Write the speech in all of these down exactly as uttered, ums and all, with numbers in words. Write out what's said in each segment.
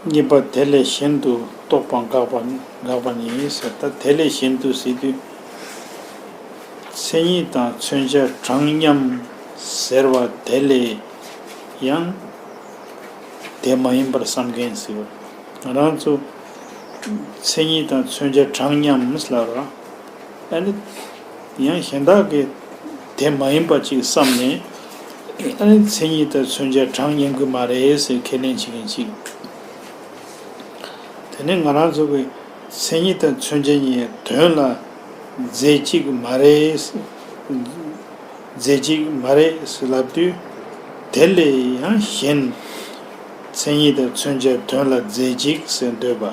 གཉིས་པ་དེ་ལས་གཞན་དུ་རྟོག་པ་འགག་པ་འགག་པ་ནི་ཟེར། ད་དེ་ལས་གཞན་དུ་ཟེར་དུས། མཚན་ཉིད་དང་མཚོན་བྱ་གྲངས་མཉམ་ཟེར་བ་དེ་ལས་ཡང་དེ་མ་ཡིན་པར་བསམ་མཁན་ཟེར་བ། ང་རང་ཚོ་མཚན་ཉིད་དང་མཚོན་བྱ་གྲངས་མཉམ་ལབ་ར། ཨ་ནི་ཡང་གཞན་དག་གིས་དེ་མ་ཡིན་པ་ཅིག་བསམ་ནས། ཨ་ནི་མཚན་ཉིད་དང་མཚོན་བྱ་གྲངས་མཉམ་གྱི་མ་རེད་ཟེར་ཁས་ལེན་བྱེད་མཁན་ཅིག། དེ་ནས་ང་རང་ཚོ་གིས་མཚན་ཉིད་དང་མཚོན་བྱ་གཉིས་དོན་ལ་རྫས་གཅིག་མ་རེད། རྫས་གཅིག་མ་རེད་ཟེར་ལབ་དུས། དེ་ལས་ཡང་གཞན། མཚན་ཉིད་དང་མཚོན་བྱ་དོན་ལ་རྫས་གཅིག་ཟེར་འདོད་པ།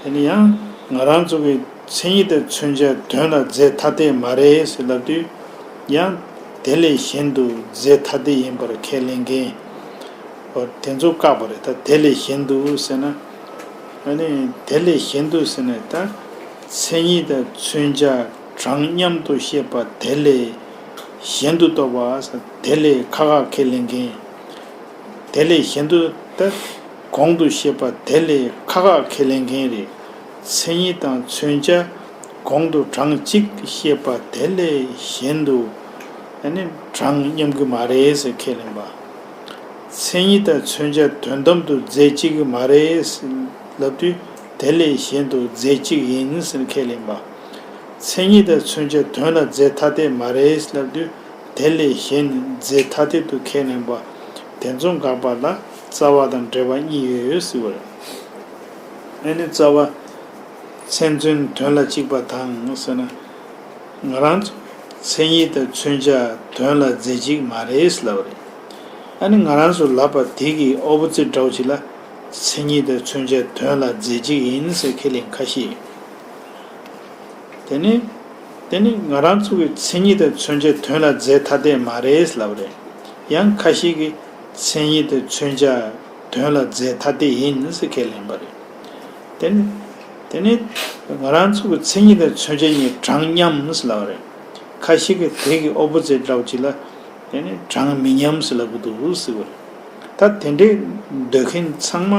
དེ་ནས་ཡང་ང་རང་ཚོ་གིས་མཚན་ཉིད་དང་མཚོན་བྱ་དོན་ལ་རྫས་ཐ་དད་མ་རེད་ཟེར་ལབ་དུས། ཡང་དེ་ལས་གཞན་དུ་རྫས་ཐ་དད་ཡིན་པར་ཁས་ལེན་མཁན། འོ་དེ་ཚོ་བཀག་པ་རེད། ད་དེ་ལས་གཞན་དུ་ཟེར་ན། ཨ་ནི་དེ་ལས་གཞན་དུ་ཟེར་ན་ད་མཚན་ཉིད་དང་མཚོན་བྱ་གྲངས་མཉམ་དུ་བཤད་པ་དེ་ལས་གཞན་དུ་རྟོགས་པ་ཟེར། དེ་ལས་ཁ་ཁ་ཁས་ལེན་མཁན། དེ་ལས་གཞན་དུ་ད་གོང་དུ་བཤད་པ་དེ་ལས་ཁ་ཁ་ཁས་ལེན་མཁན་རེད། མཚན་ཉིད་དང་མཚོན་བྱ་གོང་དུ་གྲངས་གཅིག་བཤད་པ་དེ་ལས་གཞན་དུ་ཨ་ནི་གྲངས་མཉམ་གྱི་མ་རེད་ཟེར་ཁས་ལེན་པ། མཚན་ཉིད་དང་མཚོན་བྱ་དོན་དམ་དུ་རྫས་གཅིག་གི་མ་རེད་ལབ་དུས། དེ་ལས་གཞན་དུ་རྫས་གཅིག་ཡིན་ཟེར་ཁས་ལེན་པ། མཚན་ཉིད་དང་མཚོན་བྱ་དོན་ལ་རྫས་ཐ་དད་མ་རེད་ལབ་དུས། དེ་ལས་གཞན་རྫས་ཐ་དད་དུ་ཁས་ལེན་པ། དེ་ཚོ་འགག་པ་ལ་རྩ་བ་དང་འབྲེལ་བ་གཉིས་ཡོད་ཟེར་བ་རེད། ཨ་ནི་རྩ་བ། མཚན་མཚོན་དོན་ལ་གཅིག་པ་དང་ཟེར་ན། ང་རང་ཚོ་མཚན་ཉིད་དང་མཚོན་བྱ་དོན་ལ་རྫས་གཅིག་མ་རེད་ལབ་པ་རེད། ཨ་ནི་ང་རང་ཚོ་ལབ་པ་དེ་གི་ཨོ་པོ་ཛིཊ་འདྲ་བོ་ཅིག་ལ། མཚན་ཉིད་དང་མཚོན་བྱ་དོན་ལ་རྫས་གཅིག་ཡིན་ཟེར་ཁས་ལེན་ཁ་ཤས། དེ་ནི། དེ་ནི་ང་རང་ཚོ་གི་མཚན་ཉིད་དང་མཚོན་བྱ་དོན་ལ་རྫས་ཐ་དད་མ་རེད་ལབ་པ་རེད། ཡང་ཁ་ཤས་ཀྱིས་མཚན་ཉིད་དང་མཚོན་བྱ་དོན་ལ་རྫས་ཐ་དད་ཡིན་ཟེར་ཁས་ལེན་པ་རེད། དེ་ནི། དེ་ནི་ང་རང་ཚོ་གི་མཚན་ཉིད་དང་མཚོན་བྱ་གཉིས་གྲངས་མཉམ་ཟེར་ལབ་པ་རེད། ཁ་ཤས་ཀྱིས་དེ་གི་ཨོ་པོ་ཛིཊ་འདྲ་བོ་ཅིག་ལ། དེ་ནི་གྲངས་མི་མཉམ་ཟེར་ལབ་ཀྱི་འདུག་ཟེར་བ་རེད། ད་དེ་འདྲའི་འདོད་མཁན་ཚང་མ་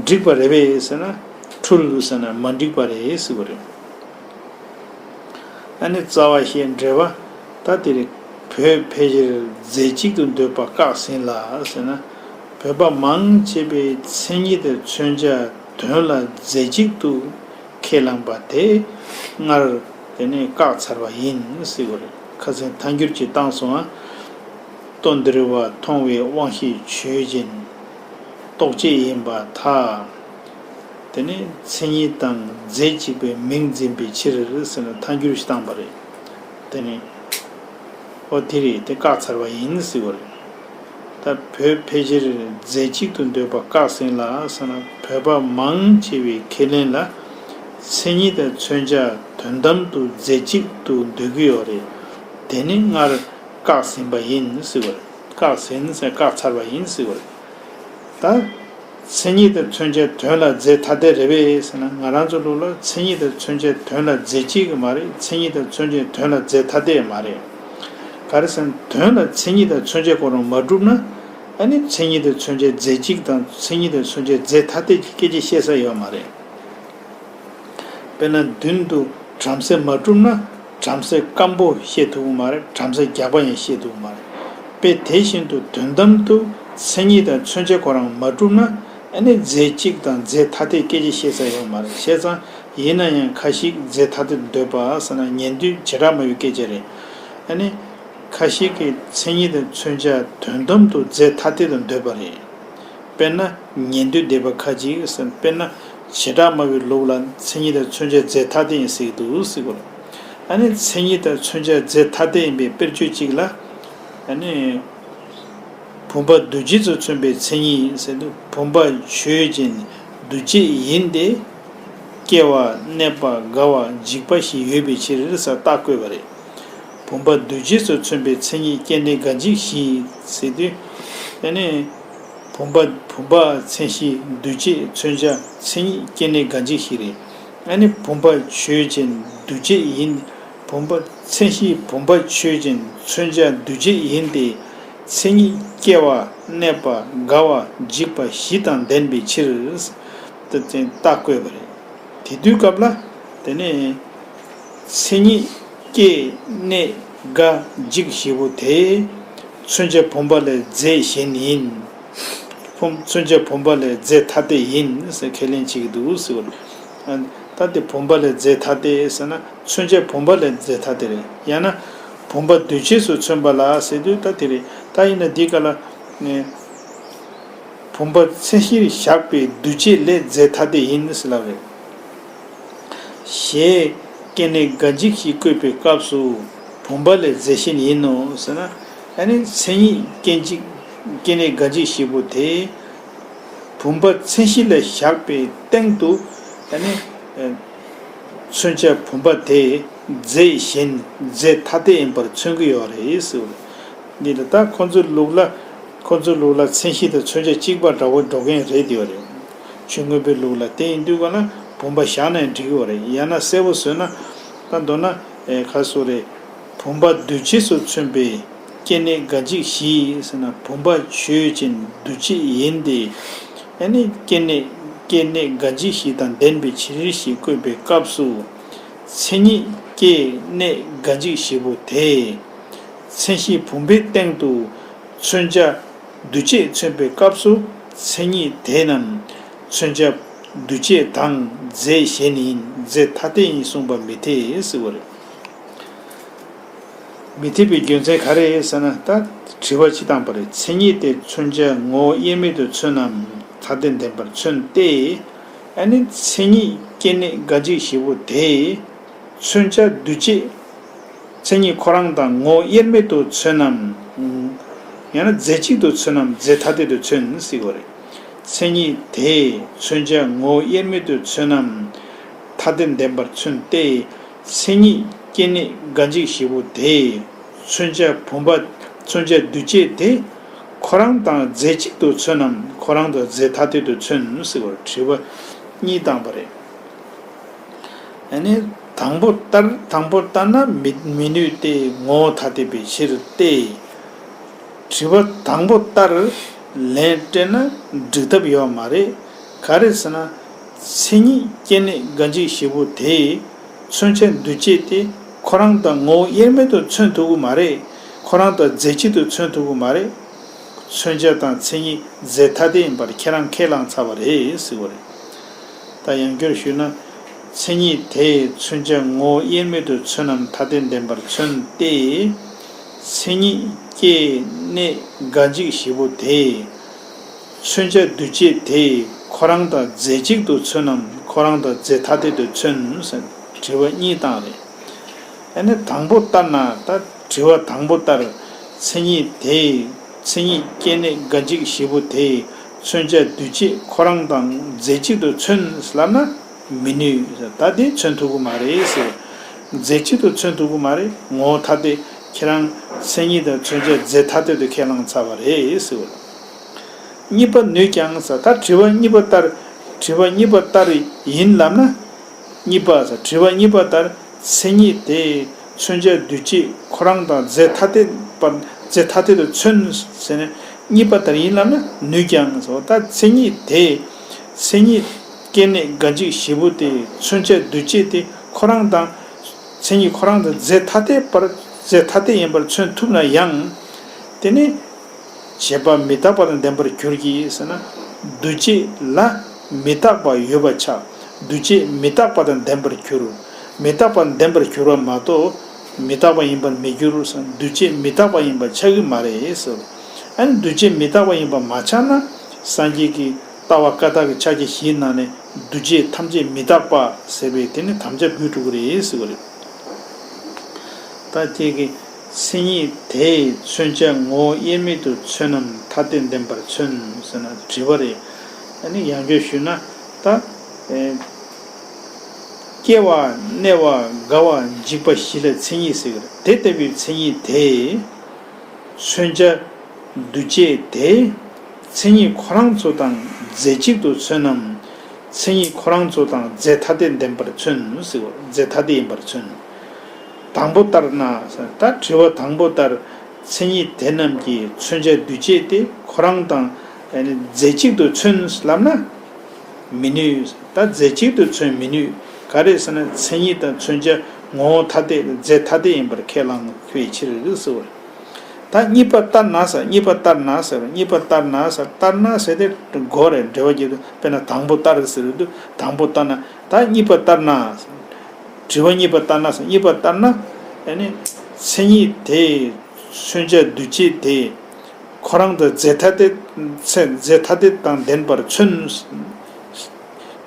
འགྲིག་པ་རེད་པས་ཟེར་ན། འཁྲུལ་ཟེར་ན་མ་འགྲིག་པ་རེད་ཟེར་བ་རེད། ཨ་ནི་རྩ་བ་ཞེས་འགྲེལ་པ། ད་དེ་རེད། བོད་ཕལ་ཆེར་རྫས་གཅིག་ཏུ་འདོད་པ་བཀག་ཟིན་ལ་ཟེར་ན། བོད་པ་མང་ཆེ་བས་མཚན་ཉིད་དང་མཚོན་བྱ་དོན་ལ་རྫས་གཅིག་ཏུ་ཁས་བླངས་པ་དེ་སྔར་དེ་ནས་བཀག་ཚར་བ་ཡིན་ཟེར་བ་རེད། ཁ་སང་ཐལ་འགྱུར་གྱིས་བཏང་སོང་ང་། ལྟོ་ལྡིར་བ་མཐོང་བའི་དབང་ཤེས་ཆོས་ཅན། རྟོག་བཅས་ཡིན་པར་ཐལ། དེ་ནི་མཚན་ཉིད་དང་རྫས་གཅིག་པའི་མིང་འཛིན་པའི་ཕྱིར་ཟེར་ནས་ཐལ་འགྱུར་ཞིག་བཏང་པ་རེད། དེ་ནི། ཨོ་དེ་རེད། དེ་བཀག་ཚར་བ་ཡིན་ཟེར་བ་རེད། ད་བོད་ཕལ་ཆེར་རྫས་གཅིག་ཏུ་འདོད་པ་བཀག་ཟིན་ལ་ཟེར་ན། བོད་པ་མང་ཆེ་བའི་ཁས་ལེན་ལ། མཚན་ཉིད་དང་མཚོན་བྱ་དོན་དམ་དུ་རྫས་གཅིག་ཏུ་འདོད་ཀྱི་ཡོད་རེད། དེ་ནི་སྔར་བཀག་ཟིན་པ་ཡིན་ཟེར་བ་རེད། བཀག་ཟིན་ཟེར་བཀག་ཚར་བ་ཡིན་ཟེར་བ་རེད། ད། མཚན་ཉིད་དང་མཚོན་བྱ་དོན་ལ་རྫས་ཐ་དད་རེད་པས་ཟེར་ན། ང་རང་ཚོ་ལུགས་ལ་མཚན་ཉིད་དང་མཚོན་བྱ་དོན་ལ་རྫས་གཅིག་གི་མ་རེད། མཚན་ཉིད་དང་མཚོན་བྱ་དོན་ལ་རྫས་ཐ་དད་མ་རེད། ག་རེ་ཟེར་ན། དོན་ལ་མཚན་ཉིད་དང་མཚོན་བྱ་ཁོ་རང་མ་གྲུབ་ན། ཨ་ནི་མཚན་ཉིད་དང་མཚོན་བྱ་རྫས་གཅིག་དང་མཚན་ཉིད་དང་མཚོན་བྱ་རྫས་ཐ་དད་ཀྱི་སྐད་ཆ་བཤད་ས་ཡོད་མ་རེད། དཔེར་ན་མདུན་དུ་བྲམ་ཟེ་མ་གྲུབ་ན། བྲམ་ཟེ་སྐམ་པོ་བཤད་ཐུབ་ཀྱི་མ་རེད། བྲམ་ཟེ་རྒྱགས་པ་ཡང་བཤད་ཐུབ་ཀྱི་མ་རེད། དཔེ་དེ་བཞིན་དུ་དོན་དམ་དུ་མཚན་ཉིད་དང་མཚོན་བྱ་ཁོ་རང་མ་གྲུབ་ན། ཨ་ནི་རྫས་གཅིག་དང་རྫས་ཐ་དད་སྐད་ཆ་བཤད་ས་ཡོད་མ་རེད། བྱས་ཙང་ཡིན་ན་ཡང་ཁ་ཤས་རྫས་ཐ་དད་འདོད་པ་ཟེར་ན་ཉན་ཐོས་བྱེ་བྲག་སྨྲ་བའི་སྐད་ཆ་རེད། ཨ་ནི་ཁ་ཤས་ཀྱིས་མཚན་ཉིད་དང་མཚོན་བྱ་དོན་དམ་དུ་རྫས་ཐ་དད་དུ་འདོད་པ་རེད། དཔེར་ན་ཉན་ཐོས་སྡེ་པ་ཁ་ཅིག་ཟེར། དཔེར་ན་བྱེ་བྲག་སྨྲ་བའི་ལུགས་ལ་མཚན་ཉིད་དང་མཚོན་བྱ་རྫས་ཐ་དད་ཡིན་ཟེར་གྱི་འདུག་ཟེར་གྱི་རེད། ཨ་ནི་མཚན་ཉིད་དང་མཚོན་བྱ་རྫས་ཐ་དད་ཡིན་པའི་དཔེར་བརྗོད་ཅིག་ལ། ཨ་ནི་བུམ་པ་འདུ་བྱེད་ཚུ་མཚོན་པའི་མཚན་ཉིད་ཟེར་དུས། བུམ་པ་ཆོས་ཅན། འདུ་བྱེད་ཡིན་ཏེ། སྐྱེ་བ། གནས་པ། རྒ་བ། འཇིག་པ་བཞི་ཡོད་པའི་ཕྱིར་ཟེར་རྟགས་བཀོད་པ་རེད། བུམ་པ་འདུ་བྱེད་ཚུ་མཚོན་པའི་མཚན་ཉིད་སྐྱེ་གནས་འགའ་འཇིག་བཞི་ཟེར་དུས། ཨ་ནི་བུམ་པ། བུམ་པ་མཚན་གཞི། འདུ་བྱེད་མཚོན་བྱ། མཚན་ཉིད་སྐྱེ་གནས་འགའ་འཇིག་བཞི་རེད། ཨ་ནི་བུམ་པ་ཆོས་ཅན། འདུ་བྱེད་ཡིན། བུམ་པ་མཚན་གཞི་བུམ་པ་ཆོས་ཅན། མཚོན་བྱ་འདུ་བྱེད་ཡིན་ཏེ། མཚན་ཉིད་སྐྱེ་བ་གནས་པ་རྒ་བ་འཇིག་པ་བཞི་དང་ལྡན་པའི་ཕྱིར། དེ་རྟགས་བཀོད་པ་རེད། དེ་དུས་སྐབས་ལ་དེ་ནས་མཚན་ཉིད་སྐྱེ་གནས་རྒ་འཇིག་བཞི་པོ་དེ་མཚོན་བྱ་བུམ་པ་ལས་རྫས་གཞན་ཡིན། བུམ་མཚོན་བྱ་བུམ་པ་ལས་རྫས་ཐ་དད་ཡིན་ཟེར་ཁས་ལེན་བྱེད་ཀྱི་འདུག་ཟེར་བ་རེད། ད་དེ་བུམ་པ་ལས་རྫས་ཐ་དད་ཟེར་ན་མཚོན་བྱ་བུམ་པ་ལས་རྫས་ཐ་དད་རེད། ཡང་ན་བུམ་པ་འདུས་བྱས་སུ་མཚོན་པ་ལ་ཟེར་དུས་ད་དེ་རེད། ད་ཡིན་ན་འདི་ག་ལ་ནས་བུམ་པ་མཚན་གཞིར་བཞག་པའི་འདུས་བྱས་ལས་རྫས་ཐ་དད་ཡིན་ཟེར་ལབ་རེད། ཞེས་སྐྱེ་གནས་རྒ་འཇིག་བཞི་བཀོད་པའི་སྐབས་སུ་བུམ་པ་ལས་རྫས་གཞན་ཡིན་ནོ་ཟེར་ན། ཨ་ནི་མཚན་ཉིད་སྐྱེ་འཇིག་སྐྱེ་གནས་རྒ་འཇིག་བཞི་པོ་དེ་བུམ་པ་མཚན་གཞི་ལ་བཞག་པའི་སྟེང་དུ་ཨ་ནི་མཚོན་བྱ་བུམ་པ་དེ་རྫས་གཞན་རྫས་ཐ་དད་ཡིན་པར་མཚོན་གྱི་ཡོད་རེད་ཟེར་བ་རེད། འདི་ལ་ད་ཁོ་ཚོའི་ལུགས་ལ་ཁོ་ཚོའི་ལུགས་ལ་མཚན་གཞི་དང་མཚོན་བྱ་གཅིག་པ་འདྲ་བོ་འགྲོ་མཁན་རེད་དེ་བ་རེད། ཆོས་མངོན་པའི་ལུགས་ལ་དེ་ཡིན་དུས་ག་ལ་བུམ་པ་བཞག་ན་ཡང་འགྲིག་གི་བ་རེད། ཡང་ན་གསལ་པོ་བཟོས་ན་ད་མདོར་ན་ཨེ་ཁ་སོ་རེད། བུམ་པ་འདུས་བྱས་སུ་མཚོན་པའི་སྐྱེ་གནས་རྒ་འཇིག་བཞི་ཟེར་ན་བུམ་པ་ཆོས་ཅན་འདུས་བྱས་ཡིན་ཏེ། ཨ་ནི་སྐྱེ་གནས་སྐྱེ་གནས་རྒ་འཇིག་བཞི་དང་ལྡན་པའི་ཕྱིར་ཞེས་བཀོད་པའི་སྐབས་སུ། མཚན་ཉིད་སྐྱེ་གནས་རྒ་འཇིག་བཞི་པོ་དེ། མཚན་གཞི་བུམ་པའི་སྟེང་དུ་མཚོན་བྱ་འདུས་བྱས་མཚོན་པའི་སྐབས་སུ་མཚན་ཉིད་དེ་རྣམས་མཚོན་བྱ་འདུས་བྱས་དང་རྫས་གཞན་ཡིན་རྫས་ཐ་དད་ཡིན་གསུངས་པ་མི་འཐད་ཟེར་བ་རེད། མི་འཐད་པའི་རྒྱུ་མཚན་ག་རེ་ཟེར་ན། ད་དྲི་བ་ཅིག་བཏང་པ་རེད། མཚན་ཉིད་དེ་མཚོན་བྱ་ངོ་བོ་དབྱེར་མེད་དུ་མཚོན་ནམ་ཐ་དད་ལྡན་པར་མཚོན་ཏེ། ཨ་ནི་མཚན་ཉིད་སྐྱེ་གནས་རྒ་འཇིག་བཞི་པོ་དེ་མཚོན་བྱ་འདུས་བྱས་མཚན་ཉིད་ཁོ་རང་དང་ངོ་བོ་དབྱེར་མེད་དུ་མཚོན་ནམ། ཡང་ན་རྫས་གཅིག་ཏུ་མཚོན་ནམ་རྫས་ཐ་དད་དུ་མཚོན་ཟེར་བ་རེད། མཚན་ཉིད་དེ་མཚོན་བྱ་ངོ་བོ་དབྱེར་མེད་དུ་མཚོན་ནམ་ཐ་དད་ལྡན་པར་མཚོན་ཏེ། མཚན་ཉིད་སྐྱེ་གནས་རྒ་འཇིག་བཞི་པོ་དེ་མཚོན་བྱ་བུམ་པ་མཚོན་བྱ་འདུས་བྱས་དེ་ཁོ་རང་དང་རྫས་གཅིག་ཏུ་མཚོན་ནམ་ཁོ་རང་དང་རྫས་ཐ་དད་དུ་མཚོན་ཟེར་བར་དྲི་བ་གཉིས་བཏང་པ་རེད། ཨ་ནི་དང་པོ་ལྟར་དང་པོ་ལྟར་ན་མི་མི་ནུས་ཏེ་ངོ་བོ་ཐ་དད་པའི་ཕྱིར་ཏེ། དྲི་བ་དང་པོ་ལྟར་ལན་སྤྲད་ན་འགྲིག་ཐབས་ཡོད་མ་རེད། ག་རེ་ཟེར་ན། མཚན་ཉིད་སྐྱེ་གནས་རྒ་འཇིག་བཞི་པོ་དེ་མཚོན་བྱ་འདུས་བྱས་དེ་ཁོ་རང་དང་ངོ་བོ་དབྱེར་མེད་དུ་མཚོན་ཐུབ་ཀྱི་མ་རེད། ཁོ་རང་དང་རྫས་གཅིག་ཏུ་མཚོན་ཐུབ་ཀྱི་མ་རེད། མཚོན་བྱ་དང་མཚན་ཉིད་རྫས་ཐ་དད་ཡིན་པར་ཁྱེད་རང་ཁས་བླངས་ཚར་བ་རེད་ཟེར་བ་རེད། ད་ཡང་བསྐྱར་ཞུས་ན། མཚན་ཉིད་དེས་མཚོན་བྱ་ངོ་བོ་དབྱེར་མེད་དུ་མཚོན་ནམ་ཐ་དད་ལྡན་པར་མཚོན་ཏེ། མཚན་ཉིད་སྐྱེ་གནས་རྒ་འཇིག་བཞི་པོ་དེས་མཚོན་བྱ་འདུས་བྱས་དེ་ཁོ་རང་དང་རྫས་གཅིག་ཏུ་མཚོན་ནམ་ཁོ་རང་དང་རྫས་ཐ་དད་དུ་མཚོན་ཟེར་དྲི་བ་གཉིས་བཏང་རེད། ཨ་ནི་དང་པོ་ལྟར་ན། ད་དྲི་བ་དང་པོ་ལྟར་མཚན་ཉིད་དེ་མཚན་ཉིད་སྐྱེ་གནས་རྒ་འཇིག་བཞི་པོ་དེ་མཚོན་བྱ་འདུས་བྱས་ཁོ་རང་དང་རྫས་གཅིག་ཏུ་མཚོན་ལབ་ན་མི་ནུས། ད་དེ་མཚོན་ཐུབ་ཀྱི་མ་རེད་ཟེར། རྫས་གཅིག་ཏུ་མཚོན་ཐུབ་ཀྱི་མ་རེད། ངོ་བོ་ཐ་དད། ཁྱེད་རང་མཚན་ཉིད་དང་མཚོན་བྱ་རྫས་ཐ་དད་དུ་ཁས་བླངས་ཚར་བ་རེད་ཟེར་བ་རེད། གཉིས་པ་ནུས་ཀྱང་ཟེར། ད་དྲི་བ་གཉིས་པ་ལྟར་དྲི་བ་གཉིས་པ་ལྟར་ཡིན་ལབ་ན། གཉིས་པ་ཟེར། དྲི་བ་གཉིས་པ་ལྟར་མཚན་ཉིད་དེ་མཚོན་བྱ་འདུས་བྱས་ཁོ་རང་དང་རྫས་ཐ་དད་པར་རྫས་ཐ་དད་དུ་མཚོན་ཟེར་ནས་གཉིས་པ་ལྟར་ཡིན་ལབ་ན་ནུས་ཀྱང་ཟེར། ད་མཚན་ཉིད་དེ་མཚན་ཉིད་སྐྱེ་གནས་རྒ་འཇིག་བཞི་པོ་དེ་མཚོན་བྱ་འདུས་བྱས་དེ་ཁོ་རང་དང་མཚན་ཉིད་ཁོ་རང་དང་རྫས་ཐ་དད་པར་རྫས་ཐ་དད་ཡིན་པར་མཚོན་ཐུབ་ན་ཡང་། དེ་ནི་བྱས་པ་མི་རྟག་པ་དང་ལྡན་པར་འགྱུར་གྱི་ཟེར་ན། འདུས་བྱས་ལ་མི་རྟག་པ་ཡོད་པ་ཆགས། འདུས་བྱས་མི་རྟག་པ་དང་ལྡན་པར་འགྱུར། མི་རྟག་པ་དང་ལྡན་པར་འགྱུར་བ་མ་གཏོགས་མི་རྟག་པ་ཡིན་པར་མི་འགྱུར་ཟེར། འདུས་བྱས་མི་རྟག་པ་ཡིན་པ་ཆགས་ཀྱི་མ་རེད་ཟེར། ཨ་ནི་འདུས་བྱས་མི་རྟག་པ་ཡིན་པ་མ་ཆགས་ན་སངས་རྒྱས་ཀྱི་ལྟ་བ་བཀའ་རྟགས་ཀྱི་ཕྱག་རྒྱ་བཞིའི་ནང་ནས་འདུས་བྱས་ཐམས་ཅད་མི་རྟག་པ་ཟེར་བའི་དེ་ནི་དམ་བཅའ་འབུལ་འགྲོ་གི་རེད་ཟེར་བ་རེད། ད་དེ་གི་མཚན་ཉིད་དེས་མཚོན་བྱ་ངོ་བོ་དབྱེར་མེད་དུ་མཚོན་ནམ་ཐ་དད་ལྡན་པར་མཚོན་ཟེར་ན་དྲི་བ་རེད། ཨ་ནི་ཡང་བསྐྱར་ཞུས་ན། ད་ཨེ་སྐྱེ་བ་གནས་པ་རྒ་བ་འཇིག་པ་བཞི་ལ་མཚན་ཉིད་ཟེར་གི་རེད། དེ་ལྟ་བུའི་མཚན་ཉིད་དེས་མཚོན་བྱ་འདུས་བྱས་དེ་མཚན་ཉིད་ཁོ་རང་ཚོ་དང་རྫས་གཅིག་ཏུ་མཚོན་ནམ། མཚན་ཉིད་ཁོ་རང་ཚོ་དང་རྫས་ཐ་དད་ལྡན་པར་མཚོན་ཟེར་བ། རྫས་ཐ་དད་ཡིན་པར་མཚོན། དང་པོ་ལྟར་ན། ད་དྲི་བ་དང་པོ་ལྟར་ མཚན་ཉིད་དེ་རྣམས་ཀྱི་མཚོན་བྱ་འདུས་བྱས་དེ་ཁོ་རང་དང་རྫས་གཅིག་ཏུ་མཚོན་ལབ་ན་མི་ནུས། ད་རྫས་གཅིག་ཏུ་མཚོན་མི་ནུས། ག་རེ་ཟེར་ན་མཚན་ཉིད་དང་མཚོན་བྱ་ངོ་བོ་ཐ་དད་རྫས་ཐ་དད་ཡིན་པར་ཁས་བླངས་པའི་ཕྱིར་ཟེར་བ་རེད། ད་གཉིས་པ་ལྟར་ན་ཟེར། གཉིས་པ་ལྟར་ན་ཟེར། གཉིས་པ་ལྟར་ན་ཟེར། ལྟར་ན་ཟེར་དེ་གོ་རེད། འགྲེལ་བ་རྒྱབ་དུས་དཔེར་ན་དང་པོ་ལྟར་ཟེར་དུས་དང་པོ་ལྟར་ན། ད་གཉིས་པ་ལྟར་ན། དྲི་བ་གཉིས་པ་ལྟར་ན་ཟེར། གཉིས་པ་ལྟར་ན། ཨ་ནི་མཚན་ཉིད་དེ་མཚོན་བྱ་འདུས་བྱས་དེ་ཁོ་རང་དང་རྫས་ཐ་དད། མཚན་རྫས་ཐ་དད་དང་ལྡན་པར་མཚོན།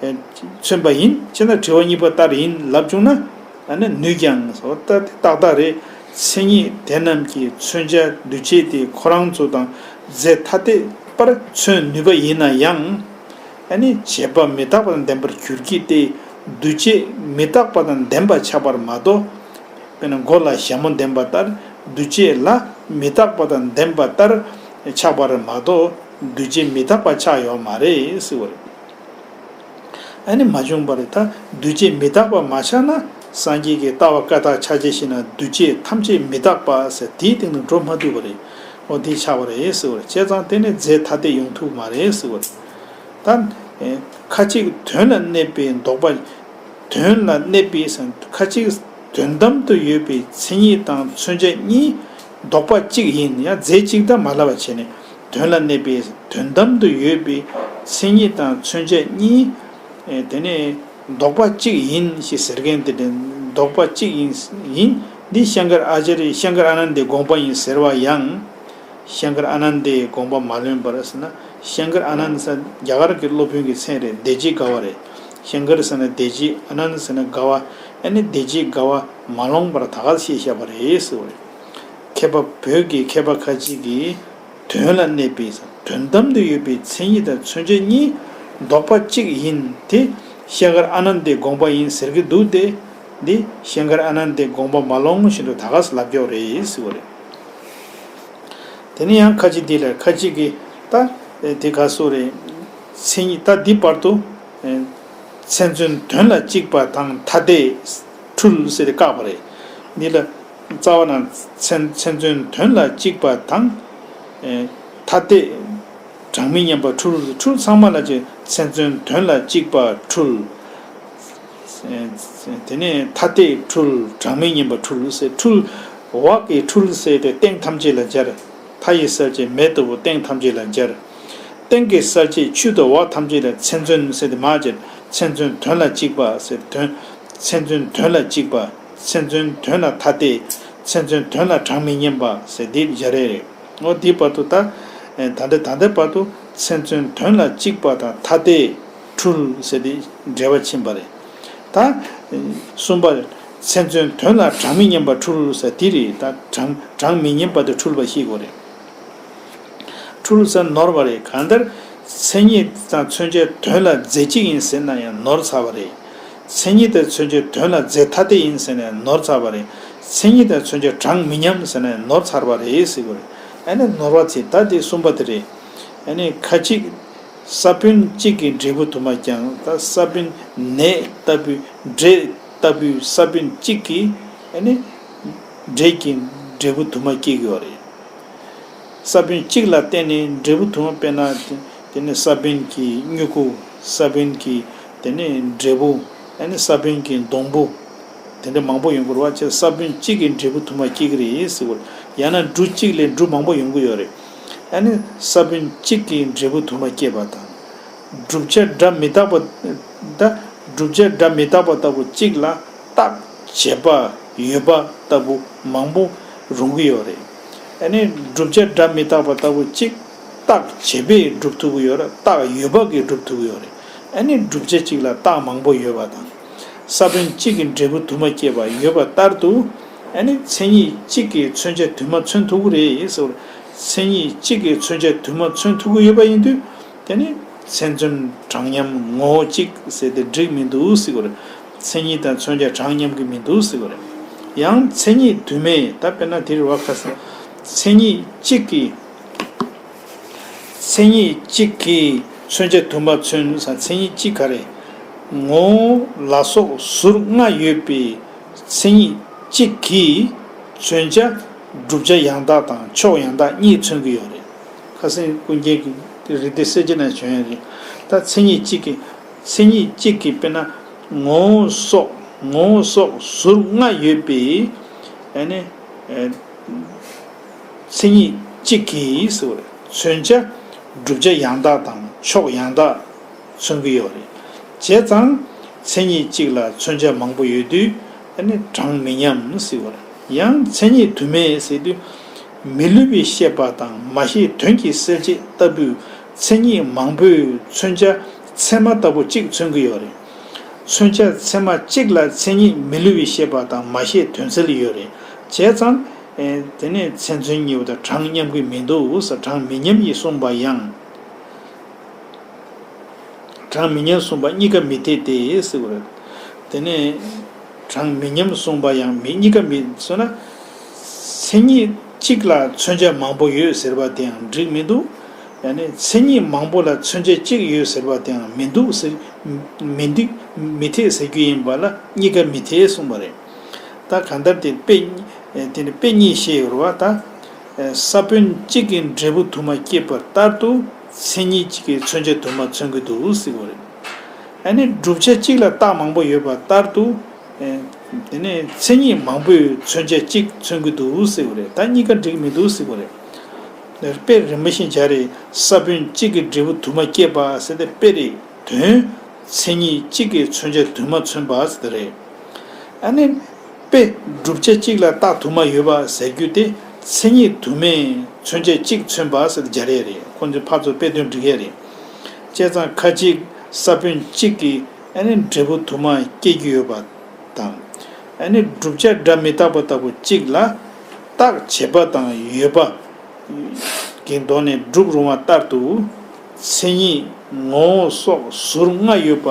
མཚོན་པ་ཡིན་ཅེ་ན་དྲི་བ་གཉིས་པ་ལྟར་ཡིན་ལབ་བྱུང་ན། ཨ་ནི་ནུས་ཀྱང་ཟེར་བ་ལྟ་དེ་ཏག་ཏག་རེད། མཚན་ཉིད་དེ་རྣམས་ཀྱི་མཚོན་བྱ་འདུས་བྱས་དེ་ཁོ་རང་ཚོ་དང་རྫས་ཐ་དད་པར་མཚོན་ནུས་པ་ཡིན་ན་ཡང་། ཨ་ནི་བྱས་པ་མི་རྟག་པ་དང་ལྡན་པར་འགྱུར་གྱི་སྟེ། འདུས་བྱས་མི་རྟག་པ་དང་ལྡན་པ་ཆགས་པར་མ་གཏོགས། དཔེར་ན་མགོ་ལ་ཞྭ་མོ་ལྡན་པ་ལྟར་འདུས་བྱས་ལ་མི་རྟག་པ་དང་ལྡན་པ་ལྟར་ཆགས་པར་མ་གཏོགས་འདུས་བྱས་མི་རྟག་པ་ཆགས་ཡོད་མ་རེད་ཟེར་བ་རེད། ཨ་ནི་མ་བྱུང་བར་ད་འདུས་བྱས་མི་རྟག་པ་མ་ཆགས་ན་སངས་རྒྱས་ཀྱི་ལྟ་བ་བཀའ་རྟགས་ཕྱག་རྒྱ་བཞི་ན་འདུས་བྱས་ཐམས་ཅད་མི་རྟག་པ་ཟེར་དེའི་སྟེང་དུ་འགྲོ་མ་ཐུབ་པ་རེད། འོ་དེ་ཆགས་པ་རེད་ཟེར་བ་རེད། བྱས་ཙང་དེ་ནི་རྫས་ཐ་དད་ཡོང་ཐུབ་མ་རེད་ཟེར་བ་རེད། ད་ཁ་ཅིག་དོན་ལ་གནས་པའི་ལྡོག་པ། དོན་ལ་གནས་པའི་ཟེར་ཁ་ཅིག་དོན་དམ་དུ་ཡོད་པའི་མཚན་ཉིད་དང་མཚོན་བྱ་གཉིས་ལྡོག་པ་གཅིག་ཡིན་ཡང་རྫས་གཅིག་དང་མ་ལབ་པ་བྱས་ནས། དོན་ལ་གནས་པའི་དོན་དམ་དུ་ཡོད་པའི་མཚན་ཉིད་དང་མཚོན་བྱ་གཉིས། ཨེ་དེ་ནས་ལྡོག་པ་གཅིག་ཡིན་ཞེས་ཟེར་མཁན་དེ་འདྲ་ལྡོག་པ་གཅིག་ཡིན། ཡིན་འདི་ཤང་ཀར་ཨ་ཅཱརྱ་ཤང་ཀར་ཨ་ནནྡའི་དགོངས་པ་ཡིན་ཟེར་བ་ཡང་། ཤང་ཀར་ཨ་ནནྡའི་དགོངས་པ་མ་ལོན་པར་ཟེར་ན། ཤང་ཀར་ཨ་ནནྡ་ཟེར་རྒྱ་གར་གྱི་སློབ་དཔོན་གྱི་མཚན་རེད། བདེ་བྱེད་དགའ་བ་རེད། ཤང་ཀར་ཟེར་ན་བདེ་བྱེད། ཨ་ནནྡ་ཟེར་ན་དགའ་བ། ཨ་ནི་བདེ་བྱེད་དགའ་བ་མ་ལོངས་པར་ད་ག་ཤེས་བཞག་པ་རེད་ཟེར་བ་རེད། མཁས་པ་བོད་ཀྱི་མཁས་པ་ཁ་ཅིག་གིས། དོན་ལ་གནས་པའི་དོན་དམ་དུ་ཡོད་པའི་མཚན་ཉིད་དང་མཚོན་བྱ་གཉིས་ལྡོག་པ་གཅིག་ཡིན་དེ་ཤང་ཀར་ཨ་ནནྡའི་དགོངས་པ་ཡིན་ཟེར་གྱི་འདུག་སྟེ། འདི་ཤང་ཀར་ཨ་ནནྡའི་དགོངས་པ་མ་ལོངས་བཞིན་དུ་ད་ག་སེ་ལབ་ཀྱོག་རེད་ཟེར་བ་རེད། དེ་ནས་ཡང་ཁ་ཅིག་འདི་ལ་ཁ་ཅིག་གིས་ད་དེ་ག་སུ་རེད། མཚན་ཉིད་ད་འདི་བར་དུ་མཚན་མཚོན་དོན་ལ་གཅིག་པ་དང་ཐ་དད་འཁྲུལ་ཟེར་ཏེ་བཀག་པ་རེད། འདི་ལ། རྩ་བ་ན་མཚན་མཚན་མཚོན་དོན་ལ་གཅིག་པ་དང་། ཨེ་ཐ་དད་གྲངས་མི་མཉམ་པ་འཁྲུལ། འཁྲུལ་ཚང་མ་ལ་ཅི་མཚན་མཚོན་དོན་ལ་གཅིག་པ་འཁྲུལ། ཨེ་དེ་ནས་ཐ་དད་འཁྲུལ་གྲངས་མི་མཉམ་པ་འཁྲུལ་ཟེར། འཁྲུལ་བག་གི་འཁྲུལ་ཟེར་ཏེ་སྟེང་ཐམས་ཅད་ལ་སྦྱར། མཐའ་ཡི་གསལ་བྱེད་མེ་ལྟ་བུ་སྟེང་ཐམས་ཅད་ལ་སྦྱར། སྟེང་གི་གསལ་བྱེད་ཆུ་དང་བ་ཐམས་ཅད་ལ་མཚན་མཚོན་ཟེར་ཏེ་མ་སྦྱར། མཚན་མཚོན་དོན་ལ་གཅིག་པ་ཟེར་དོན། མཚན་མཚོན་དོན་ལ་གཅིག་པ། མཚན་མཚོན་དོན་ལ་ཐ་དད། མཚན་མཚོན་དོན་ལ་གྲངས་མི་མཉམ་པ་ཟེར་འདི་སྦྱར་རེད། འོ་འདི་བར་དུ་ད། ད་ལྟ་ད་ལྟའི་བར་དུ་མཚན་མཚོན་དོན་ལ་གཅིག་པ་དང་ཐ་དད་འཁྲུལ་ཟེར་འདི་འགྲེལ་པ་ཕྱིན་པ་རེད། ད། གསུམ་པ། མཚན་མཚོན་དོན་ལ་གྲངས་མི་མཉམ་པ་འཁྲུལ་ཟེར་འདི་རེད། ད་གྲངས་གྲངས་མི་མཉམ་པ་དེ་འཁྲུལ་པ་ཤེས་དགོས་རེད། འཁྲུལ་ཟེར་ནོར་བ་རེད། གང་ལྟར་མཚན་ཉིད་དང་མཚོན་བྱ་དོན་ལ་རྫས་གཅིག་ཡིན་ཟེར་ན་ཡང་ནོར་ཚར་བ་རེད། མཚན་ཉིད་དང་མཚོན་བྱ་དོན་ལ་རྫས་ཐ་དད་ཡིན་ཟེར་ན་ཡང་ནོར་ཚར་བ་རེད། མཚན་ཉིད་དང་མཚོན་བྱ་གྲངས་མི་མཉམ་ཟེར་ན་ཡང་ནོར་ཚར་བ་རེད་ཟེར་དགོས་རེད། ཨ་ནི་ནོར་བ་དེ་ད་དེ་གསུམ་པ་དེ་རེད། ཨ་ནི་ཁ་ཅིག་ས་བོན་གཅིག་གི་འབྲས་བུ་དུ་མ་ཀྱང་ད་ས་བོན་ནས་ལྟ་བུའི་འབྲས་ལྟ་བུའི་ས་བོན་གཅིག་གིས་ཨ་ནི་འབྲས་ཀྱི་འབྲས་བུ་དུ་མ་སྐྱེ་གི་ཡོད་རེད། ས་བོན་གཅིག་ལ་བརྟེན་ནས་འབྲས་བུ་དུ་མ། དཔེར་ན་དེ་ནི་ས་བོན་གྱི་མྱུ་གུ། ས་བོན་གྱི་དེ་ནི་འབྲས་བུ། ཨ་ནི་ས་བོན་གྱི་སྡོང་བུ། དེ་འདྲ་མང་པོ་ཡོང་གི་རེད་བ། ཅེས་ས་བོན་གཅིག་གི་འབྲས་བུ་དུ་མ་སྐྱེ་གི་རེད་ཟེར་བ། ཡང་ན་འབྲུ་གཅིག་ལས་འབྲུ་མང་པོ་ཡོང་གི་ཡོད་རེད། ཨ་ནི་ས་བོན་གཅིག་གི་འབྲས་བུ་དུ་མ་སྐྱེས་པ་དང་། བསྒྲུབ་བྱ་སྒྲ་མི་རྟག་པ། ད་བསྒྲུབ་བྱ་སྒྲ་མི་རྟག་པ་ལྟ་བུ་གཅིག་ལ་རྟགས་བྱས་པ་ཡོད་པ་ལྟ་བུ་མང་པོ་རུང་གི་ཡོད་རེད། ཨ་ནི་བསྒྲུབ་བྱ་སྒྲ་མི་རྟག་པ་ལྟ་བུ་གཅིག་རྟགས་བྱས་པས་སྒྲུབ་ཐུབ་ཀྱི་ཡོད་རེད། རྟགས་ཡོད་པ་གིས་སྒྲུབ་ཐུབ་ཀྱི་ཡོད་རེད། ཨ་ནི་བསྒྲུབ་བྱ་གཅིག་ལ་རྟགས་མང་པོ་ཡོད་པ་དང་། ས་བོན་གཅིག་གི་འབྲས་བུ་དུ་མ་སྐྱེས་པ་ཡོད་པ་ལྟར་དུ། ཨ་ནི་མཚན་ཉིད་གཅིག་གི་མཚོན་བྱ་དུ་མ་མཚོན་ཐུབ་ཀྱི་རེད་ཟེར་བ་རེད། མཚན་ཉིད་གཅིག་གི་མཚོན་བྱ་དུ་མ་མཚོན་ཐུབ་ཀྱི་ཡོད་པ་ཡིན་དུས། དེ་ནི་མཚན་མཚོན་གྲངས་མཉམ་ངོ་བོ་གཅིག་ཟེར་ཏེ་འགྲིག་མི་འདུག་ཟེར་བ་རེད། མཚན་ཉིད་དང་མཚོན་བྱ་གྲངས་མཉམ་གྱི་མི་འདུག་ཟེར་བ་རེད། ཡང་མཚན་ཉིད་དུ་མས། ད་དཔེར་ན་དེ་རེད་བ། ཁ་སང་མཚན་ཉིད་གཅིག་གི་མཚན་ཉིད་གཅིག་གི་མཚོན་བྱ་དུ་མ་མཚོན་ས། མཚན་ཉིད་གཅིག་ག་རེ། ངོ་བོ་ལ་སོགས་ཟུར་ལྔ་ཡོད་པའི་མཚན་ཉིད་གཅིག་གི་མཚོན་བྱ་ བསྒྲུབ་བྱ་ཡང་དག་དང་ཕྱོགས་ཡང་དག་གཉིས་མཚོན་གྱི་ཡོད་རེད། ཁ་སང་ཀུན་མཁྱེན་གྱི་རིགས་གཏེར་གསལ་བྱེད་ནང་བྱོན་ཡོད་རེད། ད་མཚན་ཉིད་གཅིག་གི་མཚན་ཉིད་གཅིག་གི་དཔེར་ན་ངོ་བོ་སོགས་ངོ་བོ་སོགས་ཟུར་ལྔ་ཡོད་པའི་ཨ་ནི་ཨེ་མཚན་ཉིད་གཅིག་གིས་ཟེར་བ་རེད། མཚོན་བྱ་བསྒྲུབ་བྱ་ཡང་དག་དང་ཕྱོགས་ཡང་དག་མཚོན་གྱི་ཡོད་རེད། བྱས་ཙང་མཚན་ཉིད་གཅིག་ལ་མཚོན་བྱ་མང་པོ་ཡོད་དུས་ཨ་ནི་གྲངས་མི་མཉམ་ཟེར་བ་རེད། ཡང་མཚན་ཉིད་དུ་མས་ཟེར་དུས་མི་སླུ་བའི་ཤེས་པ་དང་མ་ཤེས་དོན་གྱི་གསལ་བྱེད་ལྟ་བུའི་མཚན་ཉིད་མང་པོས་མཚོན་བྱ་ཚད་མ་ལྟ་བུ་གཅིག་མཚོན་གྱི་ཡོད་རེད། མཚོན་བྱ་ཚད་མ་གཅིག་ལ་མཚན་ཉིད་མི་སླུ་བའི་ཤེས་པ་དང་མ་ཤེས་དོན་གསལ་ཡོད་རེད། བྱས་ཙང་། ཨེ། དེ་ནས་མཚན་མཚོན་གཉིས་པོ་དང་གྲངས་མཉམ་གྱི་མི་འདུག་ཟེར། གྲངས་མི་མཉམ་ཡིན་གསུངས་པ་ཡང་། གྲངས་མི་མཉམ་གསུངས་པ་གཉིས་ཀ་མི་འཐད་དེ་ཟེར་བ་རེད། དེ་ནས་གྲངས་མི་མཉམ་གསུངས་པ་ཡང་མི་གཉིས་ཀ་མི་ཟེར་ན། མཚན་ཉིད་གཅིག་ལ་མཚོན་བྱ་མང་པོ་ཡོད་ཟེར་བ་དེའང་འགྲིག་མི་འདུག་ཡང་ན་མཚན་ཉིད་མང་པོ་ལ་མཚོན་བྱ་གཅིག་ཡོད་ཟེར་བ་དེའང་མི་འདུག་ཟེར། མི་འདུག་མི་འཐད་ཟེར་རྒྱུ་ཡིན་པ་ལ་གཉིས་ཀ་མི་འཐད་གསུངས་པ་རེད། ད་གང་ལྟར་དེ་དཔེ་དེ་ནི་དཔེ་གཉིས་བཤད་ཡོད་རེད་བ། ད་ས་བོན་གཅིག་གི་འབྲས་བུ་དུ་མ་སྐྱེས་པ་ལྟར་དུ་མཚན་ཉིད་གཅིག་གིས་མཚོན་བྱ་དུ་མ་མཚོན་གྱི་འདུག་ཟེར་བ་རེད། ཨ་ནི་བསྒྲུབ་བྱ་གཅིག་ལ་རྟགས་མང་པོ་ཡོད་པ་ལྟར་དུ། ཨེ། དེ་ནས་མཚན་ཉིད་མང་པོས་མཚོན་བྱ་གཅིག་མཚོན་གྱི་འདུག་ཟེར་བ་རེད། ད་གཉིས་ཀ་འགྲིག་མི་འདུག་ཟེར་བ་རེད། དཔེ་རིམ་པ་བཞིན་སྦྱར་རེད། ས་བོན་གཅིག་གི་འབྲས་བུ་དུ་མ་སྐྱེས་པ་ཟེར་ཏེ་དཔེ་རེད། དོན། མཚན་ཉིད་གཅིག་གིས་མཚོན་བྱ་དུ་མ་མཚོན་པ་ཟེར་ཏེ་རེད། ཨ་ནི། དཔེ་བསྒྲུབ་བྱ་གཅིག་ལ་རྟགས་དུ་མ་ཡོད་པ་ཟེར་རྒྱུ་དེ་མཚན་ཉིད་དུ་མས་མཚོན་བྱ་གཅིག་མཚོན་པ་ཟེར་ཏེ་སྦྱར་ཡས་རེད། ཁོང་ཚོས་ཕར་ཚུར་དཔེ་དོན་འགྲིག་ཡས་རེད། བྱས་ཙང་ཁ་ཅིག་ས་བོན་གཅིག་གིས་ཨ་ནི་འབྲས་བུ་དུ་མ་སྐྱེ་རྒྱུ་ཡོད་པ། དང་། ཨ་ནི་བསྒྲུབ་བྱ་སྒྲ་མི་རྟག་པ་ལྟ་བུ་གཅིག་ལ་རྟགས་བྱས་པ་དང་ཡོད་པ་གི་མདོ་ནས་སྒྲུབ་རུང་བ་ལྟར་དུ་མཚན་ཉིད་ངོ་བོ་སོགས་ཟུར་ལྔ་ཡོད་པ།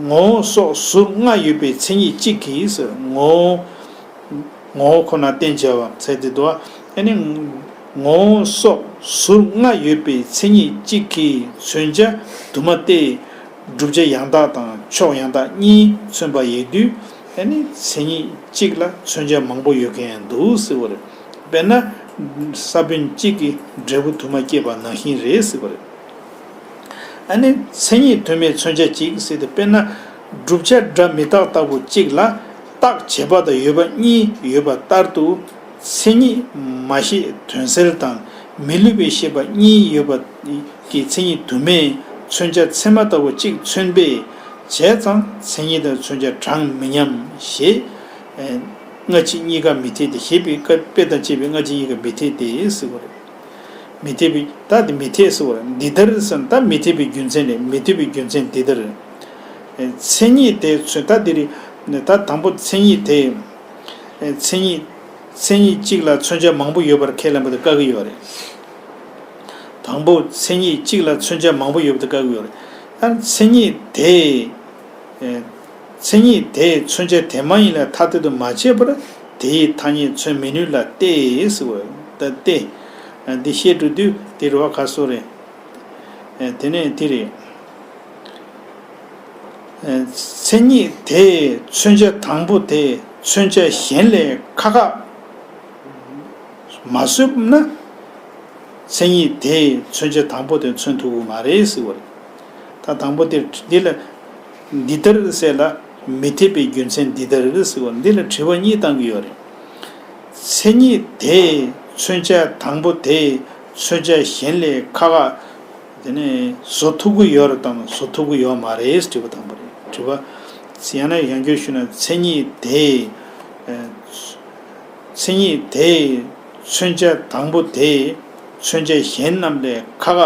ངོ་བོ་སོགས་ཟུར་ལྔ་ཡོད་པའི་མཚན་ཉིད་གཅིག་གིས་ཟེར། ངོ་བོ་ངོ་བོ་ཁོ་ན་བསྟན་བྱ་བ་ཟེར་དེ་འདུག་ཨ་ནི་ངོ་བོ་སོགས་ཟུར་ལྔ་ཡོད་པའི་མཚན་ཉིད་གཅིག་གིས་མཚོན་བྱ་དུ་མ་སྟེ། བསྒྲུབ་བྱ་ཡང་དག་དང་ཕྱོགས་ཡང་དག་གཉིས་མཚོན་པ་ཡིན་དུས་ཨ་ནི་མཚན་ཉིད་གཅིག་ལ་མཚོན་བྱ་མང་པོ་ཡོད་མཁན་ཡང་འདུག་ཟེར་བ་རེད། དཔེར་ན། ས་བོན་གཅིག་གིས་འབྲས་བུ་དུ་མ་སྐྱེས་པ་ནང་བཞིན་རེད་ཟེར་བ་རེད། ཨ་ནི་མཚན་ཉིད་དུ་མས་མཚོན་བྱ་གཅིག་ཟེར་ཏེ་དཔེར་ན། བསྒྲུབ་བྱ་སྒྲ་མི་རྟག་ལྟ་བུ་གཅིག་ལ་རྟགས་བྱས་པ་དང་ཡོད་པ་གཉིས་ཡོད་པ་ལྟར་དུ། མཚན་ཉིད་མ་ཤེས་དོན་གསལ་དང་མི་སླུ་བའི་ཤེས་པ་གཉིས་ཡོད་པ་གི་མཚན་ཉིད་དུ་མས་མཚོན་བྱ་ཚད་མ་ལྟ་བུ་གཅིག་མཚོན་པས། བྱས་ཙང་མཚན་ཉིད་དང་མཚོན་བྱ་གྲངས་མི་མཉམ་ཞེས། སྔ་ཕྱི་གཉིས་ཀ་མི་འཐད་དེ་ཞེས་པའི་སྐབས་དཔེ་དང་བཅས་པའི་སྔ་ཕྱི་གཉིས་ཀ་མི་འཐད་དེ་ཟེར་བ་རེད། མི་འཐད་པའི་ད་དེ་མི་འཐད་ཟེར་བ་རེད། འདི་ལྟར་ཟེར་ན་ད་མི་འཐད་པའི་རྒྱུ་མཚན་རེད། མི་འཐད་པའི་རྒྱུ་མཚན་འདི་ལྟར། མཚན་ཉིད་དེ་མཚོན་ད་འདི་རེད། ད་དང་པོ་མཚན་ཉིད་དེ། མཚན་ཉིད། མཚན་ཉིད་གཅིག་ལ་མཚོན་བྱ་མང་པོ་ཡོད་པར་ཁས་ལེན་པ་དེ་བཀག་གི་ཡོད་རེད། དང་པོ་མཚན་ཉིད་གཅིག་ལ་མཚོན་བྱ་མང་པོ་ཡོད་པ་དེ་བཀག་གི་ཡོད་རེད། ད་མཚན་ཉིད་དེ། མཚན་ཉིད་དེ་མཚོན་བྱ་དེ་མ་ཡིན་ལ་ཐ་དད་དུ་མ་བྱས་པར་དེའི་ཐ་སྙད་མཚོན་མི་ནུས་ལ་སྟེ་ཟེར་བ་ད་སྟེ། འདི་བཤད་འགྲོ་དུས་དེ་རེད་བ་ག་སོ་རེད། དེ་ནས་དེ་རེད། མཚན་ཉིད་དེས་མཚོན་བྱ་དང་པོ་དེ་མཚོན་བྱ་གཞན་ལས་ཁག་ཁག་མ་བཟོས་ན། མཚན་ཉིད་དེས་མཚོན་བྱ་དང་པོ་དེ་མཚོན་ཐུབ་ཀྱི་མ་རེད་ཟེར་བ་རེད། ད་དང་པོ་དེ་འདི་ལ་འདི་ལྟར་ཟེར་ལ་མི་འཐད་པའི་རྒྱུ་མཚན་འདི་ལྟར་ཟེར་བ་འདི་ལ་དྲི་བ་གཉིས་བཏང་གི་ཡོད་རེད། མཚན་ཉིད་དེས་མཚོན་བྱ་དང་པོ་དེས་མཚོན་བྱ་གཞན་ལས་ཁག་ཁག་དེ་ནས་བཟོ་ཐུབ་ཀྱི་ཡོད་རེད་དམ་བཟོ་ཐུབ་ཀྱི་ཡོད་མ་རེད་དྲི་བ་དང་པོ་རེད། དྲི་བ། ཡང་ན་ཡང་བསྐྱར་ཞུས་ན་མཚན་ཉིད་དེ། མཚན་ཉིད་དེ་མཚོན་བྱ་དང་པོ་དེ་མཚོན་བྱ་གཞན་རྣམས་ལས་ཁག་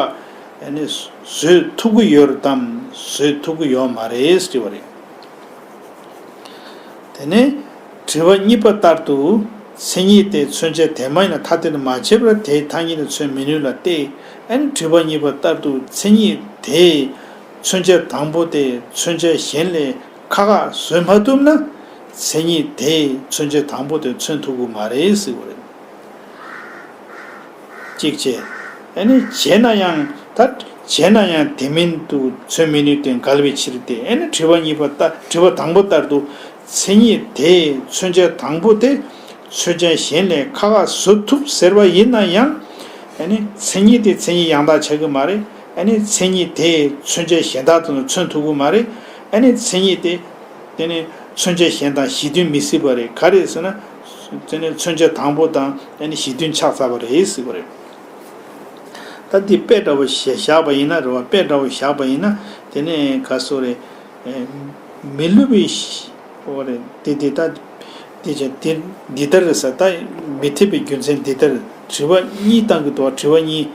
ཁག་ནི་བཟོས་ཐུབ་ཀྱི་ཡོད་རེད་དམ་བཟོས་ཐུབ་ཀྱི་ཡོད་མ་རེད་དྲི་བ་རེད། དེ་ནས་དྲི་བ་གཉིས་པ་ལྟར་དུ་མཚན་ཉིད་དེ་མཚོན་བྱ་དེ་མ་ཡིན་ལ་ཐ་དད་དུ་མ་བྱས་པར་དེའི་ཐ་སྙད་དུ་མཚོན་མི་ནུས་ལ་སྟེ། ཨ་ནི་དྲི་བ་གཉིས་པ་ལྟར་དུ་མཚན་ཉིད་དེ་མཚོན་བྱ་དང་པོ་དེ་མཚོན་བྱ་གཞན་ལས་ཁག་ཁག་བཟོས་མ་ཐུབ་ན་མཚན་ཉིད་དེ་མཚོན་བྱ་དང་པོ་དེ་མཚོན་ཐུབ་ཀྱི་མ་རེད་ཟེར་བ་རེད། གཅིག་བྱས། ཨ་ནི་བྱས་ན་ཡང་ད་བྱས་ན་ཡང་དེ་མིན་དུ་མཚོན་མི་ནུས་ཏེ་འགལ་བའི་ཕྱིར་ཏེ། ཨ་ནི་དྲི་བ་གཉིས་པ་ལྟ་དྲི་བ་དང་པོ་ལྟར་དུ་མཚན་ཉིད་དེ་མཚོན་བྱ་དང་པོ་དེ་ མཚོན་བྱ་གཞན་ལས་ཁ་ཁ་བཟོ་ཐུབ་ཟེར་བ་ཡིན་ན་ཡང་། ཨ་ནི་མཚན་ཉིད་དེ་མཚན་ཉིད་ཡང་དག་ཆགས་ཀྱི་མ་རེད། ཨ་ནི་མཚན་ཉིད་དེ་མཚོན་བྱ་གཞན་དག་དང་མཚོན་ཐུབ་ཀྱི་མ་རེད། ཨ་ནི་མཚན་ཉིད་དེ། དེ་ནི་མཚོན་བྱ་གཞན་དང་གཞི་མཐུན་མི་སྲིད་པ་རེད། ག་རེ་ཟེར་ན། དེ་ནི་མཚོན་བྱ་དང་པོ་དང་ཨ་ནི་གཞི་མཐུན་ཆགས་ཚར་བ་རེད་ཟེར་བ་རེད། ད་འདི་དཔེ་འདྲ་བོ་བཞག་པ་ཡིན་ན་རེད་བ། དཔེ་འདྲ་བོ་བཞག་པ་ཡིན་ན་དེ་ནི་ག་སོ་རེད། མི་སླུ་བའི་ཤ་འོ་རེད། དེ་དེ་ལྟ། དེ་བྱས་དེ་འདི་ལྟར་ཟེར། ད་མི་འཐད་པའི་རྒྱུ་མཚན་འདི་ལྟར། དྲི་བ་གཉིས་བཏང་གི་འདུག་དྲི་བ་གཉིས།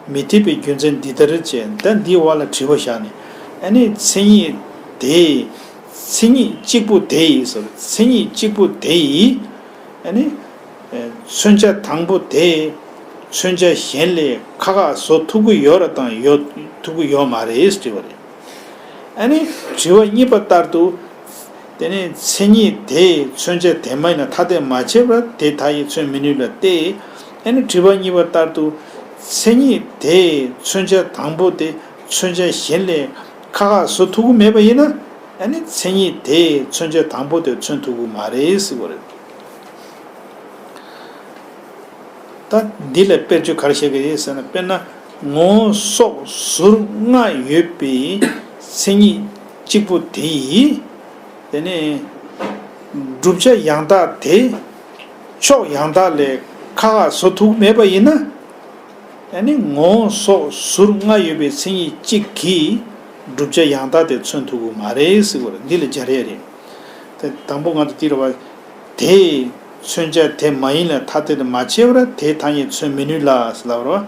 མི་འཐད་པའི་རྒྱུ་མཚན་འདི་ལྟར་བྱས། ད་འདིའི་བར་ལ་དྲི་བ་བཞག་ནས། ཨ་ནི་མཚན་ཉིད་དེ། མཚན་ཉིད་གཅིག་པུ་དེ་ཡིས་ཟེར། མཚན་ཉིད་གཅིག་པུ་དེ་ཡིས། ཨ་ནི། མཚོན་བྱ་དང་པོ་དེ། མཚོན་བྱ་གཞན་ལས་ཁ་ཁ་བཟོ་ཐུབ་ཀྱི་ཡོད་རེད་དང་ཡོད་ཐུབ་ཀྱི་ཡོད་མ་རེད་དྲི་བ་རེད། ཨ་ནི་དྲི་བ་གཉིས་པ་ལྟར་དུ། དེ་ནས་མཚན་ཉིད་དེས་མཚོན་བྱ་དེ་མ་ཡིན་ལ་ཐ་དད་མ་བྱས་པར་དེ་མཐའ་ཡས་མཚོན་མི་ནུས་ལ་སྟེ། ཨ་ནི་དྲི་བ་གཉིས་པ་ལྟར་དུ། མཚན་ཉིད་དེས་མཚོན་བྱ་དང་པོ་དེ་མཚོན་བྱ་གཞན་ལས་ཁ་ཁ་བཟོ་ཐུབ་ཀྱི་མེད་པ་ཡིན་ན། ཨ་ནི་མཚན་ཉིད་དེས་མཚོན་བྱ་དང་པོ་དེ་མཚོན་ཐུབ་ཀྱི་མ་རེད་ཟེར་བ་རེད། ད་འདི་ལ་དཔེར་བརྗོད་ག་རེ་བཤད་ཀྱི་རེད་ཟེར་ན། དཔེར་ན་ངོ་བོ་སོགས་ཟུར་ལྔ་ཡོད་པའི་མཚན་ཉིད་གཅིག་པུ་དེ་ཡིས། དེ་ནས་བསྒྲུབ་བྱ་ཡང་དག་དེ་ཕྱོགས་ཡང་དག་ལས་ཁ་ཁ་བཟོ་ཐུབ་མེད་པ་ཡིན་ན། ཨ་ནི་ངོ་བོ་སོགས་ཟུར་ལྔ་ཡོད་པའི་མཚན་ཉིད་གཅིག་གིས་བསྒྲུབ་བྱ་ཡང་དག་དེ་མཚོན་ཐུབ་ཀྱི་མ་རེད་ཟེར་བ་རེད། འདི་ལ་སྦྱར་ཡས་རེད། དེ་དང་པོ་ང་ཚོ་འདི་རེད་བ། དེས་མཚོན་བྱ་དེ་མ་ཡིན་ལ་ཐ་དད་དུ་མ་ཕྱེ་བར་དེ་མཐའ་ཡས་མཚོན་མི་ནུས་ལ་ཟེར་ལབ་རེད་བ།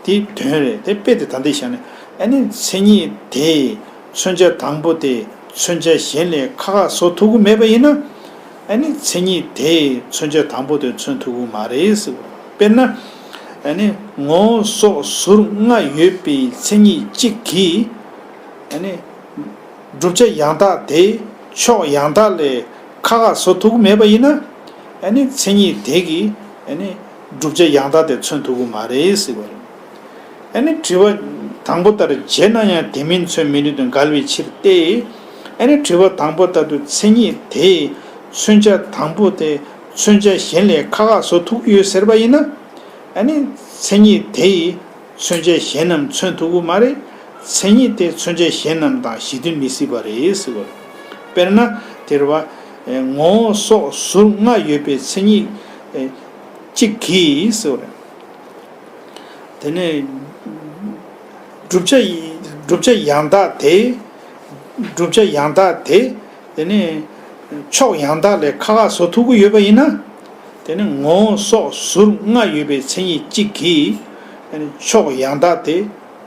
དེའི་དོན་རེད། དེ་དཔེ་དེ་ད་འདི་བཞག་ནས། ཨ་ནི་མཚན་ཉིད་དེས་མཚོན་བྱ་དང་པོ་དེ་མཚོན་བྱ་གཞན་ལས་ཁ་ཁ་བཟོ་ཐུབ་ཀྱི་མེད་པ་ཡིན་ན། ཨ་ནི་མཚན་ཉིད་དེས་མཚོན་བྱ་དང་པོ་དེ་མཚོན་ཐུབ་ཀྱི་མ་རེད་ཟེར་བ། དཔེར་ན། ཨ་ནི་ངོ་བོ་སོགས་ཟུར་ལྔ་ཡོད་པའི་མཚན་ཉིད་གཅིག་གིས། ཨ་ནི་བསྒྲུབ་བྱ་ཡང་དག་དེ་ཕྱོགས་ཡང་དག་ལས་ཁ་ཁ་བཟོ་ཐུབ་ཀྱི་མེད་པ་ཡིན་ན། ཨ་ནི་མཚན་ཉིད་དེ་གིས་ཨ་ནི་བསྒྲུབ་བྱ་ཡང་དག་དེ་མཚོན་ཐུབ་ཀྱི་མ་རེད་ཟེར་བ་རེད། ཨ་ནི་དྲི་བ་དང་པོ་ལྟར་བྱས་ན་ཡང་དེ་མིན་མཚོན་མི་ནུས་དང་འགལ་བའི་ཕྱིར་ཏེ། ཨ་ནི་དྲི་བ་དང་པོ་ལྟར་དུ་མཚན་ཉིད་དེས་མཚོན་བྱ་དང་པོ་དེ་མཚོན་བྱ་གཞན་ལས་ཁ་ཁ་བཟོ་ཐུབ་ཀྱི་ཡོད་ཟེར་བ་ཡིན་ན། ཨ་ནི་མཚན་ཉིད་དེ་ཡིས་མཚོན་བྱ་གཞན་རྣམས་མཚོན་ཐུབ་ཀྱི་མ་རེད། མཚན་ཉིད་དེ་མཚོན་བྱ་གཞན་རྣམས་དང་གཞི་མཐུན་མི་སྲིད་པ་རེད་ཟེར་བ་རེད། དཔེར་ན་དེ་རེད་བ། ངོ་བོ་སོགས་ཟུར་ལྔ་ཡོད་པའི་མཚན་ཉིད་གཅིག་གིས་ཟེར་བ་རེད། དེ་ནས་བསྒྲུབ་བྱ་ཡི་བསྒྲུབ་བྱ་ཡང་དག་དེ། བསྒྲུབ་བྱ་ཡང་དག་དེ། དེ་ནས་ཕྱོགས་ཡང་དག་ལས་ཁ་ཁ་བཟོ་ཐུབ་ཀྱི་ཡོད་པ་ཡིན་ན། དེ་ནི་ངོ་བོ་སོགས་ཟུར་ལྔ་ཡོད་པའི་མཚན་ཉིད་གཅིག་གིས། དེ་ནི་ཕྱོགས་ཡང་དག་དེ་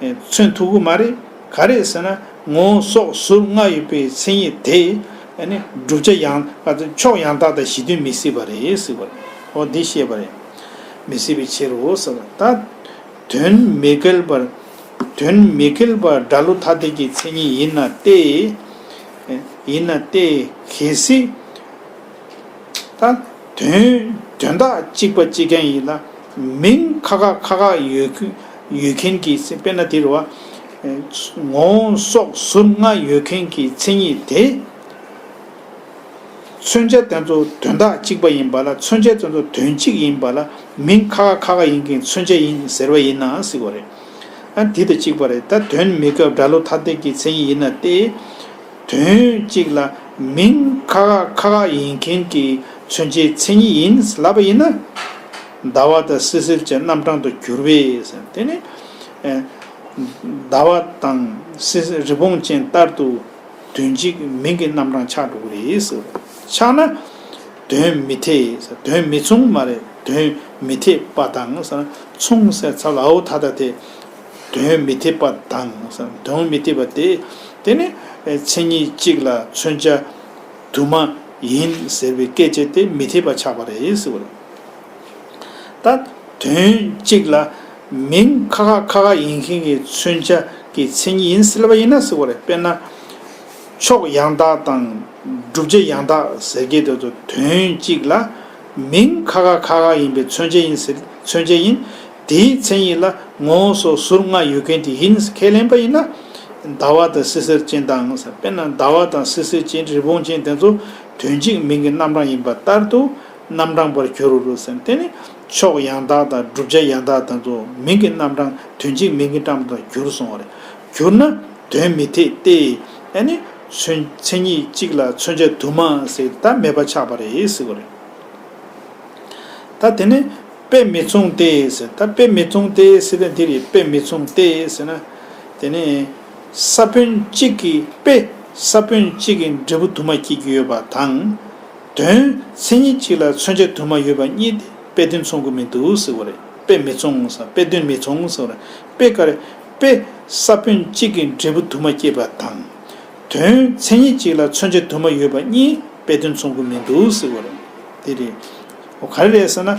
མཚོན་ཐུབ་ཀྱི་མ་རེད། ག་རེ་ཟེར་ན་ངོ་བོ་སོགས་ཟུར་ལྔ་ཡོད་པའི་མཚན་ཉིད་དེ། དེ་ནི་བསྒྲུབ་བྱ་ཡང་ཕྱོགས་ཡང་དག་དང་གཞི་མཐུན་མི་སྲིད་པ་རེད་ཟེར་བ་རེད། འོ་འདི་ཤེས་པ་རེད། མི་སྲིད་པའི་ཕྱིར་རོ་ཟེར་བ། ད་དོན་མི་འགལ་བར། དོན་མི་འགལ་བར་སྒྲ་བློ་ཐ་དད་ཀྱི་མཚན་ཉིད་ཡིན་ན་སྟེ། ཡིན་ན་སྟེ་གལ་སྲིད། ད་དོན་དོན་དག་གཅིག་པ་གཅིག་རྐྱང་ཡིན་ལ། མིང་ཁ་ཁ་ཁ་ཁ་ཡོད་ཁུ་ཡོད་མཁན་གྱི་དཔེར་ན་དེ་རུ་བ། ངོ་བོ་སོགས་ཟུར་ལྔ་ཡོད་མཁན་གྱི་མཚན་ཉིད་དེ། མཚོན་བྱ་དེ་ཚོ་དོན་དག་གཅིག་པ་ཡིན་པ་ལ། མཚོན་བྱ་དེ་ཚོ་དོན་གཅིག་ཡིན་པ་ལ། མིང་ཁ་ཁ་ཁ་ཁ་ཡིན་མཁན་མཚོན་བྱ་ཡིན་ཟེར་བ་ཡིན་ན་ཟེར་བ་རེད། ཨ་དེ་དང་གཅིག་པ་རེད། ད་དོན་མི་འགལ་སྒྲ་བློ་ཐ་དད་ཀྱི་མཚན་ཉིད་ཡིན་ན་སྟེ། དོན་གཅིག་ལ་མིང་ཁ་ཁ་ཁ་ཁ་ཡིན་མཁན་གྱི་མཚོན་བྱའི་མཚན་ཉིད་ཡིན་ལབ་པ་ཡིན་ན། ཟླ་བ་དང་བསིལ་ཟེར་བཅས་རྣམ་གྲངས་དུ་གྱུར་པས་ཟེར། དེ་ནི། ཟླ་བ་དང་བསིལ་རི་བོང་ཅན་ལྟར་དུ། དོན་གཅིག་མིང་གི་རྣམ་གྲངས་ཆགས་འགྲོ་གི་རེད་ཟེར། ཆགས་ན། དོན་མི་འཐད། དོན་མི་མཚུངས་མ་རེད། དོན་མི་འཐད་པ་དང་ཟེར་ན། མཚུངས་ཟེར་ཚབ་ལའོ་ཐ་ད་དེ། དོན་མི་འཐད་པ་དང་ཟེར་ན། དོན་མི་འཐད་པ་དེ། དེ་ནི་མཚན་ཉིད་གཅིག་ལ་མཚོན་བྱ་དུ་མ་ཡིན་ཟེར་བའི་སྐད་ཆ་དེ་མི་འཐད་པ་ཆགས་པ་རེད་ཟེར་བ་རེད། ད་དོན་གཅིག་ལ་མིང་ཁ་ཁ་ཁ་ཁ་ཡིན་མཁན་གྱི་མཚོན་བྱ་གི་མཚན་ཉིད་ཡིན་ཟེར་བ་ཡིན་ན་ཟེར་བ་རེད། དཔེར་ན། ཕྱོགས་ཡང་དག་དང་བསྒྲུབ་བྱ་ཡང་དག་ཟེར་གྱི་དེ་ཚོ་དོན་གཅིག་ལ་མིང་ཁ་ཁ་ཁ་ཁ་ཡིན་པའི་མཚོན་བྱ་ཡིན་ཟེར། མཚོན་བྱ་ཡིན། དེའི་མཚན་ཉིད་ལ་ངོ་བོ་སོགས་ཟུར་ལྔ་ཡོད་མཁན་དེ་ཡིན་ཁས་ལེན་པ་ཡིན་ན། ཟླ་བ་དང་བསིལ་ཟེར་ཅན་དང་ཟེར། དཔེར་ན་ཟླ་བ་དང་བསིལ་ཟེར་ཅན། རི་བོང་ཅན་དེ་ཚོ་དོན་གཅིག་མིང་གི་རྣམ་གྲངས་ཡིན་པ་ལྟར་དུ། རྣམ་གྲངས་པར་གྱུར་རོ་ཟེར་ནས། དེ་ནི་ཕྱོགས་ཡང་དག་དང་བསྒྲུབ་བྱ་ཡང་དག་དེ་ཚོ་མིང་གི་རྣམ་གྲངས་དོན་གཅིག་མིང་གི་རྣམ་གྲངས་གྱུར་སོང་བ་རེད། གྱུར་ན་དོན་མི་འཐད་དེ། ཨ་ནི་མཚན་མཚན་ཉིད་གཅིག་ལ་མཚོན་བྱ་དུ་མ་ཟེར་ད་མེད་པ་ཆགས་པ་རེད་ཟེར་བ་རེད། ད་དེ་ནི་དཔེ་མི་མཚུངས་ཏེ་ཟེར། ད་དཔེ་མི་མཚུངས་ཏེ་ཟེར་ན་འདི་རེད། དཔེ་མི་མཚུངས་ཏེ་ཟེར་ན། དེ་ནི་ས་བོན་གཅིག་གི་དཔེ་ས་བོན་གཅིག་གི་འབྲས་བུ་དུ་མ་སྐྱེ་རྒྱུ་ཡོད་པ་དང་། དོན་མཚན་ཉིད་གཅིག་ལ་མཚོན་བྱ་དུ་མ་ཡོད་པ་གཉིས་དེ་དཔེ་དོན་མཚུངས་ཀྱི་མི་འདུག་ཟེར་བ་རེད། དཔེ་མི་མཚུངས་ཟེར། དཔེ་དོན་མི་མཚུངས་ཟེར་བ་རེད། དཔེ་ག་རེ། དཔེ་ས་བོན་གཅིག་གི་འབྲས་བུ་དུ་མ་སྐྱེས་པ་དང་། དོན་མཚན་ཉིད་གཅིག་ལ་མཚོན་བྱ་དུ་མ་ཡོད་པ་གཉིས་དཔེ་དོན་མཚུངས་ཀྱི་མི་འདུག་ཟེར་བ་རེད། དེ་རེད། འོ་ག་རེ་རེད་ཟེར་ན།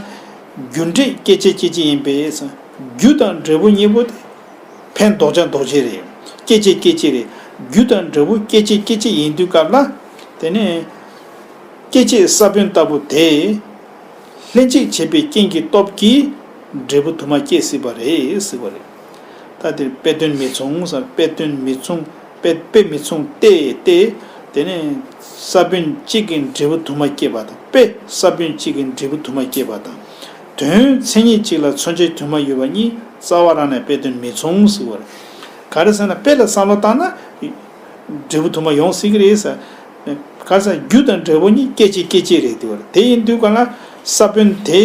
རྒྱུ་འབྲས་སྐྱེད་བྱེད་སྐྱེད་བྱེད་ཡིན་པས་ཟེར། རྒྱུ་དང་འབྲས་བུ་གཉིས་པོ་དེ་ཕན་འདོགས་བྱ་འདོགས་བྱེད་རེད། སྐྱེད་བྱེད་སྐྱེད་བྱེད་རེད། རྒྱུ་དང་འབྲས་བུ་སྐྱེད་བྱེད་སྐྱེད་བྱེད་ཡིན་དུས་སྐབས་ལ། དེ་ནས་སྐྱེད་བྱེད་ས་བོན་ལྟ་བུ་དེ། ལྷན་ཅིག་བྱེད་པའི་རྐྱེན་གྱི་སྟོབས་ཀྱིས་འབྲས་བུ་དུ་མ་སྐྱེད་སྲིད་པ་རེད་ཟེར་བ་རེད། ད་དེར་དཔེ་དོན་མི་མཚུངས་ཟེར། དཔེ་དོན་མི་མཚུངས། དཔེ་དཔེ་མི་མཚུངས་ཏེ་སྟེ། དེ་ནི་ས་བོན་གཅིག་གི་འབྲས་བུ་དུ་མ་སྐྱེས་པ་དང་། དཔེ་ས་བོན་གཅིག་གི་འབྲས་བུ་དུ་མ་སྐྱེས་པ་དང་། དོན་མཚན་ཉིད་གཅིག་ལ་མཚོན་བྱ་དུ་མ་ཡོད་པ་གཉིས་རྩ་བ་རང་ནས་དཔེ་དོན་མི་མཚུངས་ཟེར་བ་རེད། ག་རེ་ཟེར་ན་དཔེ་ལ་བསམ་བློ་བཏང་ན། འབྲས་བུ་དུ་མ་ཡོང་སྲིད་ཀྱི་རེད་ཟེར། ག་རེ་ཟེར་ན་རྒྱུ་དང་འབྲས་བུ་གཉིས་སྐྱེད་བྱེད་སྐྱེད་བྱེད་རེད་དེ་བ་རེད། དེ་ཡིན་དུས་ག་ལ་ས་བོན་དེ་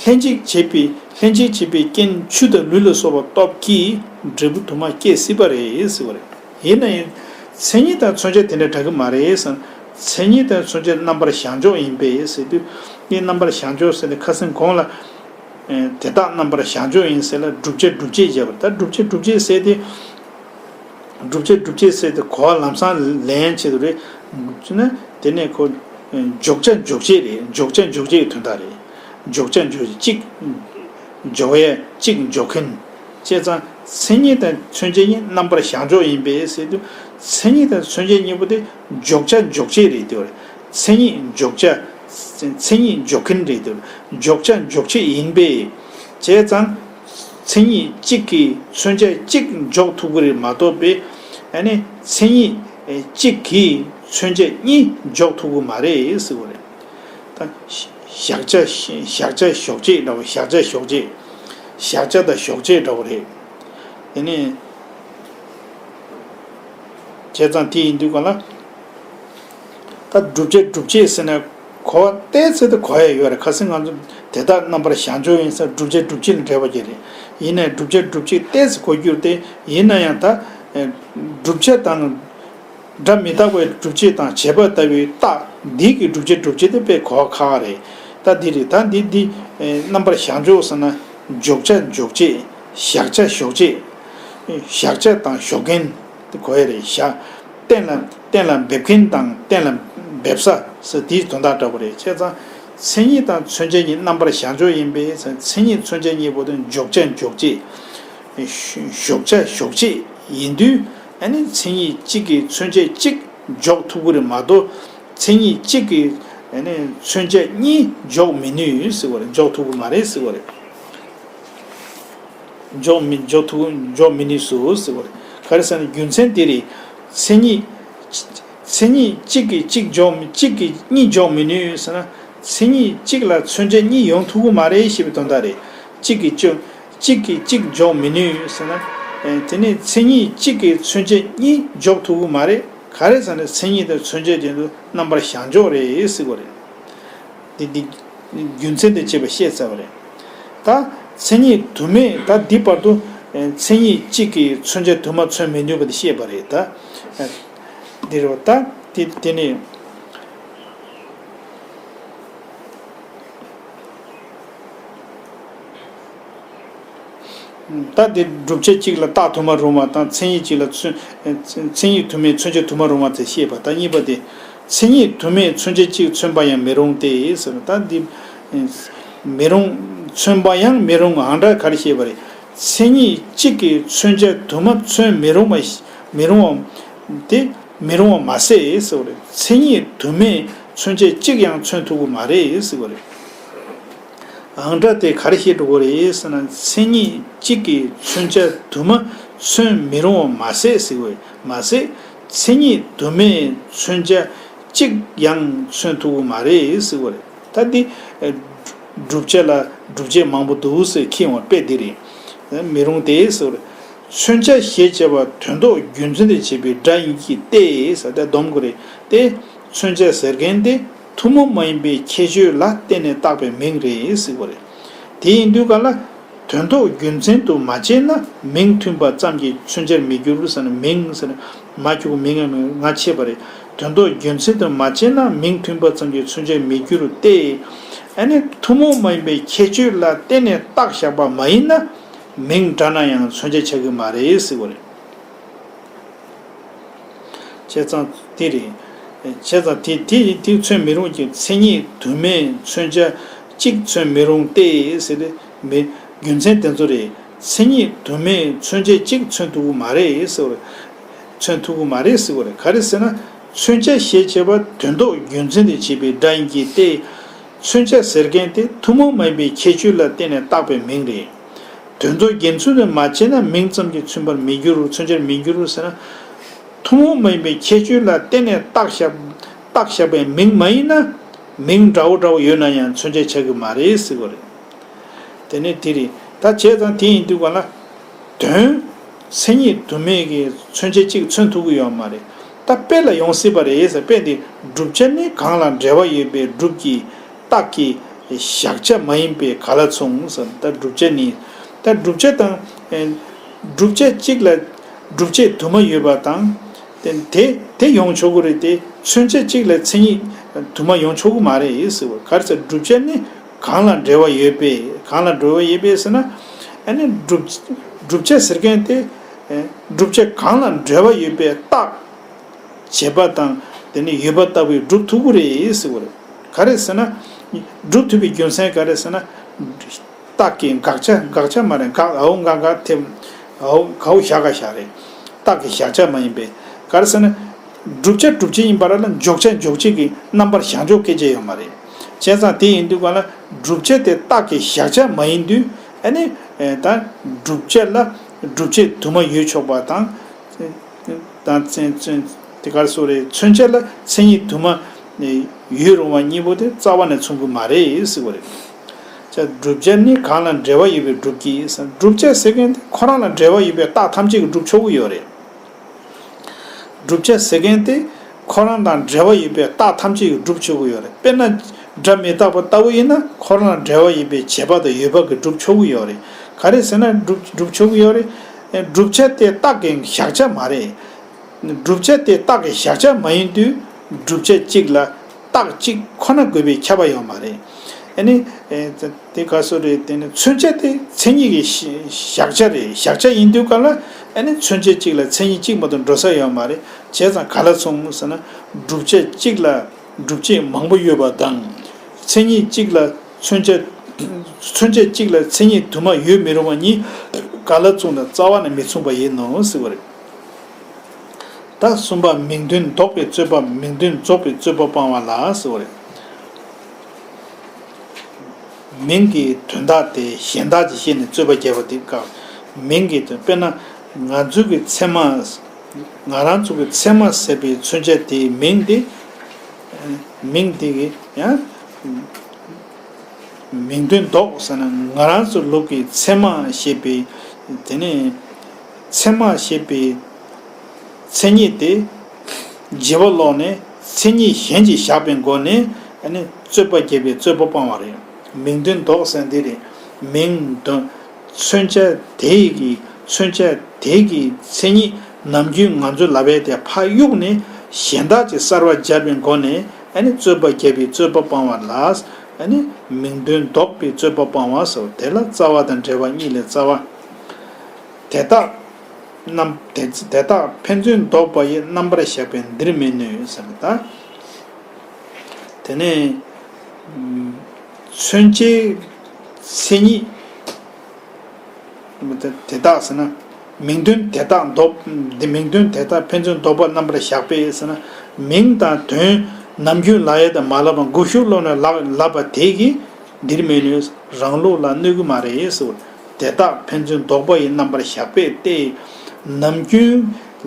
ལྷན་ཅིག་བྱེད་པའི་ལྷན་ཅིག་བྱེད་པའི་རྐྱེན་ཆུ་དང་ལུད་ལ་སོགས་པ་སྟོབས་ཀྱིས་འབྲས་བུ་དུ་མ་སྐྱེད་སྲིད་པ་རེད་ཟེར་བ་རེད། ཡིན་ན་ཡང་མཚན་ཉིད་དང་མཚོན་བྱ་དེ་འདྲ་འདྲ་གི་མ་རེད་ཟེར། མཚན་ཉིད་དང་མཚོན་བྱ་རྣམ་པར་བཞག་འཇོག་ཡིན་པས་ཟེར་དུས། འདི་རྣམ་པར་བཞག་འཇོག་ཟེར་ནས་ཁ་སང་གོང་ལ། དེ་དག་རྣམ་པར་བཞག་འཇོག་ཡིན་ཟེར་ལ། བསྒྲུབ་བྱ་སྒྲུབ་བྱེད་བྱས་པ་རེད། ད་བསྒྲུབ་བྱ་སྒྲུབ་བྱེད་ཟེར་དེ། བསྒྲུབ་བྱ་སྒྲུབ་བྱེད་ཟེར་དེ་གོ་བ་ལམ་སང་ལེན་ཆེད་དུ་རེད། བྱས་ན་དེ་ནས་ཁོ། འཇོག་བྱ་འཇོག་བྱེད་རེད། འཇོག་བྱ་འཇོག་བྱེད་ཀྱི་དོན་དག་རེད། འཇོག་བྱ་འཇོག་བྱེད་གཅིག་འཇོག་ཡས་གཅིག་འཇོག་མཁན། བྱས་ཙང་མཚན་ཉིད་དང་མཚོན་བྱ་གཉིས་རྣམ་པར་བཞག་འཇོག་ཡིན་པས་ཟེར་དུས། མཚན་ཉིད་དང་མཚོན་བྱ་གཉིས་པོ་དེ་འཇོག་བྱ་འཇོག་བྱེད་རེད་དེ་བ་རེད། མཚན་ཉིད་འཇོག་བྱ། མཚན་ཉིད་འཇོག་མཁན་རེད་དེ་བ་རེད། འཇོག་བྱ་འཇོག་བྱེད་ཡིན་པས། བྱས་ཙང་། མཚན་ཉིད་གཅིག་གིས་མཚོན་བྱ་གཅིག་འཇོག་ཐུབ་ཀྱི་རེད་མ་གཏོགས་པའི། ཨ་ནི་མཚན་ཉིད་གཅིག་གིས་མཚོན་བྱ་གཉིས་འཇོག་ཐུབ་ཀྱི་མ་རེད་ཟེར་བ་རེད། ད་བཞག་བྱ་བཞག་བྱ་ཞོག་བྱེད་འདྲ་བོ། བཞག་བྱ་ཞོག་བྱེད། བཞག་བྱ་དང་ཞོག་བྱེད་འདྲ་བོ་རེད། དེ་ནས། བྱས་ཙང་དེ་ཡིན་དུས་ག་ལ། ད་བསྒྲུབ་བྱ་སྒྲུབ་བྱེད་ཟེར་ན་གོ་བ་ཏོག་ཙམ་དེ་གོ་ཡ་ཡོད་རེད། ཁ་སང་ང་ཚོ་དེ་དག་རྣམ་པར་བཞག་འཇོག་ཡིན་ཟེར། བསྒྲུབ་བྱ་སྒྲུབ་བྱེད་ལ་འབྲེལ་བ་ཅིག་རེད། ཡིན་ནའི་བསྒྲུབ་བྱ་སྒྲུབ་བྱེད་ཏོག་ཙམ་གོ་རྒྱུ་དེ་ཡིན་ན་ཡང་ད། བསྒྲུབ་བྱ་དང་། སྒྲ་མི་རྟག་པའི་སྒྲུབ་བྱེད་དང་བྱས་པ་ལྟ་བུའི་རྟགས་འདི་གི་བསྒྲུབ་བྱ་སྒྲུབ་བྱེད་དེ་དཔེ་གོ་བ་ཁག་རེད། ད་འདི་རེད། ད་འདི་འདི་རྣམ་པར་བཞག་འཇོག་ཟེར་ན་འཇོག་བྱ་འཇོག་བྱེད། བཞག་བྱ་ཞོག་བྱེད། བཞག་བྱ་དང་ཞོག་མཁན་དེ་གོ་ཡ་རེད། བཞག་གཏན་ལ་གཏན་ལ་འབེབས་མཁན་དང་གཏན་ལ་འབེབས་ས་ཟེར་དེའི་དོན་དག་འདྲ་པོ་རེད། བྱས་ཙང་མཚན་ཉིད་དང་མཚོན་བྱ་གཉིས་རྣམ་པར་བཞག་འཇོག་ཡིན་པས། མཚན་ཉིད་མཚོན་བྱ་གཉིས་པོ་དེ་འཇོག་བྱ་འཇོག་བྱེད། ཞོག་བྱ་ཞོག་བྱེད་ཡིན་དུས། ཨ་ནི་མཚན་ཉིད་གཅིག་གིས་མཚོན་བྱ་གཅིག་འཇོག་ཐུབ་ཀྱི་རེད་མ་གཏོགས། མཚན་ཉིད་གཅིག་གིས་ཨ་ནི་མཚོན་བྱ་གཉིས་འཇོག་མི་ནུས་ཟེར་བ་རེད། འཇོག་ཐུབ་ཀྱི་མ་རེད་ཟེར་བ་རེད། འཇོག་མི་འཇོག་ཐུབ་འཇོག་མི་ནུས་སོ་ཟེར་བ་རེད། ག་རེ་ཟེར་ན་རྒྱུ་མཚན་དེ་རེད། མཚན་ཉིད། མཚན་ཉིད་གཅིག་གིས་གཅིག་འཇོག་མི་གཅིག་གིས་གཉིས་འཇོག་མི་ནུས་ཟེར་ན། མཚན་ཉིད་གཅིག་ལ་མཚོན་བྱ་གཉིས་ཡོང་ཐུབ་ཀྱི་མ་རེད་ཞེས་པའི་དོན་དག་རེད། གཅིག་གིས་གཅིག་གཅིག་གིས་གཅིག་འཇོག་མི་ནུས་ཟེར་ན། ཨེ་དེ་ནི་མཚན་ཉིད་གཅིག་གིས་མཚོན་བྱ་གཉིས་འཇོག་ཐུབ་ཀྱི་མ་རེད། ག་རེ་ཟེར་ན་མཚན་ཉིད་དང་མཚོན་བྱ་དེ་ཚོ་རྣམ་པར་བཞག་འཇོག་རེད་ཟེར་བ་རེད། འདི་འདི་རྒྱུ་མཚན་དེ་བྱས་པ་བཤད་ཚར་བ་རེད། ད་མཚན་ཉིད་དུ་མས་ད་འདི་བར་དུ་ཨེ་མཚན་ཉིད་གཅིག་གིས་མཚོན་བྱ་དུ་མ་མཚོན་མི་ནུས་པ་དེ་བཤད་པ་རེད་ད། ཨེ་འདི་རེད་བ། ད་དེ་དེ་ནི། ད་དེ་བསྒྲུབ་བྱ་གཅིག་ལ་རྟགས་དུ་མ་རུང་བ་དང་། མཚན་ཉིད་གཅིག་ལ་མཚོན། མཚན་ཉིད་དུ་མས་མཚོན་བྱ་དུ་མ་རུང་བ་དེ་བཤད་པ། ད་གཉིས་པ་དེ། མཚན་ཉིད་དུ་མས་མཚོན་བྱ་གཅིག་མཚོན་པ་ཡང་མི་རུང་སྟེ་ཟེར། ད་འདི་མི་རུང་། མཚོན་པ་ཡང་མི་རུང་། ཨང་སྒྲ་ག་རེ་བཤད་པ་རེད། མཚན་ཉིད་གཅིག་གིས་མཚོན་བྱ་དུ་མ་མཚོན་མི་རུང་བ། མི་རུང་བ་དེ། མི་རུང་བ་མ་ཟད་ཟེར་བ་རེད། མཚན་ཉིད་དུ་མས་མཚོན་བྱ་གཅིག་ཡང་མཚོན་ཐུབ་ཀྱི་མ་རེད་ཟེར་བ་རེད། ཨང་སྒྲ་དེ་ག་རེ་བཤད་འགྲོ་གི་རེད་ཟེར་ན། མཚན་ཉིད་གཅིག་གིས་མཚོན་བྱ་དུ་མ་མཚོན་མི་རུང་བ་མ་ཟད་ཟེར་བས་མ་ཟད། མཚན་ཉིད་དུ་མས་མཚོན་བྱ་གཅིག་ཡང་མཚོན་ཐུབ་ཀྱི་མ་རེད་ཟེར་བ་རེད། ད། ད་འདི་བསྒྲུབ་བྱ་ལ་སྒྲུབ་བྱེད་མང་པོ་འདུག་ཟེར་ཁྱེར་ཡོང་བ་དཔེ་འདི་རེད། མི་རུང་སྟེ་ཟེར་བ་རེད། མཚོན་བྱ་ཞེས་བྱ་བ་དོན་ལྡོག་རྒྱུ་མཚན་དུ་བྱས་པའི་སྒྲ་ཡིན་གྱི་སྟེ་ཟེར་ཏེ་སྡོམ་དགོས་རེད་དེ། མཚོན་བྱ་ཟེར་མཁན་དེ་ཐུན་མོང་མ་ཡིན་པའི་ཁྱད་ཆོས་ལ་བརྟེན་ནས་བཏགས་པའི་མིང་རེད་ཟེར་བ་རེད། དེ་ཡིན་དུས་ག་ལ། དོན་ལྡོག་རྒྱུ་མཚན་དུ་མ་བྱས་ན་མིང་མཐུན་པ་ཙམ་གྱིས་མཚོན་བྱར་མི་འགྱུར་ཟེར་ན། མིང་ཟེར་ན་མ་འཁྱུག་མིང་ང་མིང་ང་ཆད་པ་རེད། དོན་ལྡོག་རྒྱུ་མཚན་དུ་མ་བྱས་ན་མིང་མཐུན་པ་ཙམ་གྱིས་མཚོན་བྱར་མི་འགྱུར་ཏེ། ཨ་ནི་ཐུན་མོང་མ་ཡིན་པའི་ཁྱད་ཆོས་ལ་བརྟེན་ནས་བཏགས་བཞག་པ་མ་ཡིན་ན་མིང་འདྲ་ན་ཡང་མཚོན་བྱ་ཆགས་ཀྱི་མ་རེད་ཟེར་བ་རེད། བྱས་ཙང་དེ་རེད། བྱས་ཙང་དེ་དེ་དེ་མཚོན་མི་རུང་གི། མཚན་ཉིད་དུ་མས་མཚོན་བྱ་གཅིག་མཚོན་མི་རུང་སྟེ་ཟེར་ཏེ་མི། རྒྱུ་མཚན་དེ་ཚོ་རེད། མཚན་ཉིད་དུ་མས་མཚོན་བྱ་གཅིག་མཚོན་ཐུབ་ཀྱི་མ་རེད་ཟེར་བ་རེད། མཚོན་ཐུབ་ཀྱི་མ་རེད་ཟེར་བ་རེད། ག་རེ་ཟེར་ན། མཚོན་བྱ་ཞེས་བྱ་བ་དོན་ལྡོག་རྒྱུ་མཚན་དུ་བྱས་པའི་སྒྲ་ཡིན་གྱི་སྟེ། མཚོན་བྱ་ཟེར་མཁན་དེ་ཐུན་མོང་མ་ཡིན་པའི་ཁྱད་ཆོས་ལ་བརྟེན་ནས་བཏགས་པའི་མིང་རེད། དོན་ལྡོག་རྒྱུ་མཚན་དུ་མ་བྱས་ན་མིང་ཙམ་གྱིས་མཚོན་པར་མི་འགྱུར། མཚོན་བྱར་མི་འགྱུར་ཟེར་ན། ཐུན་མོང་མ་ཡིན་པའི་ཁྱད་ཆོས་ལ་བརྟེན་ནས་བཏགས་བཞག་བཏགས་བཞག་པའི་མིང་མ་ཡིན་ན། མིང་འདྲ་བོ་འདྲ་བོ་ཡོད་ན་ཡང་མཚོན་བྱ་ཆགས་ཀྱི་མ་རེད་ཟེར་བ་རེད། དེ་ནས་དེ་རེད། ད་བྱས་ཙང་དེ་ཡིན་དུས་ག་ལ། དོན། མཚན་ཉིད་དུ་མས་ཀྱི་མཚོན་བྱ་གཅིག་མཚོན་ཐུབ་ཀྱི་ཡོད་མ་རེད། ད་དཔེ་ལ་ཡོང་སྲིད་པ་རེད་ཟེར། དཔེ་འདི་བསྒྲུབ་བྱ་ནི་གང་ལ་འབྲེལ་བ་ཡོད་པའི་སྒྲུབ་ཀྱི་རྟགས་ཀྱི་གཞག་བྱ་མ་ཡིན་པས་ག་ལ་མཚུངས་ཟེར། ད་བསྒྲུབ་བྱ་ནི། ད་བསྒྲུབ་བྱ་དང་། ཨེ། བསྒྲུབ་བྱ་གཅིག་ལ་སྒྲུབ་བྱེད་དུ་མ་ཡོད་པ་དང་། དེ་དེ་དེ་ཡོང་ཆོག་གི་རེད་དེ། མཚོན་བྱ་གཅིག་ལ་མཚན་ཉིད་དུ་མ་ཡོང་ཆོག་གི་མ་རེད་ཟེར་བ། ག་རེ་ཟེར། བསྒྲུབ་བྱ་ནི་གང་ལ་འབྲེལ་བ་ཡོད་པས། གང་ལ་འབྲེལ་བ་ཡོད་པས་ཟེར་ན། ཨ་ནི་བསྒྲུབ་བསྒྲུབ་བྱ་ཟེར་མཁན་དེ། ཨེ། བསྒྲུབ་བྱ་གང་ལ་འབྲེལ་བ་ཡོད་པའི་རྟགས། བྱས་པ་དང་དེ་ནི་ཡོད་པ་ལྟ་བུའི་སྒྲུབ་ཐུབ་ཀྱི་རེད་ཟེར་བ་རེད། ག་རེ་ཟེར་ན། སྒྲུབ་ཐུབ་པའི་རྒྱུ་མཚན་ག་རེ་ཟེར་ན། རྟགས་ཀྱི་དགག་བྱ། དགག་བྱ་མ་རེད། དགག་ཨའོ་དགག་དགག་ཐེབས། ཨའོ་གའོ་བཞག་ག་བཞག་རེད། རྟགས་ཀྱི་གཞག་བྱ་མ་ཡིན་པས། ག་རེ་ཟེར་ན། བསྒྲུབ་བྱ་བསྒྲུབ་བྱེད་ཡིན་པ་ར་ལ་འཇོག་བྱ་འཇོག་བྱེད་ཀྱི་རྣམ་པར་བཞག་འཇོག་སྐད་ཆ་ཡོད་མ་རེད། བྱས་ཙང་དེ་ཡིན་དུས་ག་ལ་བསྒྲུབ་བྱ་དེ་རྟགས་ཀྱི་གཞག་བྱ་མ་ཡིན་དུས། ཨ་ནི། ཨེ། ད་བསྒྲུབ་བྱ་ལ་སྒྲུབ་བྱེད་དུ་མ་ཡོད་ཆོག་པ་དང་། དང་མཚན་མཚན་དེ་གར་སོགས་རེད། མཚོན་བྱ་ལ་མཚན་ཉིད་དུ་མ་ཡོད་རུང་བ་གཉིས་པོ་དེ་རྩ་བ་ནས་མཚུངས་ཀྱི་མ་རེད་ཟེར་བ་རེད། ཅེས། བསྒྲུབ་བྱ་ནི་གང་ལ་འབྲེལ་བ་ཡོད་པའི་སྒྲུབ་ཀྱི། བསྒྲུབ་བྱ་ཟེར་མཁན་དེ་ཁོ་རང་ལ་འབྲེལ་བ་ཡོད་པའི་རྟགས་ཐམས་ཅད་ཀྱིས་སྒྲུབ་ཆོག་གི་ཡོད་རེད། བསྒྲུབ་བྱ་ཟེར་མཁན་དེ་ཁོ་རང་དང་འབྲེལ་བ་ཡོད་པའི་རྟགས་ཐམས་ཅད་ཀྱིས་སྒྲུབ་ཆོག་གི་ཡོད་རེད། དཔེར་ན་སྒྲ་མི་རྟག་པ་ལྟ་བུ་ཡིན་ན་ཁོ་རང་ལ་འབྲེལ་བ་ཡོད་པའི་བྱས་པ་དང་ཡོད་པ་གིས་སྒྲུབ་ཆོག་གི་ཡོད་རེད། ག་རེ་ཟེར་ན་སྒྲུབ་སྒྲུབ་ཆོག་གི་ཡོད་རེད། བསྒྲུབ་བྱ་དེ་རྟགས་ཀྱི་གཞག་བྱ་མ་རེད། བསྒྲུབ་བྱ་དེ་རྟགས་ཀྱི་གཞག་བྱ་མ་ཡིན་དུས་བསྒྲུབ་བྱ་གཅིག་ལ་རྟགས་གཅིག་ཁོ་ན་དགོས་པའི་ཁྱབ་པ་ཡོད་མ་རེད། ཨ་ནི། ཨེ། དེ་ག་སོ་རེད། དེ་ནི་མཚོན་བྱ་དེ་མཚན་ཉིད་ཀྱི་གཞག་བྱ་རེད། གཞག་བྱ་ཡིན་དུས་ག་ལ། ཨ་ནི་མཚོན་བྱ་གཅིག་ལ་མཚན་ཉིད་གཅིག་མ་གཏོགས་འགྲོ་ས་ཡོད་མ་རེད། བྱས་ཙང་ག་ལ་མཚུངས་ཟེར་ན། བསྒྲུབ་བྱ་གཅིག་ལ་སྒྲུབ་བྱེད་མང་པོ་ཡོད་པ་དང་། མཚན་ཉིད་གཅིག་ལ་མཚོན་བྱ། མཚོན་བྱ་གཅིག་ལ་མཚན་ཉིད་དུ་མ་ཡོད་མི་རུང་བ་གཉིས་ག་ལ་མཚུངས་ན་རྩ་བ་ནས་མི་མཚུངས་པ་ཡིན་ནོ་ཟེར་བ་རེད། ད་གསུམ་པ། མིང་དོན་ལྡོག་པའི་རྩོད་པ། མིང་དོན་རྫོགས་པའི་རྩོད་པ་སྤང་བ་ལ་ཟེར་བ་རེད། མིང་གི་དོན་དག་དེ་གཞན་དག་ཅིག་བཤད་ནས་རྩོད་པ་རྒྱག་པ་དེ་སྐབས། མིང་གི་དོན། དཔེར་ན་ང་ཚོ་གི་ཚད་མ། ང་རང་ཚོ་གི་ཚད་མ་ཟེར་བའི་མཚོན་བྱ་དེའི་མིང་དེ། མིང་དེ་གི་ཡང་། མིང་དོན་ལྡོག་ཟེར་ན་ང་རང་ཚོ་ལུགས་ཀྱི་ཚད་མ་ཞེས་པའི། དེ་ནས་ཚད་མ་ཞེས་པའི་མཚན་ཉིད་དེ་བརྗེ་བ་སློག་ནས་མཚན་ཉིད་གཞན་གྱིས་བཞག་པའི་སྒོ་ནས། ཨ་ནི་རྩོད་པ་བརྒྱབ་པའི་རྩོད་པ་སྤང་བ་རེད། མིང་དོན་ལྡོག་ཟེར་འདི་རེད། མིང་དོན། མཚོན་བྱ་དེ་གི། མཚོན་བྱ་དེ་གི་མཚན་ཉིད་ནམ་རྒྱུན་ང་ཚོའི་ལབ་པའི་དེ་ཕར་གཡུགས་ནས་གཞན་དག་ཅིག་གསར་བ་སྦྱར་བའི་སྒོ་ནས། ཨ་ནི་རྩོད་པ་བརྒྱབ་པའི་རྩོད་པ་སྤང་བ་ལ། ཨ་ནི་མིང་དོན་ལྡོག་པའི་རྩོད་པ་སྤང་བ་ཟེར། དེ་ལ་རྩ་བ་དང་འབྲེལ་བ་གཉིས་ལས་རྩ་བ། དེ་དག་རྣམ། དེ་དེ་དག་ཕན་ཚུན་ལྡོག་པ་ཡི་རྣམ་པར་གཞག་པས་འདིར་མི་གནོད་ཟེར་ད། དེ་ནས་མཚོན་བྱའི་མཚན་ཉིད། དེ་དག་ཟེར་ན། མིང་དོན་དེ་དག་ལྡོག། འདི་མིང་དོན་དེ་དག་ཕན་ཚུན་ལྡོག་པ་རྣམ་པར་གཞག་པས་ཟེར་ན། མིང་དང་དོན་ནམ་རྒྱུན་ལབ་ཡས་དང་མ་ལབ་པ་འགུག་ཤུགས་སློང་ནས་ལབ་ལབ་པ་དེ་གིས་འདིར་མི་གནོད། རང་ལུགས་ལ་གནོད་ཀྱི་མ་རེད་ཟེར། དེ་དག་ཕན་ཚུན་ལྡོག་པ་ཡི་རྣམ་པར་གཞག་པས་ཏེ། ནམ་རྒྱུན་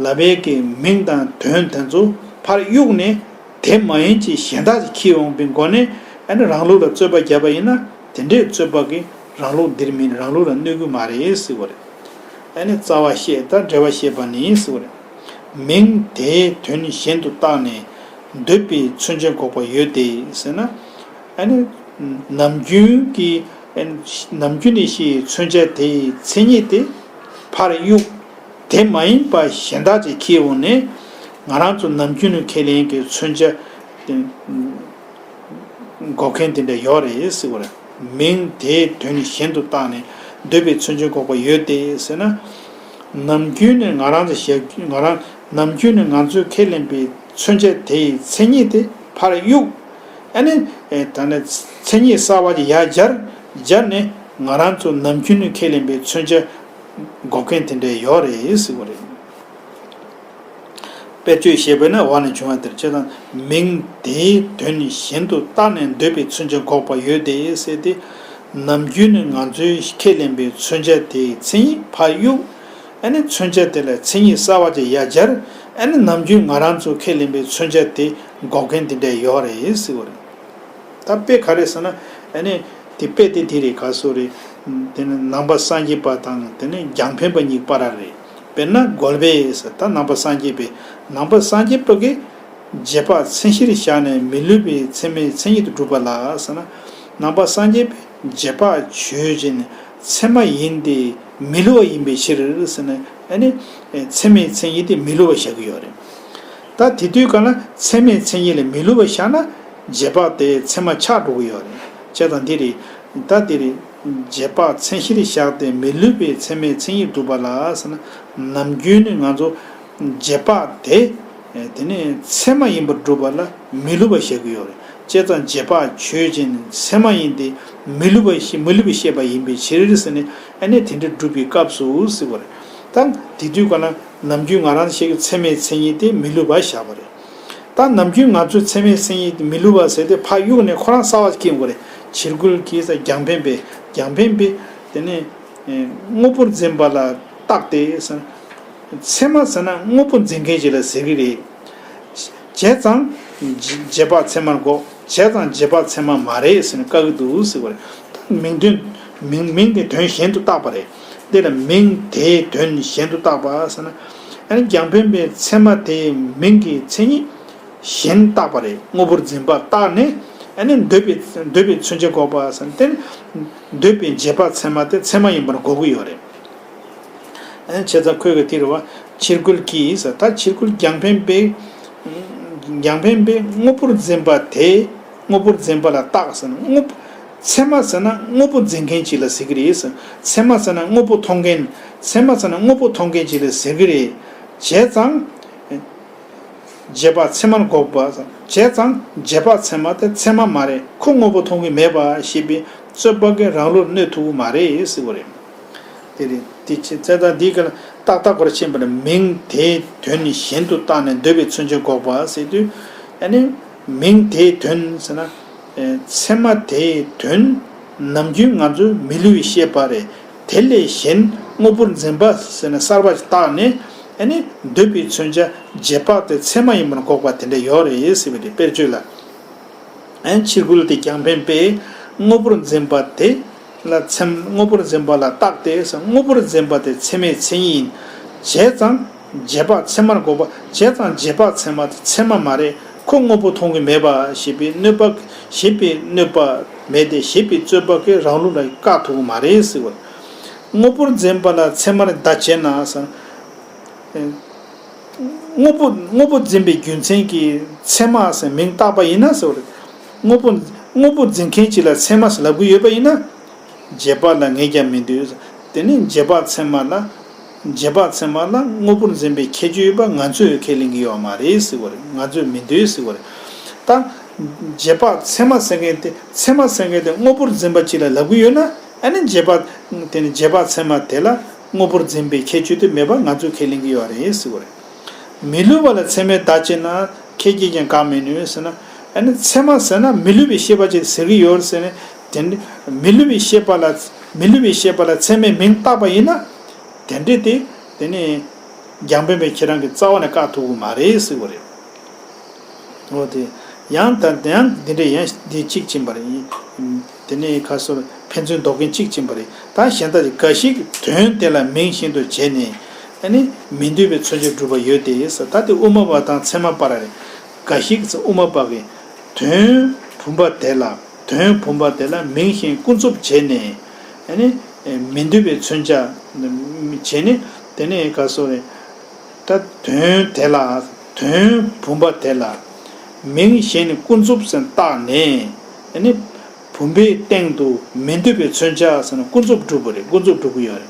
ལབ་ཡས་ཀྱི་མིང་དང་དོན་དེ་ཚོ་ཕར་གཡུགས་ནས། དེ་མ་ཡིན་གྱི་གཞན་དག་ཅིག་འཁྱེར་ཡོང་བའི་སྒོ་ནས། ཨ་ནི་རང་ལུགས་ལ་རྩོད་པ་བརྒྱབ་པ་ཡིན་ན། དེ་འདྲའི་རྩོད་པ་གིས་རང་ལུགས་འདིར་མིན་རང་ལུགས་ལ་གནོད་ཀྱི་མ་རེད་ཟེར་བ་རེད། ཨ་ནི་རྩ་བ་བཤད་དང་འབྲེལ་བ་བཤད་པ་ནི་ཟེར་བ་རེད། མིང་དེའི་དོན་གཞན་དུ་བཏགས་ནས་འདོད་པའི་མཚོན་བྱ་འགོག་པ་ཡོད་དེ་ཟེར་ན། ཨ་ནི་ནམ་རྒྱུན་གྱི་ཨ་ནི་ནམ་རྒྱུན་ནས་ཤེས་པའི་མཚོན་བྱ་དེའི་མཚན་ཉིད་དེ་ཕར་གཡུག་དེ་མ་ཡིན་པ་གཞན་དག་ཅིག་ཁྱེར་འོང་ནས། ང་རང་ཚོ་ནམ་རྒྱུན་ནས་ཁས་ལེན་གྱི་མཚོན་བྱ་དེ་འགོག་མཁན་དེ་འདྲ་ཡོད་རེད་ཟེར་བ་རེད། མིང་དེའི་དོན་གཞན་དུ་བཏགས་ནས་འདོད་པའི་མཚོན་བྱ་འགོག་པ་ཡོད་དེ་ཟེར་ན། ནམ་རྒྱུན་ནས་ང་རང་ཚོ་བཞག་ང་རང་ནམ་རྒྱུན་ནས་ང་ཚོས་ཁས་ལེན་པའི་མཚོན་བྱ་དེའི་མཚན་ཉིད་དེ་ཕར་གཡུག་ཨ་ནི། ཨེ་ད་ནི་མཚན་ཉིད་གསར་བ་ཅིག་ཡར་སྦྱར། སྦྱར་ནས་ང་རང་ཚོ་ནམ་རྒྱུན་ནས་ཁས་ལེན་པའི་མཚོན་བྱ་འགོག་མཁན་དེ་འདྲ་ཡོད་རེད་ཟེར་བ་རེད། དཔེར་བརྗོད་བཤད་པས་ན་འོག་ནས་བྱུང་བ་དེར། བྱས་ཙང་མིང་དེའི་དོན་གཞན་དུ་བཏགས་ནས་འདོད་པའི་མཚོན་བྱ་འགོག་པ་ཡོད་དེ་ཟེར་ཏེ། ནམ་རྒྱུན་ནས་ང་ཚོས་ཁས་ལེན་པའི་མཚོན་བྱ་དེའི་མཚན་ཉིད་ཕར་གཡུག་ཨ་ནི་མཚོན་བྱ་དེ་ལ་མཚན་ཉིད་གསར་བ་ཅིག་ཡར་སྦྱར། ཨ་ནི་ནམ་རྒྱུན་ང་རང་ཚོས་ཁས་ལེན་པའི་མཚོན་བྱ་དེ་འགོག་མཁན་དེ་འདྲ་ཡོད་རེད་ཟེར་བ་རེད། ད་དཔེ་ག་རེ་ཟེར་ན། ཨ་ནི་དེ་དཔེ་དེ་དེ་རེད། ག་སོ་རེད། དེ་ནི་ནང་པ་སངས་རྒྱས་པ་དང་དེ་ནི་རྒྱང་འཕེན་པ་གཉིས་བར་རེད། དཔེར་ན་རྒོལ་བས་ཟེར། ད་ནང་པ་སངས་རྒྱས་པས་ནང་པ་སངས་རྒྱས་པ་གིས་བྱེད་པ་མཚན་གཞིར་བཞག་ནས་མི་སླུ་བའི་ཚད་མའི་མཚན་ཉིད་དུ་གྲུབ་པ་ལ་ཟེར་ན། ནང་པ་སངས་རྒྱས་པས་བྱེད་པ་ཆོས་ཅན། ཚད་མ་ཡིན་ཏེ་མི་སླུ་བ་ཡིན་པའི་ཕྱིར་ཟེར་ནས། ཨ་ནི་ཚད་མའི་མཚན་ཉིད་དེ་མི་སླུ་བ་བཞག་གི་ཡོད་རེད། ད་དེ་དུས་ག་ལ་ཚད་མའི་མཚན་ཉིད་ལ་མི་སླུ་བ་བཞག་ན། བྱེད་པ་དེ་ཚད་མ་ཆགས་འགྲོ་གི་ཡོད་རེད། བྱས་ཙང་འདི་རེད། ད་འདི་རེད། བྱེད་པ་མཚན་གཞིར་བཞག་སྟེ་མི་སླུ་བའི་ཚད་མའི་མཚན་ཉིད་གྲུབ་པ་ལ་ཟེར་ན། ནམ་རྒྱུན་ནི་ང་ཚོ་བྱེད་པ་དེ་དེ་ནི་ཚད་མ་ཡིན་པར་སྒྲུབ་པ་ལ་མི་སླུ་བ་བཞག་གི་ཡོད་རེད། བྱས་ཙང་བྱེད་པ་ཆོས་ཅན། ཚད་མ་ཡིན་ཏེ་མི་སླུ་བ་ཤེས་མི་སླུ་བའི་ཤེས་པ་ཡིན་པའི་ཕྱིར་ཟེར་ནས། ཨ་ནི་དེ་འདྲ་སྒྲུབ་པའི་སྐབས་སུ་ཟེར་བ་རེད། ད་དེ་དུས་ག་ལ་ནམ་རྒྱུན་ང་རང་ཤེས་ཀྱི་ཚད་མའི་མཚན་ཉིད་དེ་མི་སླུ་བ་བཞག་པ་རེད། ད་ནམ་རྒྱུན་ང་ཚོའི་ཚད་མའི་མཚན་ཉིད་དེ་མི་སླུ་བ་ཟེར་ཏེ་ཕར་གཡུག་ནས་ཁོ་རང་གསར་བ་སྐྱེ་དགོས་རེད། ཕྱིར་རྒོལ་གྱིས་ཟེར། རྒྱང་འཕེན་པས། རྒྱང་འཕེན་པས་དེ་ནས་དངོས་པོར་འཛིན་པ་ལ་བརྟགས་ཏེ་ཟེར། ཚད་མ་ཟེར་ན་དངོས་པོ་འཛིན་མཁན་ཞིག་ལ་ཟེར་གྱི་རེད། བྱས་ཙང་བྱེད་པ་ཚད་མར་འགོག་བྱས་ཙང་བྱེད་པ་ཚད་མ་མ་རེད་ཟེར་ནས་བཀག་གི་འདུག་ཟེར་བ་རེད། ད་མིང་དོན་མིང་མིང་གི་དོན་གཞན་དུ་བཏགས་པ་རེད། འདི་ལ་མིང་དེའི་དོན་གཞན་དུ་བཏགས་པ་ཟེར་ན། ཨ་ནི་རྒྱང་འཕེན་པས་ཚད་མ་དེའི་མིང་གི་མཚན་ཉིད་གཞན་བཏགས་པ་རེད། དངོས་པོར་འཛིན་པ་བཏགས་ནས། ཨ་ནི་འདོད་པའི་འདོད་པའི་མཚོན་བྱ་འགོག་པ་ཟེར་ན། དེ་ནི་འདོད་པའི་བྱེད་པ་ཚད་མ་དེ་ཚད་མ་ཡིན་པར་འགོག་གི་ཡོད་རེད། ཨ་ནི་བྱས་ཙང་ཁོས་གི་དེ་རེད་བ། ཕྱིར་རྒོལ་གྱིས་ཟེར། ད་ཕྱིར་རྒོལ་རྒྱང་འཕེན་པས། རྒྱང་འཕེན་པས་དངོས་པོར་འཛིན་པ་དེ་དངོས་པོར་འཛིན་པ་ལ་བརྟགས་ཟེར་ན། དངོས་པོ་ཚད་མ་ཟེར་ན་དངོས་པོ་འཛིན་མཁན་ཅིག་ལ་ཟེར་གྱི་རེད་ཟེར། ཚད་མ་ཟེར་ན་དངོས་པོ་མཐོང་མཁན། ཚད་མ་ཟེར་ན་དངོས་པོ་མཐོང་མཁན་ཅིག་ལ་ཟེར་གྱི་རེད། བྱས་ཙང་བྱེད་པ་ཚད་མར་འགོག་པ་ཟེར། བྱས་ཙང་བྱེད་པ་ཚད་མ་དེ་ཚད་མ་མ་རེད། ཁོ་དངོས་པོ་མཐོང་གི་མེད་པ་ཞེས་པའི་རྩོད་པ་གིས་རང་ལུགས་གནོད་ཐུབ་ཀྱི་མ་རེད་ཟེར་བ་རེད། དེ་རེད། དེ་ཕྱིར་ཚེ་ཐར་འདིའི་སྐབས་ལ་ཏག་ཏག་གོ་ར་ཕྱིན་པ་ལ། མིང་དེའི་དོན་གཞན་དུ་བཏགས་ནས་འདོད་པའི་མཚོན་བྱ་འགོག་པ་ཟེར་དུས། ཨ་ནི་མིང་དེའི་དོན་ཟེར་ན། ཨེ་ཚད་མ་དེའི་དོན་ནམ་རྒྱུན་ང་ཚོའི་མི་སླུ་བའི་ཤེས་པ་རེད། དེ་ལས་གཞན་དངོས་པོར་འཛིན་པ་ཟེར་ན་གསར་པ་ཞིག་བཏགས་ནས། ཨ་ནི་འདོད་པའི་མཚོན་བྱ་བྱེད་པ་དེ་ཚད་མ་ཡིན་པར་འགོག་པ་དེ་འདྲ་ཡོད་རེད་ཟེར་བ་རེད། དཔེར་བརྗོད་ལ། ཨན་ཕྱིར་རྒོལ་ཏེ་རྒྱང་འཕེན་པས་དངོས་པོར་འཛིན་པ་དེ་ལ་ཚད་མ། དངོས་པོར་འཛིན་པ་ལ་བརྟགས་ཏེ་ཟེར། དངོས་པོར་འཛིན་པ་དེ་ཚད་མའི་མཚན་ཉིད་ཡིན། བྱས་ཙང་བྱེད་པ་ཚད་མར་འགོག་པ། བྱས་ཙང་བྱེད་པ་ཚད་མ་དེ་ཚད་མ་མ་རེད། ཁོ་དངོས་པོ་མཐོང་གི་མེད་པ་ཞེས་པའི་གནོད་པ། ཞེས་པའི་གནོད་པ་མེད་དེ། ཞེས་པའི་རྩོད་པ་གིས་རང་ལུགས་ལ་བཀག་ཐུབ་ཀྱི་མ་རེད་ཟེར་བ། དངོས་པོར་འཛིན་པ་ལ་ཚད་མར་བརྡ་བྱས་ན་ཟེར། དངོས་པོ་དངོས་པོ་འཛིན་པའི་རྒྱུ་མཚན་གྱིས་ཚད་མ་ཟེར་མིང་བཏགས་པ་ཡིན་ན་ཟེར་བ་རེད། དངོས་པོ་དངོས་པོ་འཛིན་མཁན་ཅིག་ལ་ཚད་མ་ཟེར་ལབ་ཀྱི་ཡོད་པ་ཡིན་ན། བྱེད་པ་ལ་ངེས་ཀྱང་མི་འདོད། དེ་ནི་བྱེད་པ་ཚད་མ་ལ། བྱེད་པ་ཚད་མ་ལ་དངོས་པོར་འཛིན་པའི་ཁྱད་ཆོས་ཡོད་པ་ང་ཚོས་ཁས་ལེན་གྱི་ཡོད་མ་རེད་ཟེར་བ་རེད། ང་ཚོས་མི་འདོད་ཟེར་བ་རེད། ད་བྱེད་པ་ཚད་མ་ཟེར་མཁན་དེ། ཚད་མ་ཟེར་མཁན་དེ་དངོས་པོར་འཛིན་པ་ཅིག་ལ་ལབ་ཀྱི་ཡོད་ན། ཨ་ནི་བྱེད་པ་དེ་ནི་བྱེད་པ་ཚད་མ་དེ་ལ་དངོས་པོར་འཛིན་པའི་ཁྱད་ཆོས་དེ་མེད་པ་ང་ཚོས་ཁས་ལེན་གྱི་ཡོད་རེད་ཟེར་བ་རེད། མི་སླུ་བ་ལ་ཚད་མས་བརྡ་བྱས་ན་ཁྱེད་ཀྱིས་ཀྱང་བཀག་མི་ནུས་ཟེར་ན། ཨ་ནི་ཚད་མ་ཟེར་ན་མི་སླུ་བའི་ཤེས་པ་ཅིག་ཟེར་གྱི་ཡོད་ཟེར་ནས། དེ་འདྲ་མི་སླུ་བའི་ཤེས་པ་ལ། མི་སླུ་བའི་ཤེས་པ་ལ་ཚད་མས་མིང་བཏགས་པ་ཡིན་ན། དེ་འདྲ་དེ་དེ་ནི་རྒྱང་འཕེན་པས་ཁྱེད་རང་གི་རྩ་བ་ནས་བཀག་ཐུབ་ཀྱི་མ་རེད་ཟེར་བ་རེད། འོ་དེ། ཡང་ད་ཡང་འདི་འདྲ་ཡང་འདི་གཅིག་ཕྱིན་པ་རེད། དེ་ནས་ཁ་སོར་ཕན་ཚུན་ལྡོག་རྐྱེན་གཅིག་ཕྱིན་པ་རེད། ད་གཞན་དག་གི་འགའ་ཞིག་དོན་དེ་ལ་མིང་གཞན་དུ་བྱས་ནས་ཨ་ནི་མི་འདོད་པའི་མཚོན་བྱ་སྒྲུབ་པ་ཡོད་དེ་ཟེར། ད་དེ་དབུ་མ་པ་དང་ཚད་མ་པ་ར་རེད། འགའ་ཞིག་ཟེར་དབུ་མ་པ་གིས་དོན་བུམ་པ་དེ་ལ་དོན་བུམ་པ་དེ་ལ་མིང་གཞན་ཀུན་རྫོབ་བྱས་ནས་ཨ་ནི་མི་འདོད་པའི་མཚོན་བྱ་བྱས་ནས། དེ་ནས་ག་སོ་རེད། ད་དོན་དེ་ལ་དོན་བུམ་པ་དེ་ལ་མིང་གཞན་ནི་ཀུན་རྫོབ་ཟེར་བཏགས་ནས་ཨ་ནི་བུམ་པའི་སྟེང་དུ་མི་འདོད་པའི་མཚོན་བྱ་ཟེར་ན་ཀུན་རྫོབ་སྒྲུབ་པ་རེད། ཀུན་རྫོབ་སྒྲུབ་ཀྱི་ཡོད་རེད།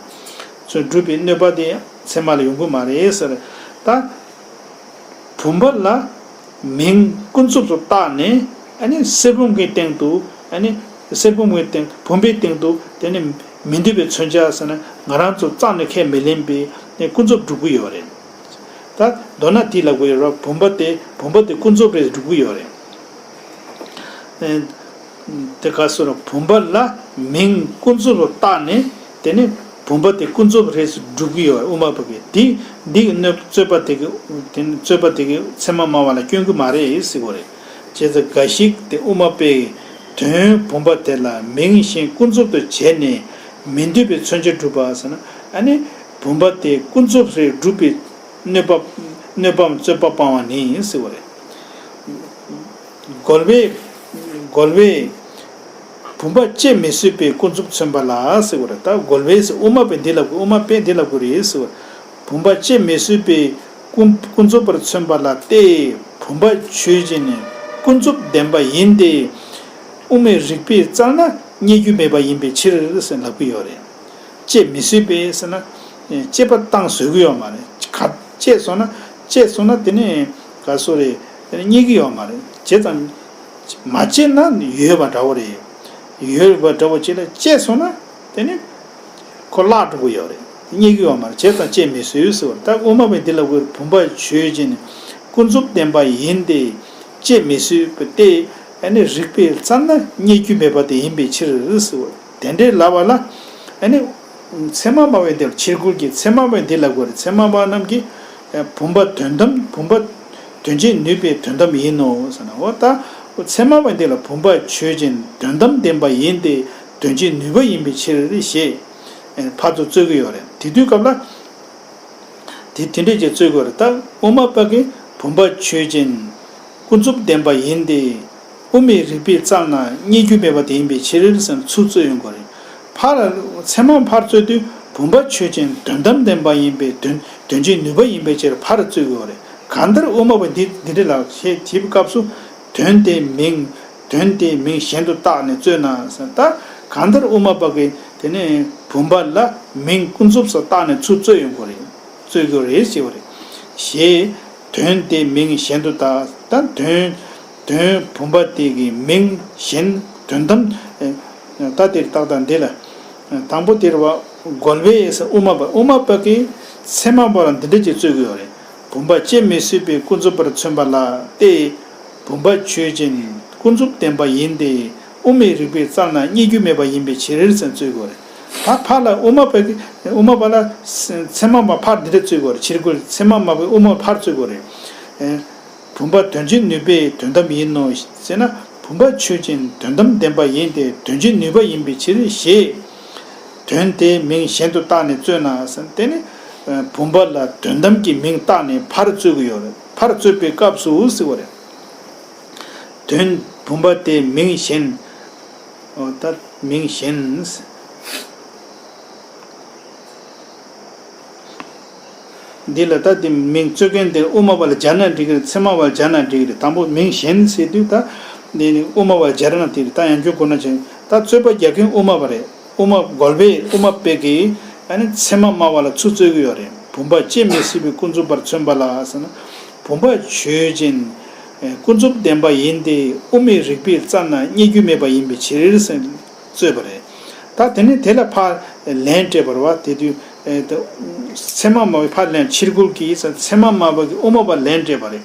མཚོན་སྒྲུབ་པའི་གནོད་པ་དེ་ཚད་མ་ལ་ཡོང་གི་མ་རེད་ཟེར། ད་བུམ་པ་ལ་མིང་ཀུན་རྫོབ་ཏུ་བཏགས་ནས་ཨ་ནི་གསེར་བུམ་གྱི་སྟེང་དུ་ཨ་ནི་གསེར་བུམ་གྱི་སྟེང་བུམ་པའི་སྟེང་དུ་དེ་ནི་མི་འདོད་པའི་མཚོན་བྱ་ཟེར་ན་ང་རང་ཚོ་རྩ་ནས་ཁས་མི་ལེན་པའི་ནི་ཀུན་རྫོབ་སྒྲུབ་ཀྱི་ཡོད་རེད། ད་མདོར་ན་དེ་ལབ་དགོས་ཡོད་རེད། བུམ་པ་དེ་བུམ་པ་དེ་ཀུན་རྫོབ་རེད་སྒྲུབ་ཀྱི་ཡོད་རེད། དེ་ག་སོ་ར་བུམ་པ་ལ་མིང་ཀུན་རྫོབ་ལ་བཏགས་ནས་དེ་ནི་བུམ་པ་དེ་ཀུན་རྫོབ་རེད་སྒྲུབ་ཀྱི་ཡོད་རེད། དབུ་མ་པ་གིས་དེ་འདི་གནོད་རྩོད་པ་དེ་གི་དེ་ནི་རྩོད་པ་དེ་གི་ཚད་མ་སྨྲ་བ་ལ་སྐྱོན་གྱི་མ་རེད་ཟེར་གྱི་རེད། བྱས་ཙང་འགའ་ཞིག་དེ་དབུ་མ་པས་དོན་བུམ་པ་དེ་ལ་མིང་གཞན་ཀུན་རྫོབ་ཏུ་བྱས་ནས་མི་འདོད་པའི་མཚོན་བྱ་སྒྲུབ་པ་ཟེར་ན་ཨ་ནི་བུམ་པ་དེ་ཀུན་རྫོབ་རེད་སྒྲུབ་པའི་གནོད་པ་གནོད་པའམ་རྩོད་པ་སྤང་བ་ནི་ཟེར་བ་རེད། རྒོལ་བས་རྒོལ་བས་བུམ་པ་དཔྱད་མི་བཟོད་པའི་ཀུན་རྫོབ་མཚོན་པ་ལ་ཟེར་བ་རེད། ད་རྒོལ་བས་ཟེར་དབུ་མ་པས་འདི་ལབ་དགོས། དབུ་མ་པས་འདི་ལབ་དགོས་རེད་ཟེར་བ། བུམ་པ་དཔྱད་མི་བཟོད་པའི་ཀུན་ཀུན་རྫོབ་པར་མཚོན་པ་ལ་སྟེ། བུམ་པ་ཆོས་ཅན་ནི་ཀུན་རྫོབ་བདེན་པ་ཡིན་ཏེ། དབུ་མའི་རིགས་པས་བཙལ་ན་རྙེད་རྒྱུ་མེད་པ་ཡིན་པའི་ཕྱིར་ཟེར་ལབ་ཀྱི་ཡོད་རེད། དཔྱད་མི་བཟོད་པས་ཟེར་ན། དཔྱད་པ་བཏང་བཟོད་ཀྱི་ཡོད་མ་རེད། ག་དཔྱད་སོང་ན་དཔྱད་སོང་ན་དེ་ནི་ག་སོ་རེད། དེ་ནི་རྙེད་ཀྱི་ཡོད་མ་རེད། བྱས་ཙང་མ་དཔྱད་ན་ཡོད་པ་འདྲ་བོ་རེད། ཡོད་པ་འདྲ་བོ་ཅིག་ལ་དཔྱད་སོང་ན་དེ་ནི་ཁོ་བརླག་འགྲོ་གི་ཡོད་རེད། རྙེད་ཀྱི་ཡོད་མ་རེད། བྱས་ཙང་དཔྱད་མི་བཟོད་ཟེར་བ། ད་དབུ་མ་པས་འདི་ལ་བོད་བུམ་པ་ཆོས་ཅན་ཀུན་རྫོབ་བདེན་པ་ཡིན་ཏེ། དཔྱད་མི་བཟོད་པ་སྟེ། ཨ་ནི་རིགས་པས་བཙལ་ན་རྙེད་རྒྱུ་མེད་པ་དེ་ཡིན་པའི་ཕྱིར་ཟེར་བ། དེ་འདྲའི་ལབ་པ་ལ་ཨ་ནི་ཚད་མ་སྨྲ་བས་འདིར་ཕྱིར་རྒོལ་གྱིས་ཚད་མ་སྨྲ་བས་འདི་ལབ་དགོས་རེད། ཚད་མ་སྨྲ་བ་རྣམས་ཀྱིས་བུམ་པ་དོན་དམ་བུམ་པ་དོན་བྱེད་ནུས་པའི་དོན་དམ་ཡིན་ནོ་ཟེར་ན། འོ་ད་ཚད་མ་སྨྲ་བས་འདི་ལ་བུམ་པ་ཆོས་ཅན་དོན་དམ་བདེན་པ་ཡིན་ཏེ་དོན་བྱེད་ནུས་པ་ཡིན་པའི་ཕྱིར་ཞེས་ཕར་ཚུར་རྩོད་ཀྱི་ཡོད་རེད། དེ་དུས་སྐབས་ལ། དེ་དེ་འདྲས་ཀྱི་རྩོད་དགོས་རེད། ད་དབུ་མ་པ་གིས་བུམ་པ་ཆོས་ཅན། ཀུན་རྫོབ་བདེན་པ་ཡིན་ཏེ། དབུ་མའི་རིགས་པས་བཙལ་ན་རྙེད་རྒྱུ་མེད་པ་དེ་ཡིན་པའི་ཕྱིར་ཟེར་ཚུར་རྩོད་ཡོང་དགོས་རེད། ཕར་ཚད་མ་ཕར་རྩོད་དུས་བུམ་པ་ཆོས་ཅན་དོན་དམ་བདེན་པ་ཡིན་པས་དོན་དོན་བྱེད་ནུས་པ་ཡིན་པའི་ཕྱིར་ཕར་རྩོད་དགོས་རེད། གང་ལྟར་དབུ་མ་པ་འདི་འདི་འདྲས་ལ་ཞེས་དྲིས་པའི་སྐབས་སུ། དོན་དེ་མིང་། དོན་དེ་མིང་གཞན་དུ་བཏགས་ནས་རྩོད་ན་ཟེར། ད་གང་ལྟར་དབུ་མ་པ་གིས་དེ་ནས་བུམ་པ་ལ་མིང་ཀུན་རྫོབ་སུ་བཏགས་ནས་ཚུར་རྩོད་ཡོང་དགོས་རེད། རྩོད་དགོས་རེད་ཞེས་པ་རེད། ཞེས་དོན་དེ་མིང་གཞན་དུ་བཏགས། ད་དོན་དོན་བུམ་པ་དེ་གི་མིང་གཞན་དོན་དམ། ད་དེར་ཏག་ཏག་འདི་ལ། དང་པོ་དེར་བ་རྒོལ་བས་ཟེར་དབུ་མ་པ། དབུ་མ་པ་གིས་ཚད་མ་པ་ལ་འདི་འདྲ་ཅིག་རྩོད་ཀྱི་ཡོད་རེད། བུམ་པ་དཔྱད་མི་བཟོད་པའི་ཀུན་རྫོབ་པར་མཚོན་པ་ལ་སྟེ། བུམ་པ་ཆོས་ཅན། ཀུན་རྫོབ་བདེན་པ་ཡིན་ཏེ། དབུ་མའི་རིགས་པས་བཙལ་ན་རྙེད་རྒྱུ་མེད་པ་ཡིན་པའི་ཕྱིར་ཟེར་རྩོད་དགོས་རེད། ད་ཕར་ལ་དབུ་མ་པ་གི་དབུ་མ་པ་ལ་ཚད་མ་པ་ཕར་འདི་འདྲ་རྩོད་དགོས་རེད། ཕྱིར་རྒོལ་ཚད་མ་པ་གི་དབུ་མ་ཕར་རྩོད་དགོས་རེད། བུམ་པ་དོན་བྱེད་ནུས་པའི་དོན་དམ་ཡིན་ནོ་ཟེར་ན། བུམ་པ་ཆོས་ཅན་དོན་དམ་བདེན་པ་ཡིན་ཏེ་དོན་བྱེད་ནུས་པ་ཡིན་པའི་ཕྱིར་ཞེས། དོན་དེ་མིང་གཞན་དུ་བཏགས་ནས་རྩོད་ན་ཟེར། དེ་ནི་བུམ་པ་ལ་དོན་དམ་གྱི་མིང་བཏགས་ནས་ཕར་རྩོད་ཀྱི་ཡོད་རེད། ཕར་རྩོད་པའི་སྐབས་སུ་ཟེར་བ་རེད། དོན་བུམ་པ་དེ་མིང་གཞན། འོ་ད་མིང་གཞན། འདི་ལ་ད་དེ་མིང་རྩོད་མཁན་དེ་དབུ་མ་པ་ལ་སྦྱར་ན་འགྲིག་གི་རེད། ཚད་མ་པ་ལ་སྦྱར་ན་འགྲིག་གི་རེད། དང་པོ་མིང་གཞན་ཟེར་དུས་ད་འདི་ནི་དབུ་མ་པ་ལ་སྦྱར་ན་དེ་རེད། ད་ཡང་བསྐྱར་དགོངས་ན་བྱས། ད་རྩོད་པ་རྒྱག་མཁན་དབུ་མ་པ་རེད། དབུ་མ་རྒོལ་བས་དབུ་མ་པ་གིས་ཨ་ནི་ཚད་མ་སྨྲ་བ་ལ་ཚུར་རྩོད་ཀྱི་ཡོད་རེད། བུམ་པ་དཔྱད་མི་སྲིད་པའི་ཀུན་རྫོབ་པར་མཚོན་པ་ལ་ཟེར་ན། བུམ་པ་ཆོས་ཅན། ཀུན་རྫོབ་བདེན་པ་ཡིན་ཏེ་དབུ་མའི་རིགས་པས་བཙལ་ན་རྙེད་རྒྱུ་མེད་པ་ཡིན་པའི་ཕྱིར་ཟེར་རྩོད་པ་རེད། ད་དེ་ནས་དེ་ལ་ཕར་ལན་སྤྲད་པ་རེད་བ། དེ་དུས་ཚད་མ་སྨྲ་བས་ཕར་ལན་ཕྱིར་རྒོལ་གྱིས་ཚད་མ་སྨྲ་བ་གིས་དབུ་མ་པར་ལན་སྤྲད་པ་རེད།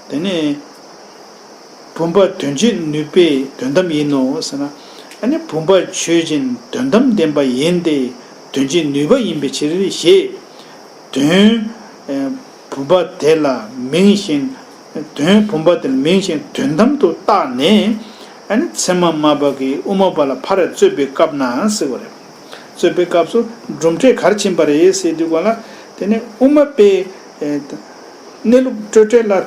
དེ་ནས། བུམ་པ་དོན་བྱེད་ནུས་པའི་དོན་དམ་ཡིན་ནོ་ཟེར་ན། ཨ་ནི་བུམ་པ་ཆོས་ཅན་དོན་དམ་བདེན་པ་ཡིན་ཏེ་དོན་བྱེད་ནུས་པ་ཡིན་པའི་ཕྱིར་ཞེས། དོན། བུམ་པ་དེ་ལ་མིང་གཞན། དོན་བུམ་པ་དེ་ལ་མིང་ཞིག་དོན་དམ་དུ་བཏགས་ནས། ཨ་ནི་ཚད་མ་སྨྲ་བ་གིས་དབུ་མ་པ་ལ་ཕར་རྩོད་པའི་སྐབས་ན་ཟེར་བ་རེད། རྩོད་པའི་སྐབས་སུ་གྲུབ་འབྲས་ག་རེ་ཕྱིན་པ་རེད་ཟེར་དུས་ག་ལ། དེ་ནི་དབུ་མ་པས་གནས་ལུགས་སྤྲོས་བྲལ་ལ་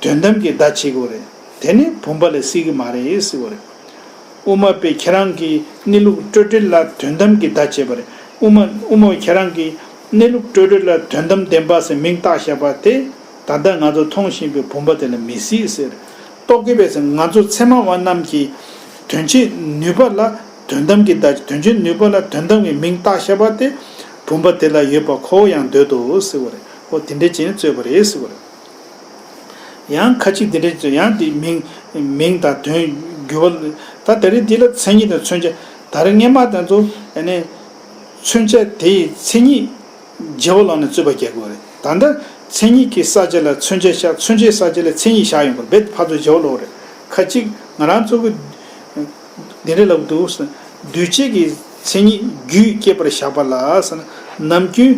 དོན་དམ་གྱི་བརྡ་བྱེད་དགོས་རེད། དེ་ནི་བུམ་པ་ལ་སྲིད་ཀྱི་མ་རེད་ཟེར་བ་རེད། དབུ་མ་པས་ཁྱེད་རང་གིས་གནས་ལུགས་སྤྲོས་བྲལ་ལ་དོན་དམ་གྱི་བརྡ་བྱས་པ་རེད། དབུ་མ་དབུ་མ་པས་ཁྱེད་རང་གིས་གནས་ལུགས་སྤྲོས་བྲལ་ལ་དོན་དམ་བདེན་པ་ཟེར་མིང་བཏགས་བཞག་པ་དེ། ད་ལྟ་ང་ཚོ་མཐོང་བཞིན་པའི་བུམ་པ་དེ་ལ་མི་སྲིད་ཟེར། རྟོག་གེ་པས་ཟེར། ང་ཚོ་ཚད་མ་པ་རྣམས་ཀྱིས་དོན་བྱེད་ནུས་པ་ལ་དོན་དམ་གྱི་བརྡ། དོན་བྱེད་ནུས་པ་ལ་དོན་དམ་གྱི་མིང་བཏགས་བཞག་པ་དེ་བུམ་པ་དེ་ལ་ཡོད་པ་ཁོ་བོ་ཡང་འདོད་དོ་ཟེར་བ་རེད། འོ་དེ་འདྲ་བྱས་ནས་རྩོད་པ་རེད་ཟེར་བ་རེད། ཡང་ཁ་ཅིག་འདི་འདྲ་ཚོས་ཡང་དེ་མིང་མིང་དང་དོན་བསྒྱུར་བ། ད་དེ་རིང་འདི་ལ་མཚན་ཉིད་དང་མཚོན་བྱ། ད་རེས་སྔས་མ་དེ་ཚོ་ཨ་ནི་མཚོན་བྱ་དེའི་མཚན་ཉིད་བརྗེ་བོ་བླངས་ནས་རྩོད་པ་རྒྱག་དགོས་རེད། ད་ལྟ་མཚན་ཉིད་ཀྱི་ས་ཆ་ལ་མཚོན་བྱ་བཞག་མཚོན་བྱའི་ས་ཆ་ལ་མཚན་ཉིད་བཞག་ཡོང་དགོས་རེད། རྦད་ཕར་ཚུར་བརྗེ་བོ་ལོག་རེད། ཁ་ཅིག་ང་རང་ཚོ་གི་འདི་འདྲ་ལབ་འདུག་ཟེར། འདུས་བྱས་ཀྱི་མཚན་ཉིད་རྒྱུས་སྐྱེད་པར་བཞག་པ་ལ་ཟེར་ན། ནམ་རྒྱུན་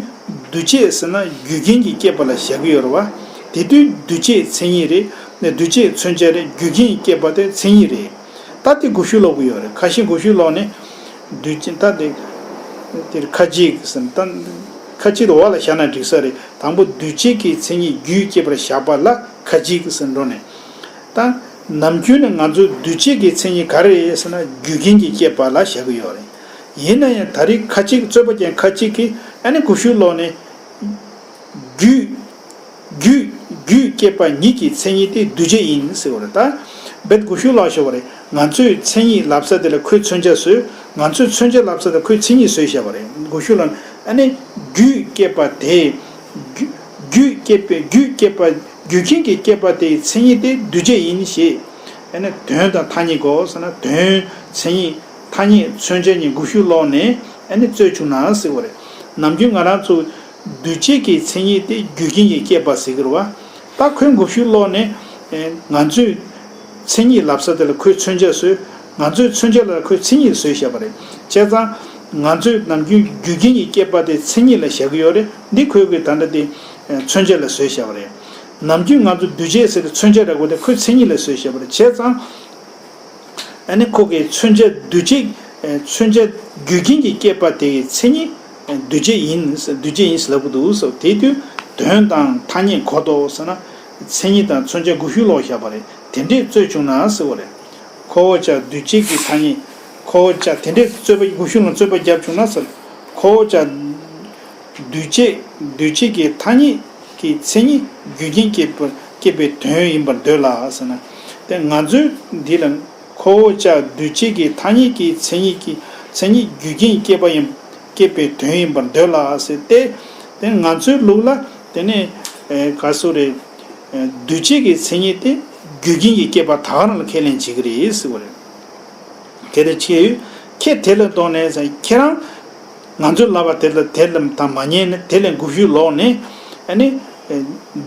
འདུས་བྱས་ཟེར་ན་རྒྱུ་རྐྱེན་གྱིས་སྐྱེད་པ་ལ་བཞག་གི་ཡོད་རེད་བ། དེ་དུས་འདུས་བྱས་མཚན་ཉིད་རེད། ནས་འདུས་བྱས་མཚོན་བྱ་རེད། རྒྱུ་རྐྱེན་གྱིས་སྐྱེད་པ་དེ་མཚན་ཉིད་རེད། ད་དེ་གོ་ཤུགས་ལོག་གི་ཡོད་རེད། ཁ་ཤས་གོ་ཤུགས་ལོག་ནས་འདུས་བྱས་ད་དེ་དེར་ཁ་ཅིག་ཟེར་ན། ད་ཁ་ཅིག་ཏུ་འོག་ལ་བཞག་ན་འགྲིག་ས་རེད། དང་པོ་འདུས་བྱས་ཀྱི་མཚན་ཉིད་རྒྱུས་སྐྱེད་པར་བཞག་པ་ལ་ཁ་ཅིག་ཟེར་འགྲོ་ནས། ད་ནམ་རྒྱུན་ནས་ང་ཚོའི་འདུས་བྱས་ཀྱི་མཚན་ཉིད་ག་རེ་རེད་ཟེར་ན། རྒྱུ་རྐྱེན་གྱིས་སྐྱེད་པ་ལ་བཞག་གི་ཡོད་རེད། ཡིན་ན་ཡང་ད་རེས་ཁ་ཅིག་རྩོད་པ་རྒྱག་ཁ་ཅིག་གིས་ཨ་ནི་གོ་ཤུགས་ལོག་ནས་རྒྱུས་རྒྱུས་རྒྱུས་སྐྱེད་པ་ཉིད་ཀྱི་མཚན་ཉིད་དེ་འདུས་བྱས་ཡིན་ཟེར་བ་རེད། ད་རྦད་གོ་ཤུགས་ལོག་ཤོར་བ་རེད། ང་ཚོས་མཚན་ཉིད་ལབ་ས་དེ་ལ་ཁོས་མཚོན་བྱ་བཟོས། ང་ཚོས་མཚོན་བྱ་ལབ་ས་དེ་ལ་ཁོས་མཚན་ཉིད་བཟོས་བཞག་པ་རེད། གོ་ཤུགས་ལོག་ནས་ཨ་ནི་རྒྱུས་སྐྱེད་པ་དེ། རྒྱུ་རྒྱུས་སྐྱེད་པའི་རྒྱུས་སྐྱེད་པ། རྒྱུ་རྐྱེན་གྱིས་སྐྱེད་པ་དེའི་མཚན་ཉིད་དེ་འདུས་བྱས་ཡིན་ཞེས། ཨ་ནི་དོན་དང་ཐ་སྙད་གོ་ཟེར་ན། དོན་མཚན་ཉིད་ཐ་སྙད་མཚོན་བྱ་གཉིས་གོ་ཤུགས་ལོག་ནས་ཨ་ནི་རྩོད་བཅུག་ན་ཟེར་བ་རེད། ནམ་རྒྱུན་ང་རང་ཚོ་འདུས་བྱས་ཀྱི་མཚན་ཉིད་དེ་རྒྱུ་རྐྱེན་གྱིས་སྐྱེད་པ་ཟེར་གི་རེད་བ། ད་ཁོས་གོ་ཤུགས་ལོག་ནས་ང་ཚོས་མཚན་ཉིད་ལབ་ས་དེ་ལ་ཁོས་མཚོན་བྱ་བཟོས། ང་ཚོས་མཚོན་བྱ་ལ་ཁོས་མཚན་ཉིད་བཟོས་བཞག་པ་རེད། བྱས་ཙང་ང་ཚོས་ནམ་རྒྱུན་རྒྱུ་རྐྱེན་གྱིས་སྐྱེད་པ་དེ་མཚན་ཉིད་ལ་བཞག་གི་ཡོད་རེད། འདི་ཁོས་གི་ད་ལྟ་དེ་མཚོན་བྱ་ལ་བཟོས་བཞག་པ་རེད། ནམ་རྒྱུན་ང་ཚོ་འདུས་བྱས་ཟེར་ཏེ་མཚོན་བྱ་ར་གོ་དེ་ཁོས་མཚན་ཉིད་ལ་བཟོས་བཞག་པ་རེད། བྱས་ཙང་ཨ་ནི་ཁོ་གིས་མཚོན་བྱ་འདུས་བྱས། མཚོན་བྱ་རྒྱུ་རྐྱེན་གྱིས་སྐྱེད་པ་དེ་གི་མཚན་ཉིད་འདུས་བྱས་ཡིན། འདུས་བྱས་ཡིན་ཟེར་ལབ་གི་འདུག་ཟེར། དེ་དུས་དོན་དང་ཐ་སྙད་གོ་དོ་ཟེར་ན། མཚན་ཉིད་དང་མཚོན་བྱ་གོ་ཤུགས་ལོག་བཞག་པ་རེད། དེ་འདྲས་རྩོད་བྱུང་ན་ཟེར་བ་རེད། ཁོ་བོ་ཅག་འདུས་བྱས་ཀྱི་ཐ་སྙད། ཁོ་བོ་ཅག་དེ་འདྲས་རྩོད་པ་གོ་ཤུགས་ལ་རྩོད་པ་བརྒྱབ་བྱུང་ན་ཟེར། ཁོ་བོ་ཅག་འདུས་བྱས། འདུས་བྱས་ཀྱི་ཐ་སྙད་ཀྱི་མཚན་ཉིད་རྒྱུ་རྐྱེན་སྐྱེད་པ་སྐྱེད་པའི་དོན་ཡིན་པར་འདོད་ལ་ཟེར་ན། དེ་ང་ཚོས་འདི་ལ་ཁོ་བོ་ཅག་འདུས་བྱས་ཀྱི་ཐ་སྙད་ཀྱི་མཚན་ཉིད་ཀྱི་མཚན་ཉིད་རྒྱུ་རྐྱེན་སྐྱེད་པ་ཡིན། སྐྱེད་པའི་དོན་ཡིན་པར་འདོད་ལ་ཟེར་ཏེ། དེ་ང་ཚོའི་ལུགས་ལ་དེ་ནས་ག་སུ་རེད། འདུས་བྱས་ཀྱི་མཚན་ཉིད་དེ་རྒྱུ་རྐྱེན་གྱིས་སྐྱེད་པ་ད་ག་རང་ལ་ཁས་ལེན་བྱེད་ཀྱི་རེད་ཟེར་བ་རེད། དེ་ལྟར་ཁྱེད་ཁྱེད་དེ་ལ་ལྡོག་ནས་ཟེར། ཁྱེད་རང་ང་ཚོའི་ལབ་པ་དེ་ལ་དེ་ལ་དང་མ་ཉན་ནས་དེ་ལས་འགུག་ཤུགས་ལོག་ནས། ཨ་ནི་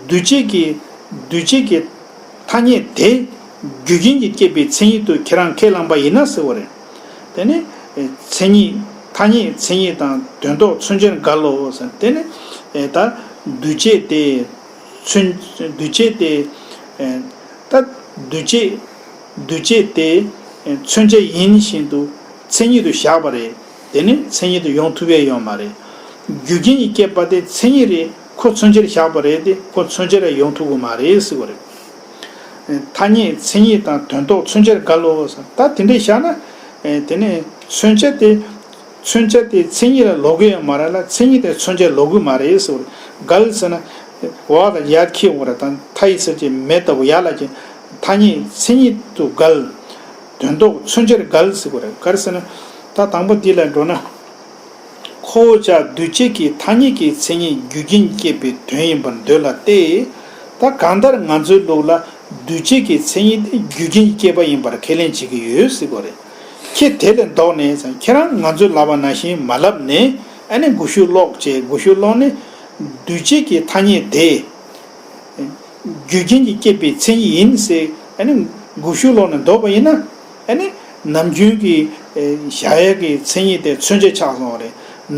འདུས་བྱས་ཀྱི་འདུས་བྱས་ཀྱི་ཐ་སྙད་དེ་རྒྱུ་རྐྱེན་གྱིས་སྐྱེད་པའི་མཚན་ཉིད་དུ་ཁྱེད་རང་ཁས་བླངས་པ་ཡིན་ན་ཟེར་བ་རེད། དེ་ནི་མཚན་ཉིད་ཐ་སྙད་མཚན་ཉིད་དང་དོན་ལྡོག་མཚོན་བྱར་འགལ་ལོ་ཟེར། དེ་ནི་ད་འདུས་བྱས་དེ། མཚོན། འདུས་བྱས་དེ། ད་འདུས་བྱས། འདུས་བྱས་དེ་མཚོན་བྱ་ཡིན་བཞིན་དུ་མཚན་ཉིད་དུ་བཞག་པ་རེད། དེ་ནི་མཚན་ཉིད་དུ་ཡོང་ཐུབ་ཡས་ཡོད་མ་རེད། རྒྱུ་རྐྱེན་གྱིས་སྐྱེད་པ་དེ་མཚན་ཉིད་རེད། ཁོ་མཚོན་བྱར་བཞག་པ་རེད་དེ་ཁོ་མཚོན་བྱར་ཡོང་ཐུབ་ཀྱི་མ་རེད་ཟེར་བ་རེད། ཐ་སྙད་མཚན་ཉིད་དང་དོན་ལྡོག་མཚོན་བྱར་འགལ་ལོ་ཟེར། ད་དེ་འདྲས་བཞག་ན། དེ་ནི་མཚོན་བྱ་དེ། མཚོན་བྱ་དེ་མཚན་ཉིད་ལ་ལོག་གི་ཡོད་མ་རེད་ལ། མཚན་ཉིད་དེ་མཚོན་བྱ་ལ་ལོག་གི་མ་རེད་ཟེར་བ་རེད། འགལ་ཟེར་ན། འོག་ལ་ཡར་འཁྱེར་ཡོང་བ་རེད། ད་མཐའ་ཡི་ཟེར་གྱི་མེ་ལྟ་བུ་ཡར་ལ་ཀྱི། ཐ་སྙད་མཚན་ཉིད་དུ་འགལ། དོན་ལྡོག་མཚོན་བྱར་འགལ་ཟེར་བ་རེད། ག་རེ་ཟེར་ན། ད་དང་པོ་འདི་ལ་འགྲོ་ན། ཁོ་བོ་ཅག་འདུས་བྱས་ཀྱི་ཐ་སྙད་ཀྱི་མཚན་ཉིད་རྒྱུ་རྐྱེན་སྐྱེད་པའི་དོན་ཡིན་པར་འདོད་ལ་སྟེ། ད་གང་ལྟར་ང་ཚོའི་ལུགས་ལ་འདུས་བྱས་ཀྱི་མཚན་ཉིད་དེ་རྒྱུ་རྐྱེན་སྐྱེད་པ་ཡིན་པར་ཁས་ལེན་བྱེད་ཀྱི་ཡོད་ཟེར་བ་རེད། ཁྱེད་དེ་ལས་ལྡོག་ནས་ཁྱེད་རང་ང་ཚོས་ལབ་པ་ནང་བཞིན་མ་ལབ་ནས། ཨ་ནི་འགུག་ཤུགས་ལོག་བྱས། འགུག་ཤུགས་ལོག་ནས་འདུས་བྱས་ཀྱི་ཐ་སྙད་དེ་རྒྱུ་རྐྱེན་གྱིས་སྐྱེད་པའི་མཚན་ཉིད་ཡིན་ཟེར། ཨ་ནི་འགུག་ཤུགས་ལོག་ནས་ལྡོག་པ་ཡིན་ན། ཨ་ནི་ནམ་རྒྱུན་གྱི་བཞག་ཡས་ཀྱི་མཚན་ཉིད་དེ་མཚོན་བྱ་ཆགས་སོང་བ་རེད།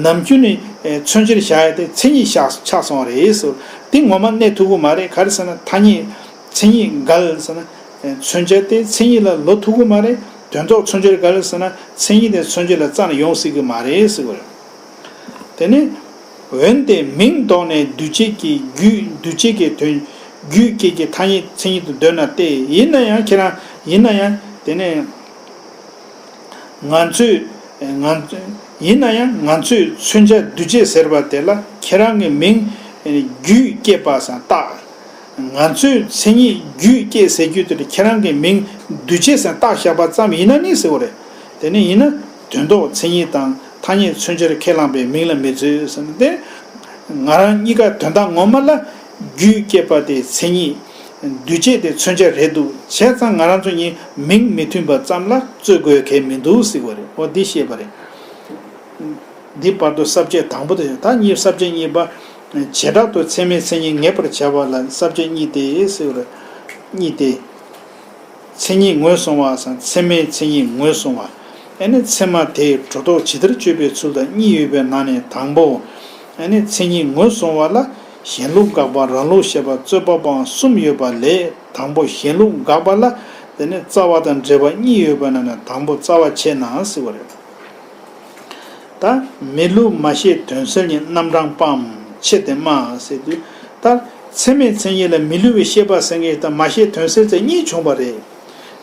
ནམ་རྒྱུན་ནས་མཚོན་བྱར་བཞག་ཡས་དེ་མཚན་ཉིད་ཆགས་ཆགས་སོང་བ་རེད་ཟེར། དེ་ངོ་མ་གནས་ཐུབ་ཀྱི་མ་རེད། ག་རེ་ཟེར་ན་ཐ་སྙད། མཚན་ཉིད་འགལ་ཟེར་ན། མཚོན་བྱ་དེ་མཚན་ཉིད་ལ་ལོག་ཐུབ་ཀྱི་མ་རེད། དོན་ལྡོག་མཚོན་བྱར་འགལ་ཟེར་ན་མཚན་ཉིད་དེ་མཚོན་བྱ་ལ་རྩ་ནས་ཡོང་སྲིད་ཀྱི་མ་རེད་ཟེར་གྱི་རེད། དེ་ནས། འོན་ཏེ་མིང་ལྡོག་ནས་འདུས་བྱས་ཀྱི་རྒྱུད་འདུས་བྱས་ཀྱི་དོན་རྒྱུད་སྐྱེ་གི་ཐ་སྙད་མཚན་ཉིད་དུ་འདོད་ན་སྟེ། ཡིན་ན་ཡང་ཁྱེད་རང་ཡིན་ན་ཡང་དེ་ནས། ང་ཚོས་ང་ཚོས་ཡིན་ན་ཡང་ང་ཚོས་མཚོན་བྱ་འདུས་བྱས་ཟེར་བ་དེ་ལ་ཁྱེད་རང་གི་མིང་རྒྱུད་སྐྱེས་པ་སང་བཏགས། ང་ཚོས་མཚན་ཉིད་རྒྱུད་སྐྱེས་ཟེར་རྒྱུ་དེ་ལ་ཁྱེད་རང་གི་མིང་འདུས་བྱས་སང་བཏགས་བཞག་པ་ཙམ་ཡིན་ན་ནི་ཟེར་བ་རེད། དེ་ནི་ཡིན་ན་དོན་ལྡོག་མཚན་ཉིད་དང་ཐ་སྙད་མཚོན་བྱར་ཁས་བླངས་པའི་མིང་ལ་མི་འཛུད་ཟེར་ན་དེ། ང་རང་གཉིས་ཀ་དོན་དག་ངོ་མ་ལ་རྒྱུད་སྐྱེས་པ་དེ་མཚན་ཉིད། འདུས་བྱས་དེ་མཚོན་བྱ་རེད་འདུག་བྱས་ཙང་ང་རང་ཚོ་གཉིས་མིང་མི་མཐུན་པ་ཙམ་ལ་རྩོད་དགོས་གལ་མི་འདུག་ཟེར་བ་རེད། འོ་འདི་བཤད་པ་རེད། འདི་བར་དུ་ས་བཅད་དང་པོ་དེ་ད་གཉིས་ས་བཅད་གཉིས་པ། བྱེ་བྲག་ཏུ་ཚད་མའི་མཚན་ཉིད་ངེས་པར་བྱ་བ་ལ་ས་བཅད་གཉིས་ཏེ་ཟེར་བ་རེད། གཉིས་ཏེ། མཚན་ཉིད་ངོས་བཟུང་བ་སམ་ཚད་མའི་མཚན་ཉིད་ངོས་བཟུང་བ། ཨ་ནི་ཚད་མ་དེས་གྲུབ་རྟོག་ཇི་ལྟར་དཔྱོད་པའི་ཚུལ་དང་གཉིས་ཡོད་པའི་ནང་ནས་དང་པོ། ཨ་ནི་མཚན་ཉིད་ངོས་བཟུང་བ་ལ་གཞན་ལུགས་དགག་པ་རང་ལུགས་བཤད་པ་རྩོད་པ་སྤང་གསུམ་ཡོད་པ་ལས་དང་པོ་གཞན་ལུགས་དགག་པ་ལ་དེ་ནི་རྩ་བ་དང་འབྲེལ་བ་གཉིས་ཡོད་པ་ནང་ནས་དང་པོ་རྩ་བ་ཆད་ན་ཟེར་བ་རེད། ད་མི་སླུ་མ་ཤེས་དོན་སེལ་གཉིས་རྣམ་གྲངས་སྤངས་ཆད་དེ་སྨྲ་ཟེར་དུས། ད་ཚད་མའི་མཚན་ཉིད་ལ་མི་སླུ་བའི་ཤེས་པ་ཟེར་མཁན་དང་མ་ཤེས་དོན་སེལ་ཟེར་གཉིས་བྱུང་བ་རེད།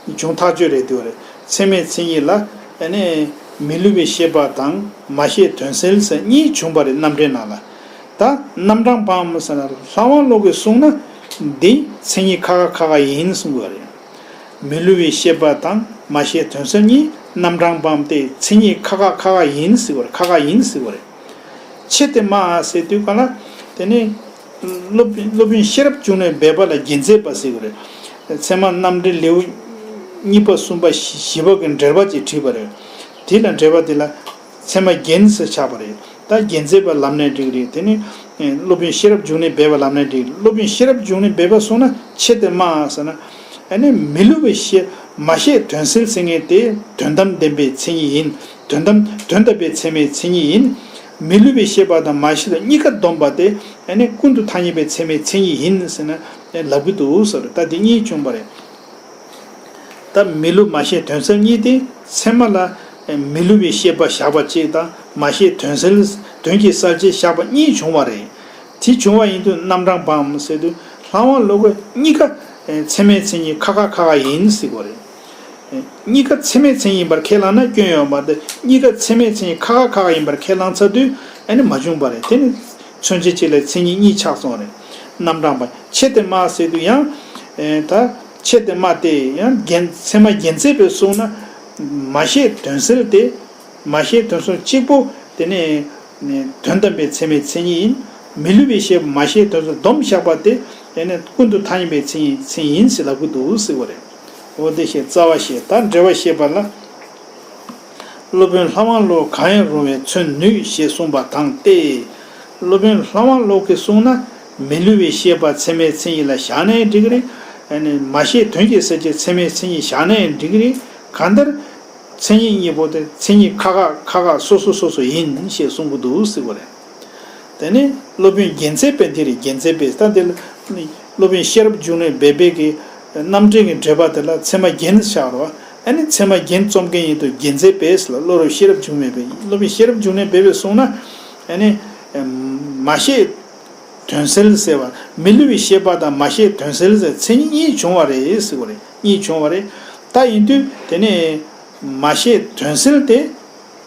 བྱུང་ཐག་ཆོད་རེད་འདུག་རེད། ཚད་མའི་མཚན་ཉིད་ལ་ཨ་ནི་མི་སླུ་བའི་ཤེས་པ་དང་མ་ཤེས་དོན་སེལ་ཟེར་གཉིས་བྱུང་བ་རེད་རྣམ་འགྲེལ་ནང་ལ། ད་རྣམ་གྲངས་སྤངས་ཟེར་ན་ལྷ་དབང་བློ་གིས་གསུངས་ན་འདི་མཚན་ཉིད་ཁ་ཁ་ཁ་ཁ་ཡིན་གསུང་དགོས་རེད། མི་སླུ་བའི་ཤེས་པ་དང་མ་ཤེས་དོན་སེལ་གཉིས་རྣམ་གྲངས་སྤངས་ཏེ་མཚན་ཉིད་ཁ་ཁ་ཁ་ཁ་ཡིན་ཟེར་བ་རེད། ཁ་ཁ་ཡིན་ཟེར་བ་རེད། ཆད་དེ་སྨྲ་ཟེར་དུས་ག་ལ། དེ་ནི། སློབ་དཔོན་སློབ་དཔོན་ཤེས་རབ་འབྱུང་གནས་སྦས་པ་ལ་རྒྱལ་མཚན་པ་ཟེར་བ་རེད། ཚད་མ་རྣམ་འགྲེལ་ལེའུ་གཉིས་པ་གསུམ་པ་བཞི་པ་གི་འགྲེལ་པ་ཅིག་བྲིས་པ་རེད། དེ་ལ་འགྲེལ་པ་དེ་ལ། ཚད་མ་རྒྱན་ཟེར་ཆགས་པ་རེད། ད་རྒྱལ་མཚན་པ་ལབ་ནའི་འགྲིག་རེད། དེ་ནི། སློབ་དཔོན་ཤེས་རབ་འབྱུང་གནས་སྦས་པ་ལབ་ནའི་འགྲིག་སློབ་དཔོན་ཤེས་རབ་འབྱུང་གནས་སྦས་པ་གསུངས་ན་ཆད་དེ་སྨྲ་ཟེར་ན། ཨ་ནི་མི་སླུ་བའི་ཤེས་མ་ཤེས་དོན་སེལ་ཟེར་མཁན་དེ་དོན་དམ་བདེན་པའི་མཚན་ཉིད་ཡིན། དོན་དམ་དོན་དམ་པའི་ཚད་མའི་མཚན་ཉིད་ཡིན། མི་སླུ་བའི་ཤེས་པ་དང་མ་ཤེས་པ་གཉིས་ཀ་བསྡོམས་པ་དེ་ཨ་ནི་ཀུན་ཏུ་ཐ་སྙད་པའི་ཚད་མའི་མཚན་ཉིད་ཡིན་ཟེར་ན་ལབ་ཀྱི་འདུག་ཟེར། ད་དེ་གཉིས་བྱུང་བ་རེད། ད་མི་སླུ་མ་ཤེས་དོན་སེལ་གཉིས་དེ་ཚད་མ་ལ་མི་སླུ་བའི་ཤེས་པ་བཞག་པ་གཅིག་དང་མ་ཤེས་དོན་སེལ་དོན་གྱི་གསལ་བྱེད་བཞག་པ་གཉིས་བྱུང་བ་རེད། དེ་བྱུང་བ་ཡིན་དུས་རྣམ་གྲངས་སྤངས་ཟེར་དུས་ལྷ་དབང་བློ་གིས་གཉིས་ཀ་ཚད་མའི་མཚན་ཉིད་ཁ་ཁ་ཁ་ཁ་ཡིན་ཟེར་གྱི་རེད། གཉིས་ཀ་ཚད་མའི་མཚན་ཉིད་ཡིན་པར་ཁས་བླངས་ན་སྐྱོན་ཡོད་མ་རེད། གཉིས་ཀ་ཚད་མའི་མཚན་ཉིད་ཁ་ཁ་ཁ་ཁ་ཡིན་པར་ཁས་བླངས་ཚར་དུས་ཨ་ནི་མ་བྱུང་བ་རེད། དེ་ནི་མཚོན་བྱེད་གཅིག་ལ་མཚན་ཉིད་གཉིས་ཆགས་སོང་བ་རེད། རྣམ་གྲངས་སྤངས་ཆད་དེ་སྨྲ་ཟེར་དུས་ཡང་། ད་ཆད་དེ་སྨྲ་སྟེ་ཡང་རྒྱན་ཚད་མ་རྒྱལ་མཚན་པས་གསུངས་ན། མ་ཤེས་དོན་སེལ་ཏེ། མ་ཤེས་དོན་སེལ་གཅིག་པོ་དེ་ནི། དོན་དམ་པའི་ཚད་མའི་མཚན་ཉིད་ཡིན། མི་སླུ་བའི་ཤེས་པ་མ་ཤེས་དོན་སེལ་བསྡོམས་བཞག་པ་དེ་དེ་ནི་ཀུན་ཏུ་ཐ་སྙད་པའི་མཚན་ཉིད་མཚན་ཡིན་ཞེས་ལབ་ཀྱི་འདུག་ཟེར་བ་རེད། འོ་དེ་བཤད་རྩ་བ་བཤད་ད་འགྲེལ་པ་བཤད་པ་ལ། སློབ་དཔོན་ལྷ་དབང་བློ་གང་ཡང་རུང་བས་མཚོན་ནུས་ཞེས་གསུངས་པ་དང་སྟེ། སློབ་དཔོན་ལྷ་དབང་བློ་གིས་གསུངས་ན་མི་སླུ་བའི་ཤེས་པ་ཚད་མའི་མཚན་ཉིད་ལ་བཞག་ནའི་འགྲིག་གི་རེད། ཨ་ནི་མ་ཤེས་དོན་གྱི་གསལ་བྱེད་ཚད་མའི་མཚན་ཉིད་བཞག་ནའི་འགྲིག་གི་རེད། གང་ལྟར། མཚན་ཉིད་གཉིས་པོ་དེ་མཚན་ཉིད་ཁ་ཁ་ཁ་ཁ་སོ་སོ་སོ་སོ་ཡིན་ཞེས་གསུང་གི་འདུག་ཟེར་བ་རེད། དེ་ནས་སློབ་དཔོན་རྒྱལ་མཚན་པས་འདི་རེད། རྒྱལ་མཚན་པས་ད་འདི་ལ་སློབ་དཔོན་ཤེས་རབ་འབྱུང་གནས་སྦས་པའི་གི་རྣམ་འགྲེལ་གྱི་འགྲེལ་པ་དེ་ལ་ཚད་མ་རྒྱན་བཞག་རོགས། ཨ་ནི་ཚད་མ་རྒྱན་རྩོམ་མཁན་ཡིན་དུས་རྒྱལ་མཚན་པས་ལ་བློ་རབ་ཤེས་རབ་འབྱུང་གནས་པས་སློབ་དཔོན་ཤེས་རབ་འབྱུང་གནས་སྦས་པས་གསུངས་ན། ཨ་ནི་མ་ཤེས་དོན་སེལ་ཟེར་བ་མི་སླུ་བའི་ཤེས་པ་དང་མ་ཤེས་དོན་སེལ་ཟེར་མཚན་ཉིད་གཉིས་བྱུང་བ་རེད་ཟེར་བ་རེད། གཉིས་བྱུང་བ་རེད། ད་ཡིན་དུས་དེ་ནས་མ་ཤེས་དོན་སེལ་དེ།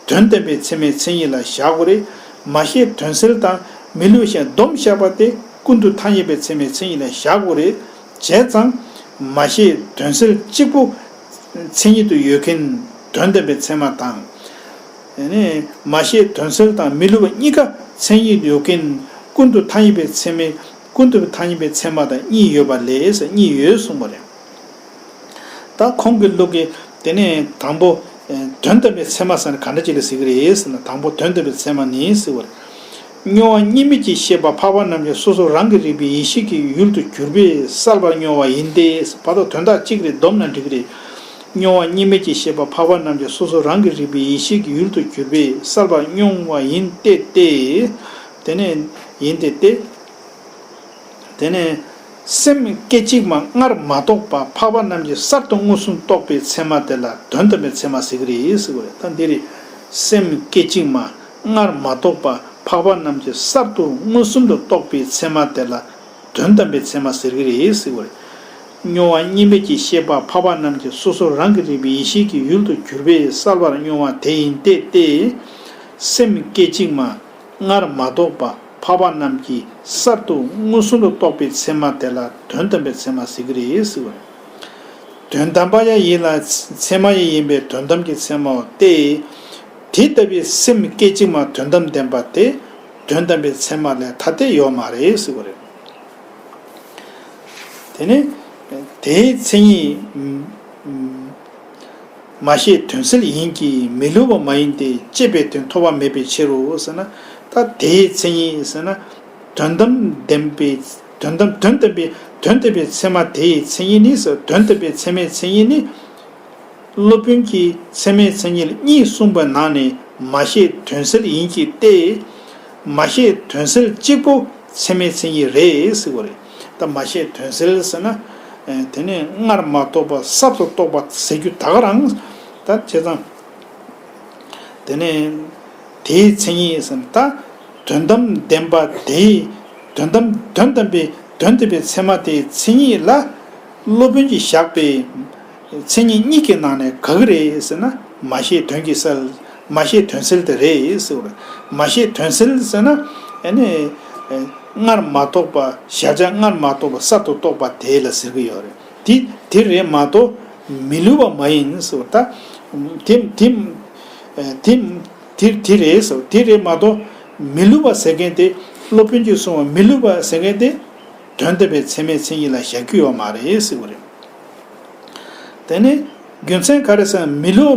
དོན་དམ་པའི་ཚད་མའི་མཚན་ཉིད་ལ་བཞག་དགོས་རེད། མ་ཤེས་དོན་སེལ་དང་མི་སླུ་ཞེས་བསྡོམས་བཞག་པ་དེ་ཀུན་ཏུ་ཐ་སྙད་པའི་ཚད་མའི་མཚན་ཉིད་ལ་བཞག་དགོས་རེད། བྱས་ཙང་། མ་ཤེས་དོན་སེལ་གཅིག་པུ་མཚན་ཉིད་དུ་ཡོད་མཁན་དོན་དམ་པའི་ཚད་མ་དང་། ཨ་ནི་མ་ཤེས་དོན་སེལ་དང་མི་སླུ་བ་གཉིས་ཀ་མཚན་ཉིད་དུ་ཡོད་མཁན་ཀུན་ཏུ་ཐ་སྙད་པའི་ཚད་མའི་ཀུན་ཏུ་ཐ་སྙད་པའི་ཚད་མ་དང་གཉིས་ཡོད་པ་ལས་གཉིས་ཡོད་གསུངས་པ་རེད། ད་ཁོང་གི་ལུགས་ཀྱི་དེ་ནས་དང་པོ། དོན་དམ་པའི་ཚད་མ་ཟེར་ན་ག་འདྲ་ཅིག་ལ་ཟེར་གྱི་རེད་ཟེར་ན་དང་པོ་དོན་དམ་པའི་ཚད་མ་ནི་ཟེར་བ་རེད། མྱོང་བ་གཉིས་མེད་ཀྱི་ཤེས་པ་འཕགས་པ་རྣམས་ཀྱང་སོ་སོ་རང་གིས་རིག་པའི་ཡེ་ཤེས་ཀྱི་ཡུལ་དུ་གྱུར་པས་གསལ་བར་མྱོང་བ་ཡིན་ཏེ། བར་དུ་དོན་དག་གཅིག་རེད་བསྡོམས་ན་འགྲིག་གི་རེད། མྱོང་བ་གཉིས་མེད་ཀྱི་ཤེས་པ་འཕགས་པ་རྣམས་ཀྱང་སོ་སོ་རང་གིས་རིག་པའི་ཡེ་ཤེས་ཀྱི་ཡུལ་དུ་གྱུར་པས་གསལ་བར་མྱོང་བ་ཡིན་ཏེ་སྟེ། དེ་ནས་ཡིན་ཏེ་སྟེ། དེ་ནས། སེམས་སྐད་ཅིག་མ་སྔར་མ་རྟོགས་པ་འཕགས་པ་རྣམས་ཀྱིས་གསར་དུ་མངོན་སུམ་རྟོགས་པའི་ཚད་མ་དེ་ལ་དོན་དམ་པའི་ཚད་མ་ཟེར་གྱི་རེད་ཟེར་བ་རེད། ད་འདི་རེད། སེམས་སྐད་ཅིག་མ་སྔར་མ་རྟོགས་པ་འཕགས་པ་རྣམས་ཀྱིས་གསར་དུ་མངོན་སུམ་དུ་རྟོགས་པའི་ཚད་མ་དེ་ལ་དོན་དམ་པའི་ཚད་མ་ཟེར་གྱི་རེད་ཟེར་བ་རེད། མྱོང་བ་གཉིས་མེད་ཀྱི་ཤེས་པ་འཕགས་པ་རྣམས་ཀྱིས་སོ་སོ་རང་གིས་རིག་པའི་ཡེ་ཤེས་ཀྱི་ཡུལ་དུ་གྱུར་པས་གསལ་བར་མྱོང་བ་དེ་ཡིན་ཏེ། སྟེ། སེམས་སྐད་ཅིག་མ་སྔར་མ་རྟོགས་པ་འཕགས་པ་རྣམས་ཀྱིས་གསར་དུ་མངོན་སུམ་དུ་རྟོགས་པའི་ཚད་མ་དེ་ལ་དོན་དམ་པའི་ཚད་མ་ཟེར་གྱི་རེད་ཟེར་བ་རེད། དོན་དམ་པ་ཡང་ཡིན་ལ་ཚད་མ་ཡང་ཡིན་པས་དོན་དམ་གྱི་ཚད་མའོ། སྟེ། དེ་ལྟ་བུའི་སེམས་སྐད་ཅིག་མ་དོན་དམ་བདེན་པ་དེ་དོན་དམ་པའི་ཚད་མ་ལས་ཐ་དད་ཡོད་མ་རེད་ཟེར་བ་རེད། དེ་ནི་དེའི་མཚན་ཉིད་མ་ཤེས་དོན་སེལ་ཡིན་གྱི་མི་བསླུ་བ་མ་ཡིན་ཏེ་ཅེས་པའི་དོན་ཐོབ་པ་མེད་པའི་ཕྱིར་རོ་ཟེར་ན། ད་དེའི་མཚན་ཉིད་ཟེར་ན། དོན་དམ་བདེན་པའི་དོན་དམ་དོན་དམ་པའི་དོན་དམ་པའི་ཚད་མ་དེའི་མཚན་ཉིད་ནི་ཟེར། དོན་དམ་པའི་ཚད་མའི་མཚན་ཉིད་ནི། སློབ་དཔོན་གྱིས་ཚད་མའི་མཚན་ཉིད་གཉིས་གསུངས་པའི་ནང་ནས་མ་ཤེས་དོན་སེལ་ཡིན་གྱི་སྟེ། མ་ཤེས་དོན་སེལ་གཅིག་པོ་ཚད་མའི་མཚན་ཉིད་རེད་ཟེར་བ་རེད། ད་མ་ཤེས་དོན་སེལ་ཟེར་ན། ཨེ། དེ་ནས་སྔར་མ་རྟོགས་པ་གསར་དུ་རྟོགས་པ་ཟེར་རྒྱུ་ད་ག་རང་། ད་བྱས་ཙང་། དེ་ནས་དེའི་མཚན་ཉིད་ཟེར་ན་ད། དོན་དམ་བདེན་པ་དེའི། དོན་དམ་དོན་དམ་པའི་དོན་དམ་པའི་ཚད་མ་དེའི་མཚན་ཉིད་ལ། སློབ་དཔོན་གྱིས་བཞག་པའི་མཚན་ཉིད་གཉིས་ཀྱི་ནང་ནས་ག་གི་རེད་ཟེར་ན། མ་ཤེས་དོན་གྱི་སེལ། མ་ཤེས་དོན་སེལ་དེ་རེད་ཟེར་བ་རེད། མ་ཤེས་དོན་སེལ་ཟེར་ན། ཨ་ནི། སྔར་མ་རྟོགས་པ། གཞལ་བྱ་སྔར་མ་རྟོགས་པ་གསར་དུ་རྟོགས་པ་དེ་ལ་ཟེར་གྱི་ཡོད་རེད། དེ་དེ་རེད་མ་གཏོགས་མི་བསླུ་བ་མ་ཡིན་ཟེར་བ་ད། དེ་དེ་དེ་དེ་དེ་རེད་ཟེར་བ་དེ་རེད་མ་གཏོགས་མི་བསླུ་བ་ཟེར་མཁན་དེ། སློབ་དཔོན་གྱིས་གསུངས་པ་མི་བསླུ་བ་ཟེར་མཁན་དེ། དོན་དམ་པའི་ཚད་མའི་མཚན་ཉིད་ལ་བཞག་རྒྱུ་ཡོད་མ་རེད་ཟེར་བ་རེད། དེ་ནི་རྒྱུ་མཚན་ག་རེ་ཟེར་ན། མི་བསླུ་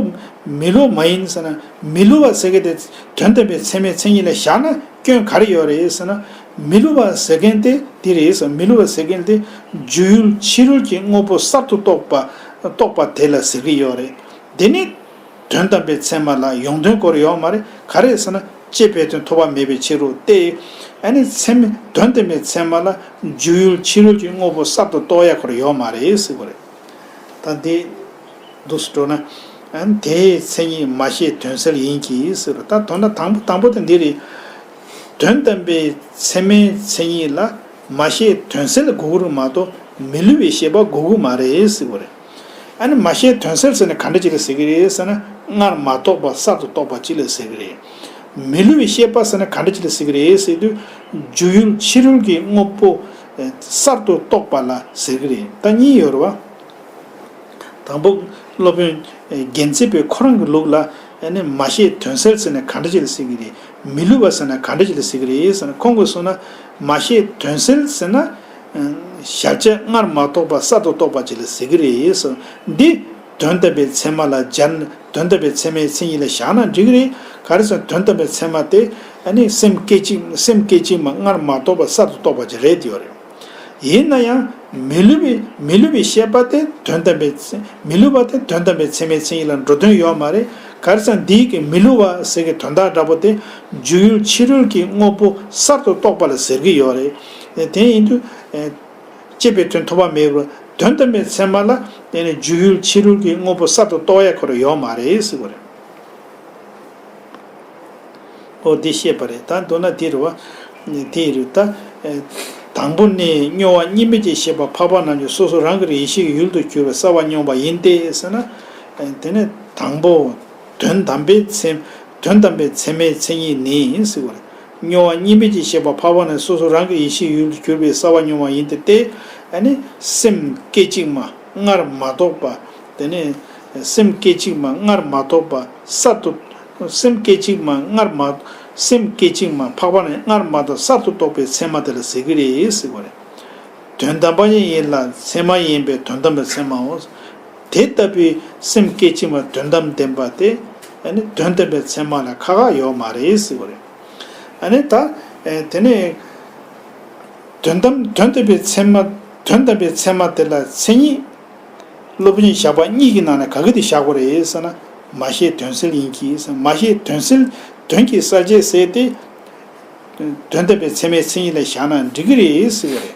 མི་བསླུ་མ་ཡིན་ཟེར་ན། མི་བསླུ་བ་ཟེར་མཁན་དེ་དོན་དམ་པའི་ཚད་མའི་མཚན་ཉིད་ལ་བཞག་ན་སྐྱོན་ག་རེ་ཡོད་རེད་ཟེར་ན། མི་བསླུ་བ་ཟེར་མཁན་དེ་དེ་རེད་ཟེར། མི་བསླུ་བ་ཟེར་མཁན་དེ་རྒྱུ་ཡུལ་ཕྱི་རོལ་གྱི་དངོས་པོ་གསར་དུ་རྟོགས་པ་རྟོགས་པ་དེ་ལ་ཟེར་གྱི་ཡོད་རེད། དེ་ནི། དོན་དམ་པའི་ཚད་མ་ལ་ཡོང་དོན་སྐོར་ཡོད་མ་རེད། ག་རེ་ཟེར་ན། ཅེས་པའི་དོན་ཐོབ་པ་མེད་པའི་ཕྱིར་རོ། སྟེ། ཨ་ནི་ཚད་མ་དོན་དམ་པའི་ཚད་མ་ལ་རྒྱུ་ཡུལ་ཕྱི་རོལ་གྱི་དངོས་པོ་གསར་དུ་རྟོགས་ཡ་སྐོར་ཡོད་མ་རེད་ཟེར་བ་རེད། ད་འདི་འདུག་སེ་འགྲོ་ན། ཨ་ནི་དེའི་མཚན་ཉིད་མ་ཤེས་དོན་སེལ་ཡིན་གྱི་ཟེར་བ། ད་དོན་དག་དང་པོ་དང་པོ་དེ་འདི་རེད། དོན་དམ་པའི་ཚད་མའི་མཚན་ཉིད་ལ་མ་ཤེས་དོན་སེལ་དགོས་ཀྱི་རེད་མ་གཏོགས་མི་བསླུ་བའི་ཤེས་པ་དགོས་ཀྱི་མ་རེད་ཟེར་བ་རེད། ཨ་ནི་མ་ཤེས་དོན་སེལ་ཟེར་ན་ག་འདྲ་ཅིག་ལ་ཟེར་གྱི་རེད་ཟེར་ན། སྔར་མ་རྟོགས་པ་གསར་དུ་རྟོགས་པ་ཅིག་ལ་ཟེར་གྱི་རེད། མི་བསླུ་བའི་ཤེས་པ་ཟེར་ན་ག་འདྲ་ཅིག་ལ་ཟེར་གྱི་རེད་ཟེར་དུས། རྒྱུ་ཡུལ་ཕྱི་རོལ་གྱི་དངོས་པོ་གསར་དུ་རྟོགས་པ་ལ་ཟེར་གྱི་རེད། ད་གཉིས་ཡོད་རེད་བ། དང་པོ་སློབ་དཔོན་རྒྱལ་མཚན་པས་ཁོ་རང་གི་ལུགས་ལ། ཨ་ནི་མ་ཤེས་དོན་སེལ་ཟེར་ན་ག་འདྲ་ཅིག་ལ་ཟེར་གྱི་རེད། མི་བསླུ་བ་ཟེར་ན་ག་འདྲ་ཅིག་ལ་ཟེར་གྱི་རེད་ཟེར་ན། ཁོང་གིས་གསུངས་ན། མ་ཤེས་དོན་སེལ་ཟེར་ན། གཞལ་བྱ་སྔར་མ་རྟོགས་པ་གསར་དུ་རྟོགས་པ་ཅིག་ལ་ཟེར་གྱི་རེད་ཟེར། འདི་དོན་དམ་པའི་ཚད་མ་ལ་སྦྱར་ན། དོན་དམ་པའི་ཚད་མའི་མཚན་ཉིད་ལ་བཞག་ན་འགྲིག་གི་རེད། ག་རེ་ཟེར་ན་དོན་དམ་པའི་ཚད་མ་དེ་ཨ་ནི་སེམས་སྐད་ཅིག་སེམས་སྐད་ཅིག་མ་སྔར་མ་རྟོགས་པ་གསར་དུ་རྟོགས་པ་ཅིག་རེད་ཡོད་རེད། ཡིན་ན་ཡང་མི་བསླུ་བའི་མི་བསླུ་བའི་ཤེས་པ་དེ་དོན་དམ་པའི་ཚེ་མི་བསླུ་བ་དེ་དོན་དམ་པའི་ཚད་མའི་མཚན་ཉིད་ལ་འགྲོ་དོན་ཡོད་མ་རེད། ག་རེ་ཟེར་ན་འདིའི་གི་མི་བསླུ་བ་ཟེར་གི་དོན་དག་འདྲ་པོ་དེ་རྒྱུ་ཡུལ་ཕྱི་རོལ་གྱི་དངོས་པོ་གསར་དུ་རྟོགས་པ་ལ་ཟེར་གི་ཡོད་རེད། དེ་ཡིན་དུས། ཅེས་པའི་དོན་ཐོབ་པ་མེད་པར་དོན་དམ་པའི་ཚད་མ་ལ་དེ་ནི་རྒྱུ་ཡུལ་ཕྱི་རོལ་གྱི་དངོས་པོ་གསར་དུ་རྟོགས་ཡ་ཁོ་རང་ཡོད་མ་རེད་ཟེར་བ་རེད། ཨོ་འདི་ཤེས་པ་རེད། ད་མདོར་ན་འདི་རེད་བ། འདི་རེད་ད། དང་པོ་ནི་མྱོང་བ་གཉིས་མེད་ཀྱི་ཤེས་པ་འཕགས་པ་རྣམས་ཀྱིས་སོ་སོ་རང་གི་ཡེ་ཤེས་ཀྱི་ཡུལ་དུ་གྱུར་པའི་གསལ་བར་མྱོང་བ་ཡིན་ཏེ་ཟེར་ན། དེ་ནི་དང་པོ། དོན་དམ་པའི་ཚད། དོན་དམ་པའི་ཚད་མའི་མཚན་ཉིད་ནི་ཟེར་བ་རེད། མྱོང་བ་གཉིས་མེད་ཀྱི་ཤེས་པ་འཕགས་པ་རྣམས་སོ་སོ་རང་གི་ཡེ་ཤེས་ཡུལ་དུ་གྱུར་པའི་གསལ་བར་མྱོང་བ་ཡིན་ཏེ། དེ་ནི་སེམས་སྐད་ཅིག་མ་སྔར་མ་རྟོགས་པ། དེ་ནས་སེམས་སྐད་ཅིག་མ་སྔར་མ་རྟོགས་པ་གསར་དུ། སེམས་སྐད་ཅིག་མ་སྔར་མ། སེམས་སྐད་ཅིག་མ་འཕགས་པ་ནས་སྔར་མ་རྟོགས་གསར་དུ་རྟོགས་པའི་ཚད་མ་དེ་ལ་ཟེར་གྱི་རེད་ཟེར་བ་རེད། དོན་དམ་པ་ཡང་ཡིན་ལ་ཚད་མ་ཡིན་པས་དོན་དམ་པའི་ཚད་མའོ། དེ་ལྟ་བུའི་སེམས་སྐད་ཅིག་མ་དོན་དམ་བདེན་པ་དེ་ཨ་ནི་དོན་དམ་པའི་ཚད་མ་ལ་ཁ་ཁ་ཡོད་མ་རེད་ཟེར་བ་རེད། ཨ་ནི་ད་དེ་ནས་དོན་དམ་དོན་དམ་པའི་ཚད་མ། དོན་དམ་པའི་ཚད་མ་དེ་ལ་མཚན་ཉིད། སློབ་དཔོན་གྱིས་བཞག་པ་གཉིས་ཀྱི་ནང་ནས་ག་གི་དེ་བཞག་དགོས་རེད་ཟེར་ན། མ་ཤེས་དོན་སེལ་ཡིན་གྱི་ཟེར། མ་ཤེས་དོན་སེལ། དོན་གྱི་གསལ་བྱེད་ཟེར་ཏེ། དོན་དམ་པའི་ཚད་མའི་མཚན་ཉིད་ལ་བཞག་ན་འགྲིག་གི་རེད་ཟེར་བ་རེད།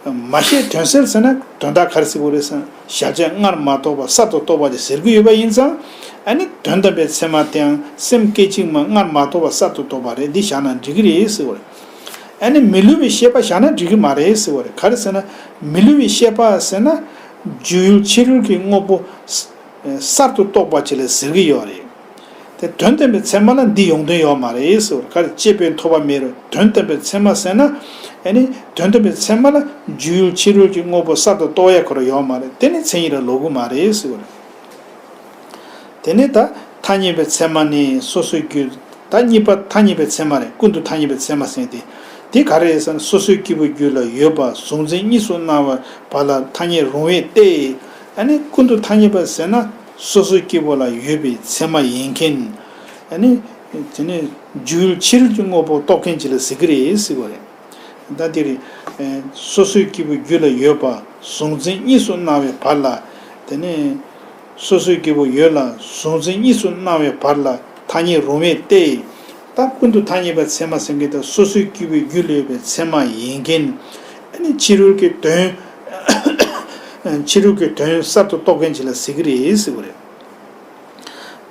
མ་ཤེས་དོན་གསལ་ཟེར་ན་དོན་དག་ག་རེ་ཟེར་དགོས་རེད་ཟེར་ན། གཞལ་བྱ་སྔར་མ་རྟོགས་པ་གསར་དུ་རྟོགས་པ་ཅིག་ཟེར་གྱི་ཡོད་པ་ཡིན་ཙང་། ཨ་ནི་དོན་དམ་པའི་ཚད་མ་དེའང་སེམས་སྐད་ཅིག་མ་སྔར་མ་རྟོགས་པ་གསར་དུ་རྟོགས་པ་རེད། འདི་བཞག་ན་འགྲིག་གི་རེད་ཟེར་བ་རེད། ཨ་ནི་མི་སླུ་བའི་ཤེས་པ་བཞག་ན་འགྲིག་གི་མ་རེད་ཟེར་བ་རེད། ག་རེ་ཟེར་ན། མི་སླུ་བའི་ཤེས་པ་ཟེར་ན། སྒྱུ་ཡུལ་ཕྱི་རོལ་གྱི་དངོས་པོ་གསར་དུ་རྟོགས་པ་ཅིག་ལ་ཟེར་གྱི་ཡོད་རེད། དེ་དོན་དམ་པའི་ཚད་མ་ལ་འདི་ཡོང་དོན་ཡོད་མ་རེད་ཟེར་བ། ག་རེ། དཔྱད་པས་ཐོབ་པ་མེད་རུང་དོན་དམ་པའི་ཚད་མ་ཟེར་ན། ཨ་ནི་དོན་དམ་པའི་ཚད་མ་ལ་སྒྱུ་ཡུལ་ཕྱི་རོལ་གྱི་དངོས་པོ་གསར་དུ་རྟོགས་ཡ་ཁོ་རང་ཡོད་མ་རེད། དེ་ནི་མཚན་ཉིད་ལ་ལོག་གི་མ་རེད་ཟེར་བ་རེད། དེ་ནི་ད་ཐ་སྙད་པའི་ཚད་མ་ནི་སོ་སོའི་རྒྱུད། ད་གཉིས་པ་ཐ་སྙད་པའི་ཚད་མ་རེད། ཀུན་ཏུ་ཐ་སྙད་པའི་ཚད་མ་ཟེར་དེ། དེ་ག་རེ་རེད་ཟེར་ན། སོ་སོའི་སྐྱེས་བུའི་རྒྱུད་ལ་ཡོད་པ་གཟུང་འཛིན་གཉིས་སུ་སྣང་བའི་བར་ལ་ཐ་སྙད་རུང་བས་ཏེ། ཨ་ནི་ཀུན་ཏུ་ཐ་སྙད་པ་ཟེར་ན་སོ་སོའི་སྐྱེས་བུ་ལ་ཡོད་པའི་ཚད་མ་ཡིན་མཁན། ཨ་ནི་དེ་ནི་སྒྱུ་ཡུལ་ཕྱི་རོལ་གྱི་དངོས་པོ་རྟོགས་མཁན་ཅིག་ལ་ཟེར་གྱི་རེད་ཟེར་བ་རེད། ད་དེ་རེད། ཨེ། སོ་སོའི་སྐྱེས་བུའི་རྒྱུད་ལ་ཡོད་པ་གཟུང་འཛིན་གཉིས་སུ་སྣང་བའི་བར་ལ། དེ་ནི་སོ་སོའི་སྐྱེས་བུ་ཡོད་ལ་གཟུང་འཛིན་གཉིས་སུ་སྣང་བའི་བར་ལ་ཐ་སྙད་རུང་བས་ཏེ། ད་ཀུན་ཏུ་ཐ་སྙད་པའི་ཚད་མ་ཟེར་མཁན་དེ་སོ་སོའི་སྐྱེས་བུའི་རྒྱུད་ལ་ཡོད་པའི་ཚད་མ་ཡིན་མཁན། ཨ་ནི་ཕྱི་རོལ་གྱི་དོན། ཕྱི་རོལ་གྱི་དོན་གསར་དུ་རྟོགས་མཁན་ཅིག་ལ་ཟེར་གྱི་རེད་ཟེར་བ་རེད།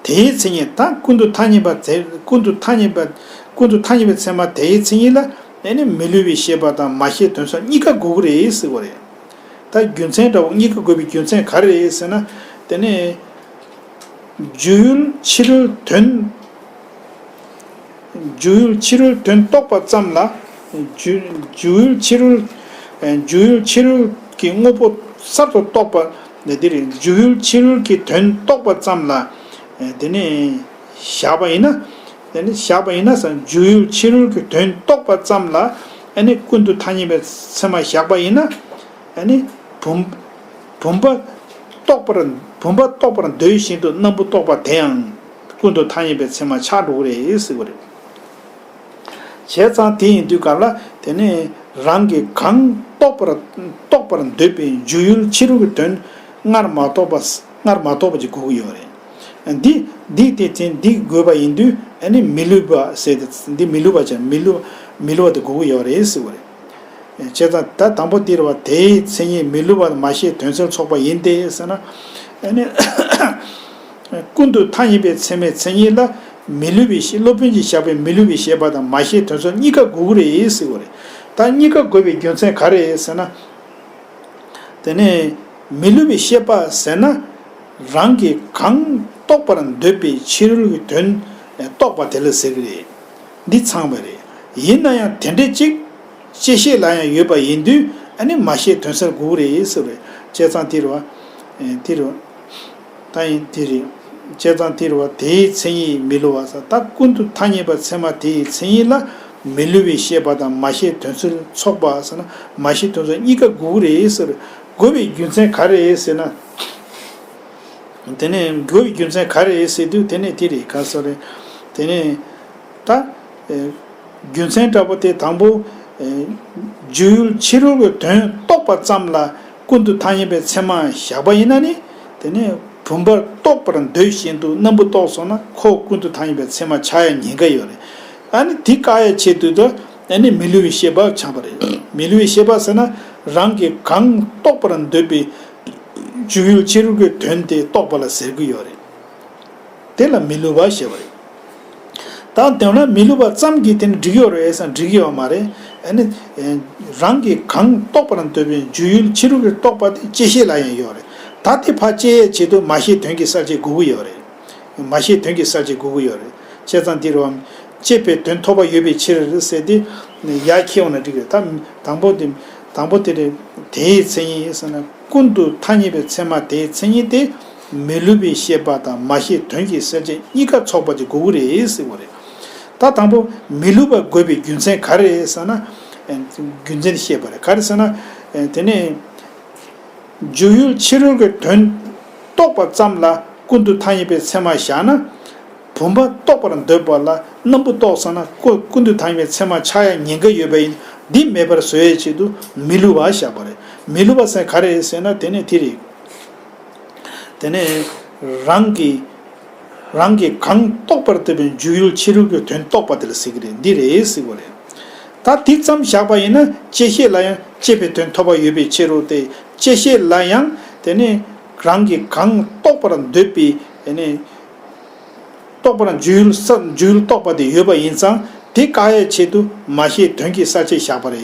དེའི་མཚན་ཉིད་ད་ཀུན་ཏུ་ཐ་སྙད་པ་དེ། ཀུན་ཏུ་ཐ་སྙད་པ། ཀུན་ཏུ་ཐ་སྙད་པའི་ཚད་མ་དེའི་མཚན་ཉིད་ལ། ཨ་ནི་མི་སླུ་བའི་ཤེས་པ་དང་མ་ཤེས་དོན་གསུམ་གཉིས་ཀ་དགོས་ཀྱི་རེད་ཟེར་བ་རེད། ད་རྒྱུ་མཚན་འདྲ་བོ་གཉིས་ཀ་དགོས་པའི་རྒྱུ་མཚན་ག་རེ་རེད་ཟེར་ན། དེ་ནི་སྒྱུ་ཡུལ་ཕྱི་རོལ་དོན། སྒྱུ་ཡུལ་ཕྱི་རོལ་དོན་རྟོགས་པ་ཙམ་ལ། སྒྱུ་སྒྱུ་ཡུལ་ཕྱི་རོལ། སྒྱུ་ཡུལ་ཕྱི་རོལ་གྱི་དངོས་པོ་གསར་དུ་རྟོགས་པ་ནི་འདི་རེད། སྒྱུ་ཡུལ་ཕྱི་རོལ་གྱི་དོན་རྟོགས་པ་ཙམ་ལ། དེ་ནི་བཞག་པ་ཡིན་ན། དེ་ནི་བཞག་པ་ཡིན་ན་ཟེར། སྒྱུ་ཡུལ་ཕྱི་རོལ་གྱི་དོན་རྟོགས་པ་ཙམ་ལ། ཨ་ནི་ཀུན་ཏུ་ཐ་སྙད་པའི་ཚད་མ་བཞག་པ་ཡིན་ན། ཨ་ནི་བུམ། བུམ་པ་རྟོགས་པར། བུམ་པ་རྟོགས་པར་འདོད་བཞིན་དུ་སྣམ་བུ་རྟོགས་པ་དེའང་ཀུན་ཏུ་ཐ་སྙད་པའི་ཚད་མ་ཆགས་འགྲོ་གི་རེད་ཟེར་བ་རེད། བྱས་ཙང་དེ་ཡིན་དུས་སྐབས་ལ་དེ་ནི་རང་གིས་གང་རྟོགས་པར། རྟོགས་པར་འདོད་པའི་སྒྱུ་ཡུལ་ཕྱི་རོལ་གྱི་དོན་སྔར་མ་རྟོགས་པ། སྔར་མ་རྟོགས་པ་ཅིག་དགོས་ཀྱི་ཡོད་རེད། འདི། འདི་དེ་དེ་འདི་དགོས་པ་ཡིན་དུས་ཨ་ནི་མི་སླུ་བ་ཟེར་ཏེ། འདི་མི་སླུ་བ་ཅན། མི་སླུ། མི་སླུ་བ་དེ་དགོས་ཀྱི་ཡོད་རེད་ཟེར་བ་རེད། བྱས་ཙང་ད་དང་པོ་དེ་རེད་བ། དེའི་མཚན་ཉིད་མི་སླུ་བ་མ་ཤེས་དོན་གསལ་ཚོགས་པ་ཡིན་ཏེ་ཟེར་ན། ཨ་ནི་ཀུན་ཏུ་ཐ་སྙད་པའི་ཚད་མའི་མཚན་ཉིད་ལ་མི་སླུ་བའི་ཤེས། སློབ་དཔོན་གྱིས་བཞག་པའི་མི་སླུ་བའི་ཤེས་པ་དང་མ་ཤེས་དོན་གསལ་གཉིས་ཀ་དགོས་ཀྱི་རེད་ཟེར་བ་རེད། ད་གཉིས་ཀ་དགོས་པའི་རྒྱུ་མཚན་ག་རེ་རེད་ཟེར་ན། དེ་ནས་མི་སླུ་བའི་ཤེས་པ་ཟེར་ན། རང་གིས་གང་རྟོགས་པར་འདོད་པའི་ཕྱི་རོལ་གྱི་དོན་རྟོགས་པ་དེ་ལ་ཟེར་གྱི་རེད། འདི་ཚང་བ་རེད། ཡིན་ན་ཡང་དེ་འདྲ་ཅིག་བཅད་ཤེས་ལ་ཡང་ཡོད་པ་ཡིན་དུས་ཨ་ནི་མ་ཤེས་དོན་གསལ་དགོས་ཀྱི་རེད་ཟེར་བ་རེད། བྱས་ཙང་དེ་རེད་བ། དེ་རེད་བ། ད་ཡིན་དེ་རེད། བྱས་ཙང་དེ་རེད་བ། དེའི་མཚན་ཉིད་མི་སླུ་བ་ཟེར། ད་ཀུན་ཏུ་ཐ་སྙད་པ་ཚད་མ་དེའི་མཚན་ཉིད་ལ་མི་སླུ་བའི་ཤེས་པ་དང་མ་ཤེས་དོན་གསལ་ཚོགས་པ་ཟེར་ན། མ་ཤེས་དོན་གསལ་གཉིས་ཀ་དགོས་ཀྱི་རེད་ཟེར། དགོས་པའི་རྒྱུ་མཚན་ག་རེ་རེད་ཟེར་ན། དེ་ནས་དགོས་པའི་རྒྱུ་མཚན་ག་རེ་རེད་ཟེར་དུས་དེ་ནས་དེ་རེད། ག་སོ་རེད། དེ་ནས་ད། ཨེ། རྒྱུ་མཚན་འདྲ་པོ་དེ་དང་པོ། ཨེ། སྒྱུ་ཡུལ་ཕྱི་རོལ་གྱི་དོན་རྟོགས་པ་ཙམ་ལ་ཀུན་ཏུ་ཐ་སྙད་པའི་ཚད་མ་བཞག་པ་ཡིན་ན་ནི། དེ་ནས་བུམ་པ་རྟོགས་པར་འདོད་བཞིན་དུ་སྣམ་བུ་རྟོགས་སོང་ན་ཁོ་ཀུན་ཏུ་ཐ་སྙད་པའི་ཚད་མ་ཆགས་ཡ་ཉེན་ཁ་ཡོད་རེད། ཨ་ནི་དེ་བཀག་ཡ་ཆེད་དུ་ད་ཨ་ནི་མི་སླུ་བའི་ཤེས་པ་ཆགས་པ་རེད། མི་སླུ་བའི་ཤེས་པ་ཟེར་ན་རང་གིས་གང་རྟོགས་པར་འདོད་པའི་སྒྱུ་ཡུལ་ཕྱི་རོལ་གྱི་དོན་དེ་རྟོགས་པ་ལ་ཟེར་གྱི་ཡོད་རེད། དེ་ལ་མི་སླུ་བ་ཞེས་པ་རེད། ད་དེ་ན་མི་སླུ་བ་ཙམ་གྱིས་དེ་ནི་འགྲིག་ཡོད་རེད་ཟེར་ན་འགྲིག་ཡོད་མ་རེད། ཨ་ནི། རང་གིས་གང་རྟོགས་པར་འདོད་པའི་སྒྱུ་ཡུལ་ཕྱི་རོལ་གྱི་རྟོགས་པ་དེ་བཅད་ཤེས་ལ་ཡང་ཡོད་རེད། ད་དེ་ཕར་བཅད་ཡས་ཆེད་དུ་མ་ཤེས་དོན་གྱི་གསལ་བྱེད་དགོས་ཀྱི་ཡོད་རེད། མ་ཤེས་དོན་གྱི་གསལ་བྱེད་དགོས་ཀྱི་ཡོད་རེད། བྱས་ཙང་འདི་རུ་བཅད་པའི་དོན་ཐོབ་པ་ཡོད་པའི་ཕྱིར་ཟེར་ཏེ་ཡར་འཁྱེར་འོང་ན་འགྲིག་གི་རེད། ད་དང་པོ་དེ། དང་པོ་དེ་རེད། དེའི་མཚན་ཉིད་ཟེར་ན་ཀུན་ཏུ་ཐ་སྙད་པའི་ཚད་མ་དེའི་མཚན་ཉིད་དེ་མི་སླུ་བའི་ཤེས་པ་དང་མ་ཤེས་དོན་གྱི་གསལ་བྱེད་གཉིས་ཀ་ཚོགས་པ་ཅིག་དགོས་ཀྱི་རེད་ཟེར་བ་རེད། ད་དང་པོ་མི་སླུ་བ་དགོས་པའི་རྒྱུ་མཚན་ག་རེ་རེད་ཟེར་ན། རྒྱུ་མཚན་བཤད་པ་རེད། ག་རེ་ཟེར་ན། དེ་ནས། སྒྱུ་ཡུལ་ཕྱི་རོལ་གྱི་དོན་རྟོགས་པ་ཙམ་ལ་ཀུན་ཏུ་ཐ་སྙད་པའི་ཚད་མ་བཞག་ན། བུམ་པ་རྟོགས་པར་འདོད་པ་ལ་སྣམ་བུ་རྟོགས་སོང་ན་ཁོ་ཀུན་ཏུ་ཐ་སྙད་པའི་ཚད་མ་ཆགས་ཡ་ཉེན་ཁ་ཡོད་པ་ཡིན། འདི་མེད་པར་བཟོ་ཡའི་ཆེད་དུ་མི་སླུ་བ་བཞག་པ་རེད། མི་སླུ་བ་ཟེར་ག་རེ་རེད་ཟེར་ན་དེ་ནི་དེ་རེད། དེ་ནས་རང་གིས། རང་གིས་གང་རྟོགས་པར་འདོད་པའི་སྒྱུ་ཡུལ་ཕྱི་རོལ་གྱི་དོན་རྟོགས་པ་དེ་ལ་ཟེར་གྱི་རེད། འདི་རེད་ཟེར་བ་རེད། ད་འདི་ཙམ་བཞག་པ་ཡིན་ན་བཅད་ཤེས་ལ་ཡང་ ཅེས་པའི་དོན་ཐོབ་པ་ཡོད་པའི་ཕྱིར་རོ། དེ་བཅད་ཤེས་ལ་ཡང་དེ་ནི་རང་གིས་གང་རྟོགས་པར་འདོད་པའི་དེ་ནི་རྟོགས་པར་འཇུག་ཡུལ་ས་འཇུག་ཡུལ་རྟོགས་པ་དེ་ཡོད་པ་ཡིན་ཙང་དེ་བཀག་ཡའི་ཆེད་དུ་མ་བཤད་དོན་གྱི་གསལ་བྱེད་བཞག་པ་རེད།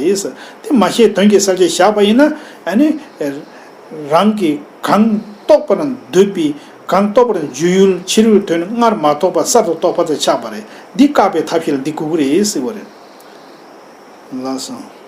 དེ་མ་བཤད་དོན་གྱི་གསལ་བྱེད་བཞག་པ་ཡིན་ན་ཨ་ནི་རང་གིས་གང་རྟོགས་པར་འདོད་པའི་གང་རྟོགས་པར་འཇུག་ཡུལ་ཕྱི་རོལ་དོན་སྔར་མ་རྟོགས་པ་གསར་དུ་རྟོགས་པ་དེ་ཆགས་པ་རེད། འདི་བཀག་པའི་ཐབས་ཤེས་ལ་འདི་དགོས་ཀྱི་རེད་ཟེར་བ་རེད། ལགས་སོ།